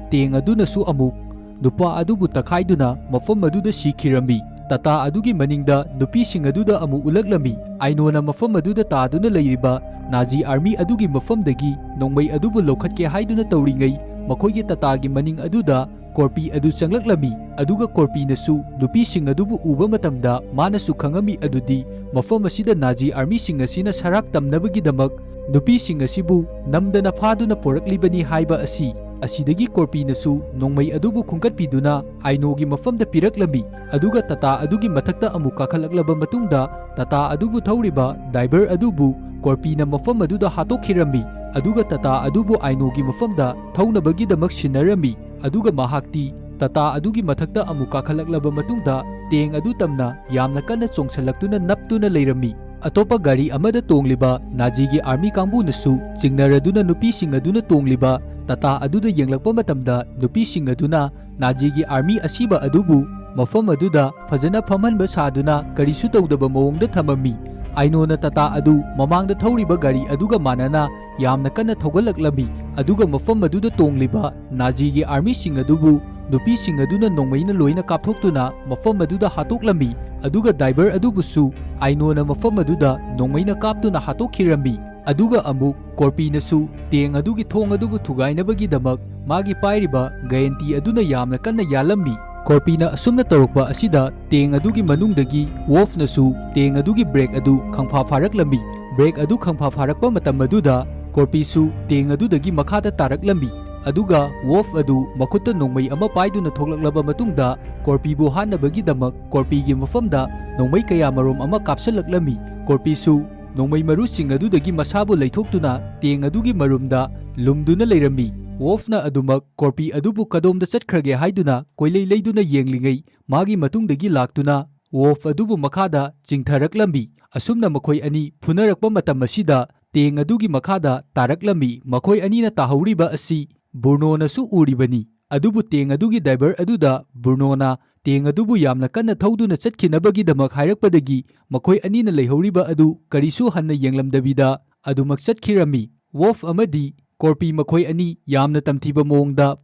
ꯇꯦꯡ ꯑꯗꯨꯅꯁꯨ ꯑꯃꯨꯛ ꯅꯨꯄꯥ ꯑꯗꯨꯕꯨ ꯇꯛꯈꯥꯏꯗꯨꯅ ꯃꯐꯝ ꯑꯗꯨꯗ ꯁꯤꯈꯤꯔꯝꯃꯤ꯫ ꯇꯥꯇꯥ ꯑꯗꯨꯒꯤ ꯃꯅꯤꯡꯗ ꯅꯨꯄꯤꯁꯤꯡ ꯑꯗꯨꯗ ꯑꯃꯨꯛ ꯎꯠꯂꯛꯂꯝꯃꯤ꯫ ꯑꯥꯏꯅꯣꯅ ꯃꯐꯝ ꯑꯗꯨꯗ ꯇꯥꯗꯨꯅ ꯂꯩꯔꯤꯕ ꯅꯥꯖꯤ ꯑꯥꯔꯃꯤ ꯑꯗꯨꯒꯤ ꯃꯐꯝꯗꯒꯤ ꯅꯣꯡꯃꯩ ꯑꯗꯨꯕꯨ ꯂꯧꯈꯠꯀꯦ ꯍꯥꯏꯗꯨꯅ ꯇꯧꯔꯤꯉꯩ, ꯃꯈꯣꯏꯒꯤ ꯇꯥꯇꯥꯒꯤ ꯃꯅꯤꯡ ꯑꯗꯨꯗ ꯀꯣꯔꯄꯤ ꯑꯗꯨ ꯆꯪꯂꯛꯂꯝꯃꯤ꯫ ꯑꯗꯨꯒ ꯀꯣꯔꯄꯤꯅꯁꯨ ꯅꯨꯄꯤꯁꯤꯡ ꯑꯗꯨꯕꯨ ꯎꯕ ꯃꯇꯝꯗ ꯃꯥꯅꯁꯨ ꯈꯪꯉꯝꯃꯤ ꯑꯗꯨꯗꯤ ꯃꯐꯝ ꯑꯁꯤꯗ ꯅꯥꯖꯤ ꯑꯥꯔꯃꯤꯁꯤꯡ ꯑꯁꯤꯅ ꯁꯔꯥꯛ ꯇꯝꯅꯕꯒꯤꯗꯃꯛ ꯅꯨꯄꯤꯁꯤꯡ ꯑꯁꯤꯕꯨ ꯅꯝꯗꯅ ꯐꯥꯗꯨꯅ ꯄꯣꯔꯛꯂꯤꯕꯅꯤ ꯍꯥꯏꯕ ꯑꯁꯤ꯫ ꯑꯁꯤꯗꯒꯤ ꯀꯣꯔꯄꯤꯅꯁꯨ ꯅꯣꯡꯃꯩ ꯑꯗꯨꯕꯨ ꯈꯨꯟꯒꯠꯄꯤꯗꯨꯅ ꯑꯥꯏꯅꯣꯒꯤ ꯃꯐꯝꯗ ꯄꯤꯔꯛꯂꯝꯃꯤ꯫ ꯑꯗꯨꯒ ꯇꯥꯇꯥ ꯑꯗꯨꯒꯤ ꯃꯊꯛꯇ ꯑꯃꯨꯛ ꯀꯥꯈꯠꯂꯛꯂꯕ ꯃꯇꯨꯡꯗ, ꯇꯥꯇꯥ ꯑꯗꯨꯕꯨ ꯊꯧꯔꯤꯕ ꯗꯥꯏꯚꯔ ꯑꯗꯨꯕꯨ ꯀꯣꯔꯄꯤꯅ ꯃꯐꯝ ꯑꯗꯨꯗ ꯍꯥꯠꯇꯣꯛꯈꯤꯔꯝꯃꯤ꯫ ꯑꯗꯨꯒ ꯇꯥꯇꯥ ꯑꯗꯨꯕꯨ ꯑꯥꯏꯅꯣꯒꯤ ꯃꯐꯝꯗ ꯊꯧꯅꯕꯒꯤꯗꯃꯛ ꯁꯤꯟꯅꯔꯝꯃꯤ꯫ ꯑꯗꯨꯒ ꯃꯍꯥꯛꯇꯤ ꯇꯥꯇꯥ ꯑꯗꯨꯒꯤ ꯃꯊꯛꯇ ꯑꯃꯨꯛ ꯀꯥꯈꯠꯂꯛꯂꯕ ꯃꯇꯨꯡꯗ, ꯇꯦꯡ ꯑꯗꯨ ꯇꯝꯅ ꯌꯥꯝꯅ ꯀꯟꯅ ꯆꯣꯡꯁꯤꯜꯂꯛꯇꯨꯅ ꯅꯞꯇꯨꯅ ꯂꯩꯔꯝꯃꯤ꯫ ꯑꯇꯣꯞꯄ ꯒꯥꯔꯤ ꯑꯃꯗ ꯇꯣꯡꯂꯤꯕ ꯅꯥꯖꯤꯒꯤ ꯑꯥꯔꯃꯤ ꯀꯥꯡꯕꯨꯅꯁꯨ ꯆꯤꯡꯅꯔꯗꯨꯅ ꯅꯨꯄꯤꯁꯤꯡ ꯑꯗꯨꯅ ꯇꯣꯡꯂꯤꯕ ꯇꯥꯇꯥ ꯑꯗꯨꯗ ꯌꯦꯡꯂꯛꯄ ꯃꯇꯝꯗ, ꯅꯨꯄꯤꯁꯤꯡ ꯑꯗꯨꯅ ꯅꯥꯖꯤꯒꯤ ꯑꯥꯔꯃꯤ ꯑꯁꯤꯕ ꯑꯗꯨꯕꯨ ꯃꯐꯝ ꯑꯗꯨꯗ ꯐꯖꯅ ꯐꯝꯍꯟꯕ ꯁꯥꯗꯨꯅ ꯀꯔꯤꯁꯨ ꯇꯧꯗꯕ ꯃꯑꯣꯡꯗ ꯊꯝꯃꯝꯃꯤ꯫ ꯑꯥꯏꯅꯣꯅ ꯇꯥꯇꯥ ꯑꯗꯨ ꯃꯃꯥꯡꯗ ꯊꯧꯔꯤꯕ ꯒꯥꯔꯤ ꯑꯗꯨꯒ ꯃꯥꯟꯅꯅ ꯌꯥꯝꯅ ꯀꯟꯅ ꯊꯧꯒꯠꯂꯛꯂꯝꯃꯤ꯫ ꯑꯗꯨꯒ ꯃꯐꯝ ꯑꯗꯨꯗ ꯇꯣꯡꯂꯤꯕ ꯅꯥꯖꯤꯒꯤ ꯑꯥꯔꯃꯤꯁꯤꯡ ꯑꯗꯨꯕꯨ ꯅꯨꯄꯤꯁꯤꯡ ꯑꯗꯨꯅ ꯅꯣꯡꯃꯩꯅ ꯂꯣꯏꯅ ꯀꯥꯞꯊꯣꯛꯇꯨꯅ ꯃꯐꯝ ꯑꯗꯨꯗ ꯍꯥꯠꯇꯣꯛꯂꯝꯃꯤ꯫ ꯑꯗꯨꯒ ꯗꯥꯏꯚꯔ ꯑꯗꯨꯕꯨꯁꯨ ꯑꯥꯏꯅꯣꯅ ꯃꯐꯝ ꯑꯗꯨꯗ ꯅꯣꯡꯃꯩꯅ ꯀꯥꯞꯇꯨꯅ ꯍꯥꯠꯇꯣꯛꯈꯤꯔꯝꯃꯤ꯫ ꯑꯗꯨꯒ ꯑꯃꯨꯛ ꯀꯣꯔꯄꯤꯅꯁꯨ ꯇꯦꯡ ꯑꯗꯨꯒꯤ ꯊꯣꯡ ꯑꯗꯨꯕꯨ ꯊꯨꯒꯥꯏꯅꯕꯒꯤꯗꯃꯛ ꯃꯥꯒꯤ ꯄꯥꯏꯔꯤꯕ ꯒꯌꯦꯟꯇꯤ ꯑꯗꯨꯅ ꯌꯥꯝꯅ ꯀꯟꯅ ꯌꯥꯜꯂꯝꯃꯤ꯫ ꯀꯣꯔꯄꯤꯅ ꯑꯁꯨꯝꯅ ꯇꯧꯔꯛꯄ ꯑꯁꯤꯗ ꯇꯦꯡ ꯑꯗꯨꯒꯤ ꯃꯅꯨꯡꯗꯒꯤ ꯋꯣꯜꯐꯅꯁꯨ ꯇꯦꯡ ꯑꯗꯨꯒꯤ ꯕ꯭ꯔꯦꯛ ꯑꯗꯨ ꯈꯪꯐꯥ ꯐꯥꯔꯛꯂꯝꯃꯤ꯫ ꯕ꯭ꯔꯦꯛ ꯑꯗꯨ ꯈꯪꯐꯥ ꯐꯥꯔꯛꯄ ꯃꯇꯝ ꯑꯗꯨꯗ ꯀꯣꯔꯄꯤꯁꯨ ꯇꯦꯡ ꯑꯗꯨꯗꯒꯤ ꯃꯈꯥꯗ ꯇꯥꯔꯛꯂꯝꯃꯤ꯫ ꯑꯗꯨꯒ ꯋꯣꯜꯐ ꯑꯗꯨ ꯃꯈꯨꯠꯇ ꯅꯣꯡꯃꯩ ꯑꯃ ꯄꯥꯏꯗꯨꯅ ꯊꯣꯛꯂꯛꯂꯕ ꯃꯇꯨꯡꯗ, ꯀꯣꯔꯄꯤꯕꯨ ꯍꯥꯠꯅꯕꯒꯤꯗꯃꯛ ꯀꯣꯔꯄꯤꯒꯤ ꯃꯐꯝꯗ ꯅꯣꯡꯃꯩ ꯀꯌꯥ ꯃꯔꯨꯝ ꯑꯃ ꯀꯥꯞꯁꯤꯜꯂꯛꯂꯝꯃꯤ꯫ ꯀꯣꯔꯄꯤꯁꯨ ꯅꯣꯡꯃꯩ ꯃꯔꯨꯁꯤꯡ ꯑꯗꯨꯗꯒꯤ ꯃꯁꯥꯕꯨ ꯂꯩꯊꯣꯛꯇꯨꯅ ꯇꯦꯡ ꯑꯗꯨꯒꯤ ꯃꯔꯨꯝꯗ ꯂꯨꯝꯗꯨꯅ ꯂꯩꯔꯝꯃꯤ꯫ ꯋꯣꯜꯐꯅ ꯑꯗꯨꯃꯛ ꯀꯣꯔꯄꯤ ꯑꯗꯨꯕꯨ ꯀꯗꯣꯝꯗ ꯆꯠꯈ꯭ꯔꯒꯦ ꯍꯥꯏꯗꯨꯅ ꯀꯣꯏꯂꯩ ꯂꯩꯗꯨꯅ ꯌꯦꯡꯂꯤꯉꯩ, ꯃꯥꯒꯤ ꯃꯇꯨꯡꯗꯒꯤ ꯂꯥꯛꯇꯨꯅ ꯋꯣꯜꯐ ꯑꯗꯨꯕꯨ ꯃꯈꯥꯗ ꯆꯤꯡꯊꯔꯛꯂꯝꯃꯤ꯫ ꯑꯁꯨꯝꯅ ꯃꯈꯣꯏ ꯑꯅꯤ ꯐꯨꯅꯔꯛꯄ ꯃꯇꯝ ꯑꯁꯤꯗ ꯇꯦꯡ ꯑꯗꯨꯒꯤ ꯃꯈꯥꯗ ꯇꯥꯔꯛꯂꯝꯃꯤ꯫ ꯃꯈꯣꯏ ꯑꯅꯤꯅ ꯇꯥꯍꯧꯔꯤꯕ ꯑꯁꯤ ꯕ꯭ꯔꯨꯅꯣꯅꯁꯨ ꯎꯔꯤꯕꯅꯤ꯫ ꯑꯗꯨꯕꯨ ꯇꯦꯡ ꯑꯗꯨꯒꯤ ꯗꯥꯏꯚꯔ ꯑꯗꯨꯗ ꯕ꯭ꯔꯨꯅꯣꯅ ꯇꯦꯡ ꯑꯗꯨꯕꯨ ꯌꯥꯝꯅ ꯀꯟꯅ ꯊꯧꯗꯨꯅ ꯆꯠꯈꯤꯅꯕꯒꯤꯗꯃꯛ ꯍꯥꯏꯔꯛꯄꯗꯒꯤ, ꯃꯈꯣꯏ ꯑꯅꯤꯅ ꯂꯩꯍꯧꯔꯤꯕ ꯑꯗꯨ ꯀꯔꯤꯁꯨ ꯍꯟꯅ ꯌꯦꯡꯂꯝꯗꯕꯤꯗ ꯑꯗꯨꯃꯛ ꯆꯠꯈꯤꯔꯝꯃꯤ꯫ ꯋꯣꯜꯐ ꯑꯃꯗꯤ ꯀꯣꯔꯄꯤ ꯃꯈꯣꯏ ꯑꯅꯤ ꯌꯥꯝꯅ ꯇꯝꯊꯤꯕ ꯃꯑꯣꯡꯗ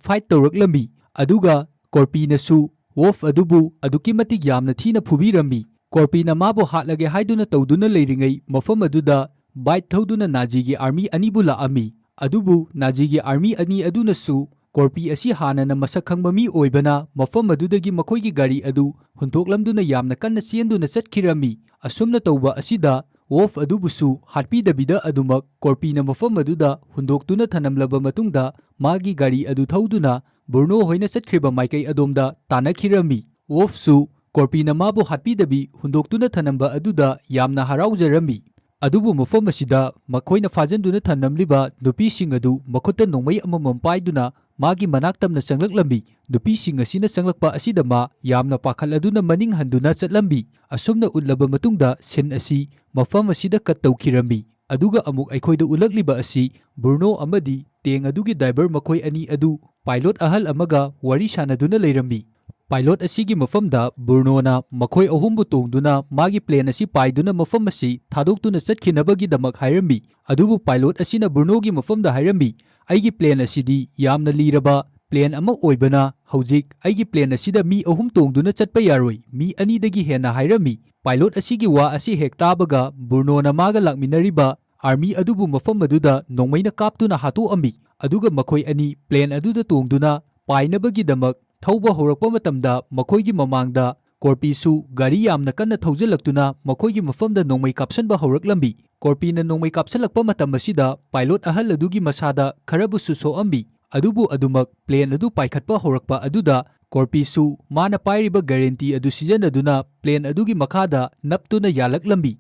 ꯐꯥꯏꯠ ꯇꯧꯔꯛꯂꯝꯃꯤ, ꯑꯗꯨꯒ ꯀꯣꯔꯄꯤꯅꯁꯨ ꯋꯣꯜꯐ ꯑꯗꯨꯕꯨ ꯑꯗꯨꯛꯀꯤ ꯃꯇꯤꯛ ꯌꯥꯝꯅ ꯊꯤꯅ ꯐꯨꯕꯤꯔꯝꯃꯤ꯫ ꯀꯣꯔꯄꯤꯅ ꯃꯥꯕꯨ ꯍꯥꯠꯂꯒꯦ ꯍꯥꯏꯗꯨꯅ ꯇꯧꯗꯨꯅ ꯂꯩꯔꯤꯉꯩ ꯃꯐꯝ ꯑꯗꯨꯗ ꯕꯥꯏꯛ ꯊꯧꯗꯨꯅ ꯅꯥꯖꯤꯒꯤ ꯑꯥꯔꯃꯤ ꯑꯅꯤꯕꯨ ꯂꯥꯛꯑꯝꯃꯤ, ꯑꯗꯨꯕꯨ ꯅꯥꯖꯤꯒꯤ ꯑꯥꯔꯃꯤ ꯑꯅꯤ ꯑꯗꯨꯅꯁꯨ ꯀꯣꯔꯄꯤ ꯑꯁꯤ ꯍꯥꯟꯅꯅ ꯃꯁꯛ ꯈꯪꯕ ꯃꯤ ꯑꯣꯏꯕꯅ ꯃꯐꯝ ꯑꯗꯨꯗꯒꯤ ꯃꯈꯣꯏꯒꯤ ꯒꯥꯔꯤ ꯑꯗꯨ ꯍꯨꯟꯗꯣꯛꯂꯝꯗꯨꯅ ꯌꯥꯝꯅ ꯀꯟꯅ ꯆꯦꯟꯗꯨꯅ ꯆꯠꯈꯤꯔꯝꯃꯤ꯫ ꯑꯁꯨꯝꯅ ꯇꯧꯕ ꯑꯁꯤꯗ ꯋꯣꯜꯐ ꯑꯗꯨꯕꯨꯁꯨ ꯍꯥꯠꯄꯤꯗꯕꯤꯗ ꯑꯗꯨꯃꯛ ꯀꯣꯔꯄꯤꯅ ꯃꯐꯝ ꯑꯗꯨꯗ ꯍꯨꯟꯗꯣꯛꯇꯨꯅ ꯊꯅꯝꯂꯕ ꯃꯇꯨꯡꯗ ꯃꯥꯒꯤ ꯒꯥꯔꯤ ꯑꯗꯨ ꯊꯧꯗꯨꯅ ꯕ꯭ꯔꯨꯅꯣ ꯍꯣꯏꯅ ꯆꯠꯈ꯭ꯔꯤꯕ ꯃꯥꯏꯀꯩ ꯑꯗꯣꯝꯗ ꯇꯥꯟꯅꯈꯤꯔꯝꯃꯤ꯫ ꯋꯣꯜꯐꯁꯨ ꯀꯣꯔꯄꯤꯅ ꯃꯥꯕꯨ ꯍꯥꯠꯄꯤꯗꯕꯤ ꯍꯨꯟꯗꯣꯛꯇꯨꯅ ꯊꯅꯝꯕ ꯑꯗꯨꯗ ꯌꯥꯝꯅ ꯍꯔꯥꯎꯖꯔꯝꯃꯤ꯫ ꯑꯗꯨꯕꯨ ꯃꯐꯝ ꯑꯁꯤꯗ ꯃꯈꯣꯏꯅ ꯐꯥꯖꯤꯟꯗꯨꯅ ꯊꯝꯂꯝꯂꯤꯕ ꯅꯨꯄꯤꯁꯤꯡ ꯑꯗꯨ ꯃꯈꯨꯠꯇ ꯅꯣꯡꯃꯩ ꯑꯃꯃꯝ ꯄꯥꯏꯗꯨꯅ ꯃꯥꯒꯤ ꯃꯅꯥꯛ ꯇꯝꯅ ꯆꯪꯂꯛꯂꯝꯃꯤ꯫ ꯅꯨꯄꯤꯁꯤꯡ ꯑꯁꯤꯅ ꯆꯪꯂꯛꯄ ꯑꯁꯤꯗ ꯃꯥ ꯌꯥꯝꯅ ꯄꯥꯈꯠꯂꯗꯨꯅ ꯃꯅꯤꯡ ꯍꯟꯗꯨꯅ ꯆꯠꯂꯝꯃꯤ꯫ ꯑꯁꯨꯝꯅ ꯎꯠꯂꯕ ꯃꯇꯨꯡꯗ ꯁꯤꯟ ꯑꯁꯤ ꯃꯐꯝ ꯑꯁꯤꯗ ꯀꯠ ꯇꯧꯈꯤꯔꯝꯃꯤ꯫ ꯑꯗꯨꯒ ꯑꯃꯨꯛ ꯑꯩꯈꯣꯏꯗ ꯎꯠꯂꯛꯂꯤꯕ ꯑꯁꯤ ꯕ꯭ꯔꯨꯅꯣ ꯑꯃꯗꯤ ꯇꯦꯡ ꯑꯗꯨꯒꯤ ꯗ꯭ꯔꯥꯏꯚꯔ ꯃꯈꯣꯏ ꯑꯅꯤ ꯑꯗꯨ ꯄꯥꯏꯂꯣꯠ ꯑꯍꯜ ꯑꯃꯒ ꯋꯥꯔꯤ ꯁꯥꯟꯅꯗꯨꯅ ꯂꯩꯔꯝꯃꯤ꯫ ꯄꯥꯏꯂꯣꯠ ꯑꯁꯤꯒꯤ ꯃꯐꯝꯗ ꯕ꯭ꯔꯨꯅꯣꯅ ꯃꯈꯣꯏ ꯑꯍꯨꯝꯕꯨ ꯇꯣꯡꯗꯨꯅ ꯃꯥꯒꯤ ꯄ꯭ꯂꯦꯟ ꯑꯁꯤ ꯄꯥꯏꯗꯨꯅ ꯃꯐꯝ ꯑꯁꯤ ꯊꯥꯗꯣꯛꯇꯨꯅ ꯆꯠꯈꯤꯅꯕꯒꯤꯗꯃꯛ ꯍꯥꯏꯔꯝꯃꯤ꯫ ꯑꯗꯨꯕꯨ ꯄꯥꯏꯂꯣꯠ ꯑꯁꯤꯅ ꯕ꯭ꯔꯨꯅꯣꯒꯤ ꯃꯐꯝꯗ ꯍꯥꯏꯔꯝꯃꯤ, "ꯑꯩꯒꯤ ꯄ꯭ꯂꯦꯟ ꯑꯁꯤꯗꯤ ꯌꯥꯝꯅ ꯂꯤꯔꯕ ꯄ꯭ꯂꯦꯟ ꯑꯃ ꯑꯣꯏꯕꯅ ꯍꯧꯖꯤꯛ ꯑꯩꯒꯤ ꯄ꯭ꯂꯦꯟ ꯑꯁꯤꯗ ꯃꯤ ꯑꯍꯨꯝ ꯇꯣꯡꯗꯨꯅ ꯆꯠꯄ ꯌꯥꯔꯣꯏ, ꯃꯤ ꯑꯅꯤꯗꯒꯤ ꯍꯦꯟꯅ" ꯍꯥꯏꯔꯝꯃꯤ꯫ ꯄꯥꯏꯂꯣꯠ ꯑꯁꯤꯒꯤ ꯋꯥ ꯑꯁꯤ ꯍꯦꯛ ꯇꯥꯕꯒ ꯕ꯭ꯔꯨꯅꯣꯅ ꯃꯥꯒ ꯂꯥꯛꯃꯤꯟꯅꯔꯤꯕ ꯑꯥꯔꯃꯤ ꯑꯗꯨꯕꯨ ꯃꯐꯝ ꯑꯗꯨꯗ ꯅꯣꯡꯃꯩꯅ ꯀꯥꯞꯇꯨꯅ ꯍꯥꯠꯇꯣꯛꯑꯝꯃꯤ꯫ ꯑꯗꯨꯒ ꯃꯈꯣꯏ ꯑꯅꯤ ꯄ꯭ꯂꯦꯟ ꯑꯗꯨꯗ ꯇꯣꯡꯗꯨꯅ ꯄꯥꯏꯅꯕꯒꯤꯗꯃꯛ ꯊꯧꯕ ꯍꯧꯔꯛꯄ ꯃꯇꯝꯗ ꯃꯈꯣꯏꯒꯤ ꯃꯃꯥꯡꯗ ꯀꯣꯔꯄꯤꯁꯨ ꯒꯥꯔꯤ ꯌꯥꯝꯅ ꯀꯟꯅ ꯊꯧꯖꯤꯜꯂꯛꯇꯨꯅ ꯃꯈꯣꯏꯒꯤ ꯃꯐꯝꯗ ꯅꯣꯡꯃꯩ ꯀꯥꯞꯁꯟꯕ ꯍꯧꯔꯛꯂꯝꯃꯤ꯫ ꯀꯣꯔꯄꯤꯅ ꯅꯣꯡꯃꯩ ꯀꯥꯞꯁꯜꯂꯛꯄ ꯃꯇꯝ ꯑꯁꯤꯗ ꯄꯥꯏꯂꯣꯠ ꯑꯍꯜ ꯑꯗꯨꯒꯤ ꯃꯁꯥꯗ ꯈꯔꯕꯨꯁꯨ ꯁꯣꯛꯑꯝꯃꯤ꯫ ꯑꯗꯨꯕꯨ ꯑꯗꯨꯃꯛ ꯄ꯭ꯂꯦꯟ ꯑꯗꯨ ꯄꯥꯏꯈꯠꯄ ꯍꯧꯔꯛꯄ ꯑꯗꯨꯗ ꯀꯣꯔꯄꯤꯁꯨ ꯃꯥꯅ ꯄꯥꯏꯔꯤꯕ ꯒꯥꯔꯦꯟꯇꯤ ꯑꯗꯨ ꯁꯤꯖꯤꯟꯅꯗꯨꯅ ꯄ꯭ꯂꯦꯟ ꯑꯗꯨꯒꯤ ꯃꯈꯥꯗ ꯅꯞꯇꯨꯅ ꯌꯥꯜꯂꯛꯂꯝꯃꯤ꯫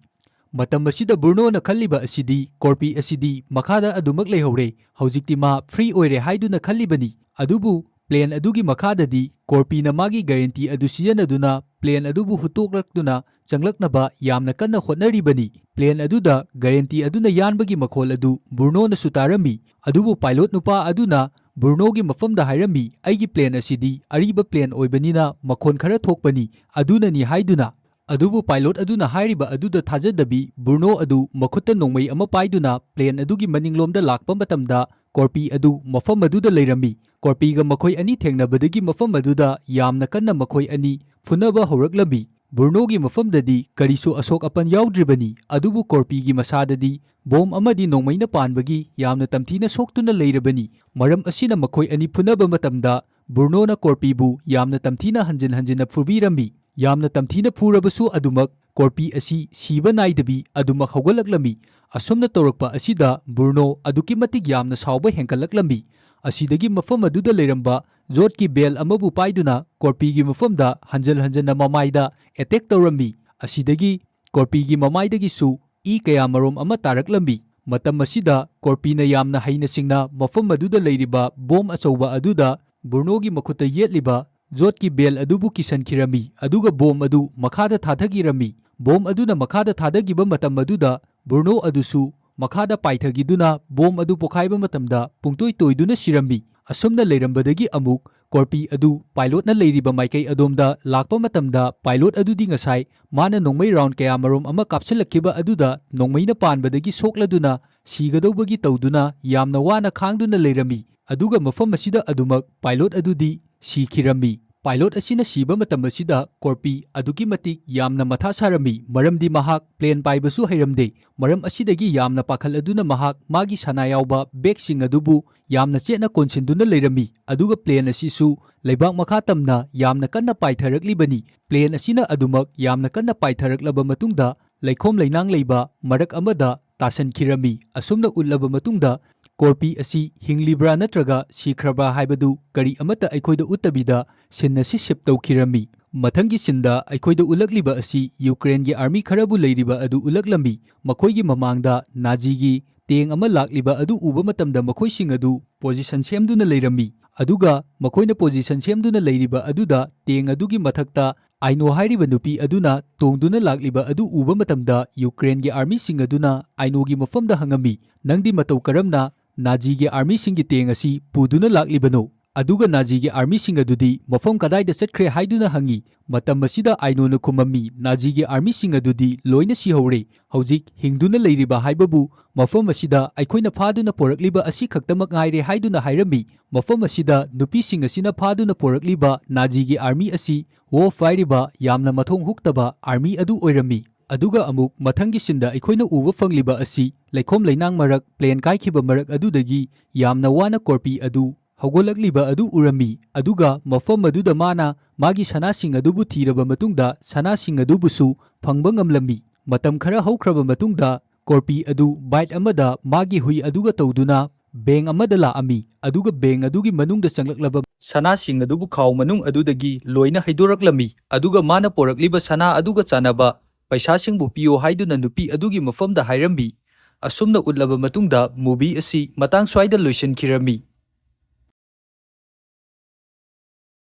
ꯃꯇꯝ ꯑꯁꯤꯗ ꯕ꯭ꯔꯨꯅꯣꯅ ꯈꯜꯂꯤꯕ ꯑꯁꯤꯗꯤ ꯀꯣꯔꯄꯤ ꯑꯁꯤꯗꯤ ꯃꯈꯥꯗ ꯑꯗꯨꯃꯛ ꯂꯩꯍꯧꯔꯦ, ꯍꯧꯖꯤꯛꯇꯤ ꯃꯥ ꯐ꯭ꯔꯤ ꯑꯣꯏꯔꯦ ꯍꯥꯏꯗꯨꯅ ꯈꯜꯂꯤꯕꯅꯤ꯫ ꯑꯗꯨꯕꯨ ꯄ꯭ꯂꯦꯟ ꯑꯗꯨꯒꯤ ꯃꯈꯥꯗꯗꯤ ꯀꯣꯔꯄꯤꯅ ꯃꯥꯒꯤ ꯒꯥꯔꯦꯟꯇꯤ ꯑꯗꯨ ꯁꯤꯖꯤꯟꯅꯗꯨꯅ ꯄ꯭ꯂꯦꯟ ꯑꯗꯨꯕꯨ ꯍꯨꯠꯇꯣꯛꯂꯛꯇꯨꯅ ꯆꯪꯂꯛꯅꯕ ꯌꯥꯝꯅ ꯀꯟꯅ ꯍꯣꯠꯅꯔꯤꯕꯅꯤ꯫ ꯄ꯭ꯂꯦꯟ ꯑꯗꯨꯗ ꯒꯥꯔꯦꯟꯇꯤ ꯑꯗꯨꯅ ꯌꯥꯟꯕꯒꯤ ꯃꯈꯣꯜ ꯑꯗꯨ ꯕ꯭ꯔꯨꯅꯣꯅꯁꯨ ꯇꯥꯔꯝꯃꯤ꯫ ꯑꯗꯨꯕꯨ ꯄꯥꯏꯂꯣꯠ ꯅꯨꯄꯥ ꯑꯗꯨꯅ ꯕ꯭ꯔꯨꯅꯣꯒꯤ ꯃꯐꯝꯗ ꯍꯥꯏꯔꯝꯃꯤ, "ꯑꯩꯒꯤ ꯄ꯭ꯂꯦꯟ ꯑꯁꯤꯗꯤ ꯑꯔꯤꯕ ꯄ꯭ꯂꯦꯟ ꯑꯣꯏꯕꯅꯤꯅ ꯃꯈꯣꯟ ꯈꯔ ꯊꯣꯛꯄꯅꯤ, ꯑꯗꯨꯅꯅꯤ" ꯍꯥꯏꯗꯨꯅ꯫ ꯑꯗꯨꯕꯨ ꯄꯥꯏꯂꯣꯠ ꯑꯗꯨꯅ ꯍꯥꯏꯔꯤꯕ ꯑꯗꯨꯗ ꯊꯥꯖꯗꯕꯤ, ꯕ꯭ꯔꯨꯅꯣ ꯑꯗꯨ ꯃꯈꯨꯠꯇ ꯅꯣꯡꯃꯩ ꯑꯃ ꯄꯥꯏꯗꯨꯅ ꯄ꯭ꯂꯦꯟ ꯑꯗꯨꯒꯤ ꯃꯅꯤꯡꯂꯣꯝꯗ ꯂꯥꯛꯄ ꯃꯇꯝꯗ, ꯀꯣꯔꯄꯤ ꯑꯗꯨ ꯃꯐꯝ ꯑꯗꯨꯗ ꯂꯩꯔꯝꯃꯤ꯫ ꯀꯣꯔꯄꯤꯒ ꯃꯈꯣꯏ ꯑꯅꯤ ꯊꯦꯡꯅꯕꯗꯒꯤ ꯃꯐꯝ ꯑꯗꯨꯗ ꯌꯥꯝꯅ ꯀꯟꯅ ꯃꯈꯣꯏ ꯑꯅꯤ ꯐꯨꯅꯕ ꯍꯧꯔꯛꯂꯝꯃꯤ꯫ ꯕ꯭ꯔꯨꯅꯣꯒꯤ ꯃꯐꯝꯗꯗꯤ ꯀꯔꯤꯁꯨ ꯑꯁꯣꯛ ꯑꯄꯟ ꯌꯥꯎꯗ꯭ꯔꯤꯕꯅꯤ, ꯑꯗꯨꯕꯨ ꯀꯣꯔꯄꯤꯒꯤ ꯃꯁꯥꯗꯗꯤ ꯕꯣꯝ ꯑꯃꯗꯤ ꯅꯣꯡꯃꯩꯅ ꯄꯥꯟꯕꯒꯤ ꯌꯥꯝꯅ ꯇꯝꯊꯤꯅ ꯁꯣꯛꯇꯨꯅ ꯂꯩꯔꯕꯅꯤ꯫ ꯃꯔꯝ ꯑꯁꯤꯅ ꯃꯈꯣꯏ ꯑꯅꯤ ꯐꯨꯅꯕ ꯃꯇꯝꯗ ꯕ꯭ꯔꯨꯅꯣꯅ ꯀꯣꯔꯄꯤꯕꯨ ꯌꯥꯝꯅ ꯇꯝꯊꯤꯅ ꯍꯟꯖꯤꯟ ꯍꯟꯖꯤꯟꯅ ꯐꯨꯕꯤꯔꯝꯃꯤ꯫ ꯌꯥꯝꯅ ꯇꯝꯊꯤꯅ ꯐꯨꯔꯕꯁꯨ ꯑꯗꯨꯃꯛ ꯀꯣꯔꯄꯤ ꯑꯁꯤ ꯁꯤꯕ ꯅꯥꯏꯗꯕꯤ ꯑꯗꯨꯃꯛ ꯍꯧꯒꯠꯂꯛꯂꯝꯃꯤ꯫ ꯑꯁꯨꯝꯅ ꯇꯧꯔꯛꯄ ꯑꯁꯤꯗ ꯕ꯭ꯔꯨꯅꯣ ꯑꯗꯨꯛꯀꯤ ꯃꯇꯤꯛ ꯌꯥꯝꯅ ꯁꯥꯎꯕ ꯍꯦꯟꯒꯠꯂꯛꯂꯝꯃꯤ꯫ ꯑꯁꯤꯗꯒꯤ ꯃꯐꯝ ꯑꯗꯨꯗ ꯂꯩꯔꯝꯕ ꯖꯣꯠꯀꯤ ꯕꯦꯜ ꯑꯃꯕꯨ ꯄꯥꯏꯗꯨꯅ ꯀꯣꯔꯄꯤꯒꯤ ꯃꯐꯝꯗ ꯍꯟꯖꯤꯟ ꯍꯟꯖꯤꯟꯅ ꯃꯃꯥꯏꯗ ꯑꯦꯇꯦꯛ ꯇꯧꯔꯝꯃꯤ꯫ ꯑꯁꯤꯗꯒꯤ ꯀꯣꯔꯄꯤꯒꯤ ꯃꯃꯥꯏꯗꯒꯤꯁꯨ ꯏ ꯀꯌꯥ ꯃꯔꯨꯝ ꯑꯃ ꯇꯥꯔꯛꯂꯝꯃꯤ꯫ ꯃꯇꯝ ꯑꯁꯤꯗ ꯀꯣꯔꯄꯤꯅ ꯌꯥꯝꯅ ꯍꯩꯅ ꯁꯤꯡꯅ ꯃꯐꯝ ꯑꯗꯨꯗ ꯂꯩꯔꯤꯕ ꯕꯣꯝ ꯑꯆꯧꯕ ꯑꯗꯨꯗ ꯕ꯭ꯔꯨꯅꯣꯒꯤ ꯃꯈꯨꯠꯇ ꯌꯦꯠꯂꯤꯕ ꯖꯣꯠꯀꯤ ꯕꯦꯜ ꯑꯗꯨꯕꯨ ꯀꯤꯁꯟꯈꯤꯔꯝꯃꯤ, ꯑꯗꯨꯒ ꯕꯣꯝ ꯑꯗꯨ ꯃꯈꯥꯗ ꯊꯥꯗꯈꯤꯔꯝꯃꯤ꯫ ꯕꯣꯝ ꯑꯗꯨꯅ ꯃꯈꯥꯗ ꯊꯥꯗꯈꯤꯕ ꯃꯇꯝ ꯑꯗꯨꯗ ꯕ꯭ꯔꯨꯅꯣ ꯑꯗꯨꯁꯨ ꯃꯈꯥꯗ ꯄꯥꯏꯊꯈꯤꯗꯨꯅ ꯕꯣꯝ ꯑꯗꯨ ꯄꯣꯈꯥꯏꯕ ꯃꯇꯝꯗ ꯄꯨꯡꯇꯣꯏ ꯇꯣꯏꯗꯨꯅ ꯁꯤꯔꯝꯃꯤ꯫ ꯑꯁꯨꯝꯅ ꯂꯩꯔꯝꯕꯗꯒꯤ ꯑꯃꯨꯛ ꯀꯣꯔꯄꯤ ꯑꯗꯨ ꯄꯥꯏꯂꯣꯠꯅ ꯂꯩꯔꯤꯕ ꯃꯥꯏꯀꯩ ꯑꯗꯣꯝꯗ ꯂꯥꯛꯄ ꯃꯇꯝꯗ, ꯄꯥꯏꯂꯣꯠ ꯑꯗꯨꯗꯤ ꯉꯁꯥꯏ ꯃꯥꯅ ꯅꯣꯡꯃꯩ ꯔꯥꯎꯟ ꯀꯌꯥ ꯃꯔꯨꯝ ꯑꯃ ꯀꯥꯞꯁꯤꯜꯂꯛꯈꯤꯕ ꯑꯗꯨꯗ ꯅꯣꯡꯃꯩꯅ ꯄꯥꯟꯕꯗꯒꯤ ꯁꯣꯛꯂꯗꯨꯅ ꯁꯤꯒꯗꯧꯕꯒꯤ ꯇꯧꯗꯨꯅ ꯌꯥꯝꯅ ꯋꯥꯅ ꯈꯥꯡꯗꯨꯅ ꯂꯩꯔꯝꯃꯤ꯫ ꯑꯗꯨꯒ ꯃꯐꯝ ꯑꯁꯤꯗ ꯑꯗꯨꯃꯛ ꯄꯥꯏꯂꯣꯠ ꯑꯗꯨꯗꯤ ꯁꯤꯈꯤꯔꯝꯃꯤ꯫ ꯄꯥꯏꯂꯣꯠ ꯑꯁꯤꯅ ꯁꯤꯕ ꯃꯇꯝ ꯑꯁꯤꯗ ꯀꯣꯔꯄꯤ ꯑꯗꯨꯛꯀꯤ ꯃꯇꯤꯛ ꯌꯥꯝꯅ ꯃꯊꯥ ꯁꯥꯔꯝꯃꯤ, ꯃꯔꯝꯗꯤ ꯃꯍꯥꯛ ꯄ꯭ꯂꯦꯟ ꯄꯥꯏꯕꯁꯨ ꯍꯩꯔꯝꯗꯦ꯫ ꯃꯔꯝ ꯑꯁꯤꯗꯒꯤ ꯌꯥꯝꯅ ꯄꯥꯈꯠꯂꯗꯨꯅ ꯃꯍꯥꯛ ꯃꯥꯒꯤ ꯁꯅꯥ ꯌꯥꯎꯕ ꯕꯦꯒꯁꯤꯡ ꯑꯗꯨꯕꯨ ꯌꯥꯝꯅ ꯆꯦꯠꯅ ꯀꯣꯟꯁꯤꯟꯗꯨꯅ ꯂꯩꯔꯝꯃꯤ, ꯑꯗꯨꯒ ꯄ꯭ꯂꯦꯟ ꯑꯁꯤꯁꯨ ꯂꯩꯕꯥꯛ ꯃꯈꯥ ꯇꯝꯅ ꯌꯥꯝꯅ ꯀꯟꯅ ꯄꯥꯏꯊꯔꯛꯂꯤꯕꯅꯤ꯫ ꯄ꯭ꯂꯦꯟ ꯑꯁꯤꯅ ꯑꯗꯨꯃꯛ ꯌꯥꯝꯅ ꯀꯟꯅ ꯄꯥꯏꯊꯔꯛꯂꯕ ꯃꯇꯨꯡꯗ ꯂꯩꯈꯣꯝ ꯂꯩꯅꯥꯡ ꯂꯩꯕ ꯃꯔꯛ ꯑꯃꯗ ꯇꯥꯁꯟꯈꯤꯔꯝꯃꯤ꯫ ꯑꯁꯨꯝꯅ ꯎꯠꯂꯕ ꯃꯇꯨꯡꯗ ꯀꯣꯔꯄꯤ ꯑꯁꯤ ꯍꯤꯡꯂꯤꯕ꯭ꯔꯥ ꯅꯠꯇ꯭ꯔꯒ ꯁꯤꯈ꯭ꯔꯕ꯭ꯔꯥ ꯍꯥꯏꯕꯗꯨ ꯀꯔꯤ ꯑꯃꯠꯇ ꯑꯩꯈꯣꯏꯗ ꯎꯠꯇꯕꯤꯗ ꯁꯤꯟ ꯑꯁꯤ ꯁꯤꯞ ꯇꯧꯈꯤꯔꯝꯃꯤ꯫ ꯃꯊꯪꯒꯤ ꯁꯤꯟꯗ ꯑꯩꯈꯣꯏꯗ ꯎꯠꯂꯛꯂꯤꯕ ꯑꯁꯤ ꯌꯨꯀ꯭ꯔꯦꯟꯒꯤ ꯑꯥꯔꯃꯤ ꯈꯔꯕꯨ ꯂꯩꯔꯤꯕ ꯑꯗꯨ ꯎꯠꯂꯛꯂꯝꯃꯤ꯫ ꯃꯈꯣꯏꯒꯤ ꯃꯃꯥꯡꯗ ꯅꯥꯖꯤꯒꯤ ꯇꯦꯡ ꯑꯃ ꯂꯥꯛꯂꯤꯕ ꯑꯗꯨ ꯎꯕ ꯃꯇꯝꯗ ꯃꯈꯣꯏꯁꯤꯡ ꯑꯗꯨ ꯄꯣꯖꯤꯁꯟ ꯁꯦꯝꯗꯨꯅ ꯂꯩꯔꯝꯃꯤ꯫ ꯑꯗꯨꯒ ꯃꯈꯣꯏꯅ ꯄꯣꯖꯤꯁꯟ ꯁꯦꯝꯗꯨꯅ ꯂꯩꯔꯤꯕ ꯑꯗꯨꯗ ꯇꯦꯡ ꯑꯗꯨꯒꯤ ꯃꯊꯛꯇ ꯑꯥꯏꯅꯣ ꯍꯥꯏꯔꯤꯕ ꯅꯨꯄꯤ ꯑꯗꯨꯅ ꯇꯣꯡꯗꯨꯅ ꯂꯥꯛꯂꯤꯕ ꯑꯗꯨ ꯎꯕ ꯃꯇꯝꯗ ꯌꯨꯀ꯭ꯔꯦꯟꯒꯤ ꯑꯥꯔꯃꯤꯁꯤꯡ ꯑꯗꯨꯅ ꯑꯥꯏꯅꯣꯒꯤ ꯃꯐꯝꯗ ꯍꯪꯉꯝꯃꯤ, "ꯅꯪꯗꯤ ꯃꯇꯧ ꯀꯔꯝꯅ ꯅꯥꯖꯤꯒꯤ ꯑꯥꯔꯃꯤꯁꯤꯡꯒꯤ ꯇꯦꯡ ꯑꯁꯤ ꯄꯨꯗꯨꯅ ꯂꯥꯛꯂꯤꯕꯅꯣ?" ꯑꯗꯨꯒ ꯅꯥꯖꯤꯒꯤ ꯑꯥꯔꯃꯤꯁꯤꯡ ꯑꯗꯨꯗꯤ ꯃꯐꯝ ꯀꯗꯥꯏꯗ ꯆꯠꯈ꯭ꯔꯦ ꯍꯥꯏꯗꯨꯅ ꯍꯪꯉꯤ꯫ ꯃꯇꯝ ꯑꯁꯤꯗ ꯑꯥꯏꯅꯣꯅ ꯈꯨꯝꯃꯝꯃꯤ, "ꯅꯥꯖꯤꯒꯤ ꯑꯥꯔꯃꯤꯁꯤꯡ ꯑꯗꯨꯗꯤ ꯂꯣꯏꯅ ꯁꯤꯍꯧꯔꯦ꯫ ꯍꯧꯖꯤꯛ ꯍꯤꯡꯗꯨꯅ ꯂꯩꯔꯤꯕ ꯍꯥꯏꯕꯕꯨ ꯃꯐꯝ ꯑꯁꯤꯗ ꯑꯩꯈꯣꯏꯅ ꯐꯥꯗꯨꯅ ꯄꯣꯔꯛꯂꯤꯕ ꯑꯁꯤ ꯈꯛꯇꯃꯛ ꯉꯥꯏꯔꯦ" ꯍꯥꯏꯗꯨꯅ ꯍꯥꯏꯔꯝꯃꯤ꯫ ꯃꯐꯝ ꯑꯁꯤꯗ ꯅꯨꯄꯤꯁꯤꯡ ꯑꯁꯤꯅ ꯐꯥꯗꯨꯅ ꯄꯣꯔꯛꯂꯤꯕ ꯅꯥꯖꯤꯒꯤ ꯑꯥꯔꯃꯤ ꯑꯁꯤ ꯋꯣꯐ ꯍꯥꯏꯔꯤꯕ ꯌꯥꯝꯅ ꯃꯊꯣꯡ ꯍꯨꯛꯇꯕ ꯑꯥꯔꯃꯤ ꯑꯗꯨ ꯑꯣꯏꯔꯝꯃꯤ꯫ ꯑꯗꯨꯒ ꯑꯃꯨꯛ ꯃꯊꯪꯒꯤ ꯁꯤꯟꯗ ꯑꯩꯈꯣꯏꯅ ꯎꯕ ꯐꯪꯂꯤꯕ ꯑꯁꯤ ꯂꯩꯈꯣꯝ ꯂꯩꯅꯥꯡ ꯃꯔꯛ, ꯄ꯭ꯂꯦꯟ ꯀꯥꯏꯈꯤꯕ ꯃꯔꯛ ꯑꯗꯨꯗꯒꯤ ꯌꯥꯝꯅ ꯋꯥꯅ ꯀꯣꯔꯄꯤ ꯑꯗꯨ ꯍꯧꯒꯠꯂꯛꯂꯤꯕ ꯑꯗꯨ ꯎꯔꯝꯃꯤ꯫ ꯑꯗꯨꯒ ꯃꯐꯝ ꯑꯗꯨꯗ ꯃꯥꯅ ꯃꯥꯒꯤ ꯁꯅꯥꯁꯤꯡ ꯑꯗꯨꯕꯨ ꯊꯤꯔꯕ ꯃꯇꯨꯡꯗ ꯁꯅꯥꯁꯤꯡ ꯑꯗꯨꯕꯨꯁꯨ ꯐꯪꯕ ꯉꯝꯂꯝꯃꯤ꯫ ꯃꯇꯝ ꯈꯔ ꯍꯧꯈ꯭ꯔꯕ ꯃꯇꯨꯡꯗ ꯀꯣꯔꯄꯤ ꯑꯗꯨ ꯕꯥꯏꯠ ꯑꯃꯗ ꯃꯥꯒꯤ ꯍꯨꯏ ꯑꯗꯨꯒ ꯇꯧꯗꯨꯅ ꯕꯦꯡ ꯑꯃꯗ ꯂꯥꯛꯑꯝꯃꯤ, ꯑꯗꯨꯒ ꯕꯦꯡ ꯑꯗꯨꯒꯤ ꯃꯅꯨꯡꯗ ꯆꯪꯂꯛꯂꯕ ꯁꯅꯥꯁꯤꯡ ꯑꯗꯨꯕꯨ ꯈꯥꯎ ꯃꯅꯨꯡ ꯑꯗꯨꯗꯒꯤ ꯂꯣꯏꯅ ꯍꯩꯗꯣꯔꯛꯂꯝꯃꯤ꯫ ꯑꯗꯨꯒ ꯃꯥꯅ ꯄꯣꯔꯛꯂꯤꯕ ꯁꯅꯥ ꯑꯗꯨꯒ ꯆꯥꯟꯅꯕ ꯄꯩꯁꯥꯁꯤꯡꯕꯨ ꯄꯤꯌꯣ ꯍꯥꯏꯗꯨꯅ ꯅꯨꯄꯤ ꯑꯗꯨꯒꯤ ꯃꯐꯝꯗ ꯍꯥꯏꯔꯝꯃꯤ꯫ ꯑꯁꯨꯝꯅ ꯎꯠꯂꯕ ꯃꯇꯨꯡꯗ movie ꯑꯁꯤ ꯃꯇꯥꯡ ꯁ꯭ꯋꯥꯏꯗ ꯂꯣꯏꯁꯤꯟꯈꯤꯔꯝꯃꯤ꯫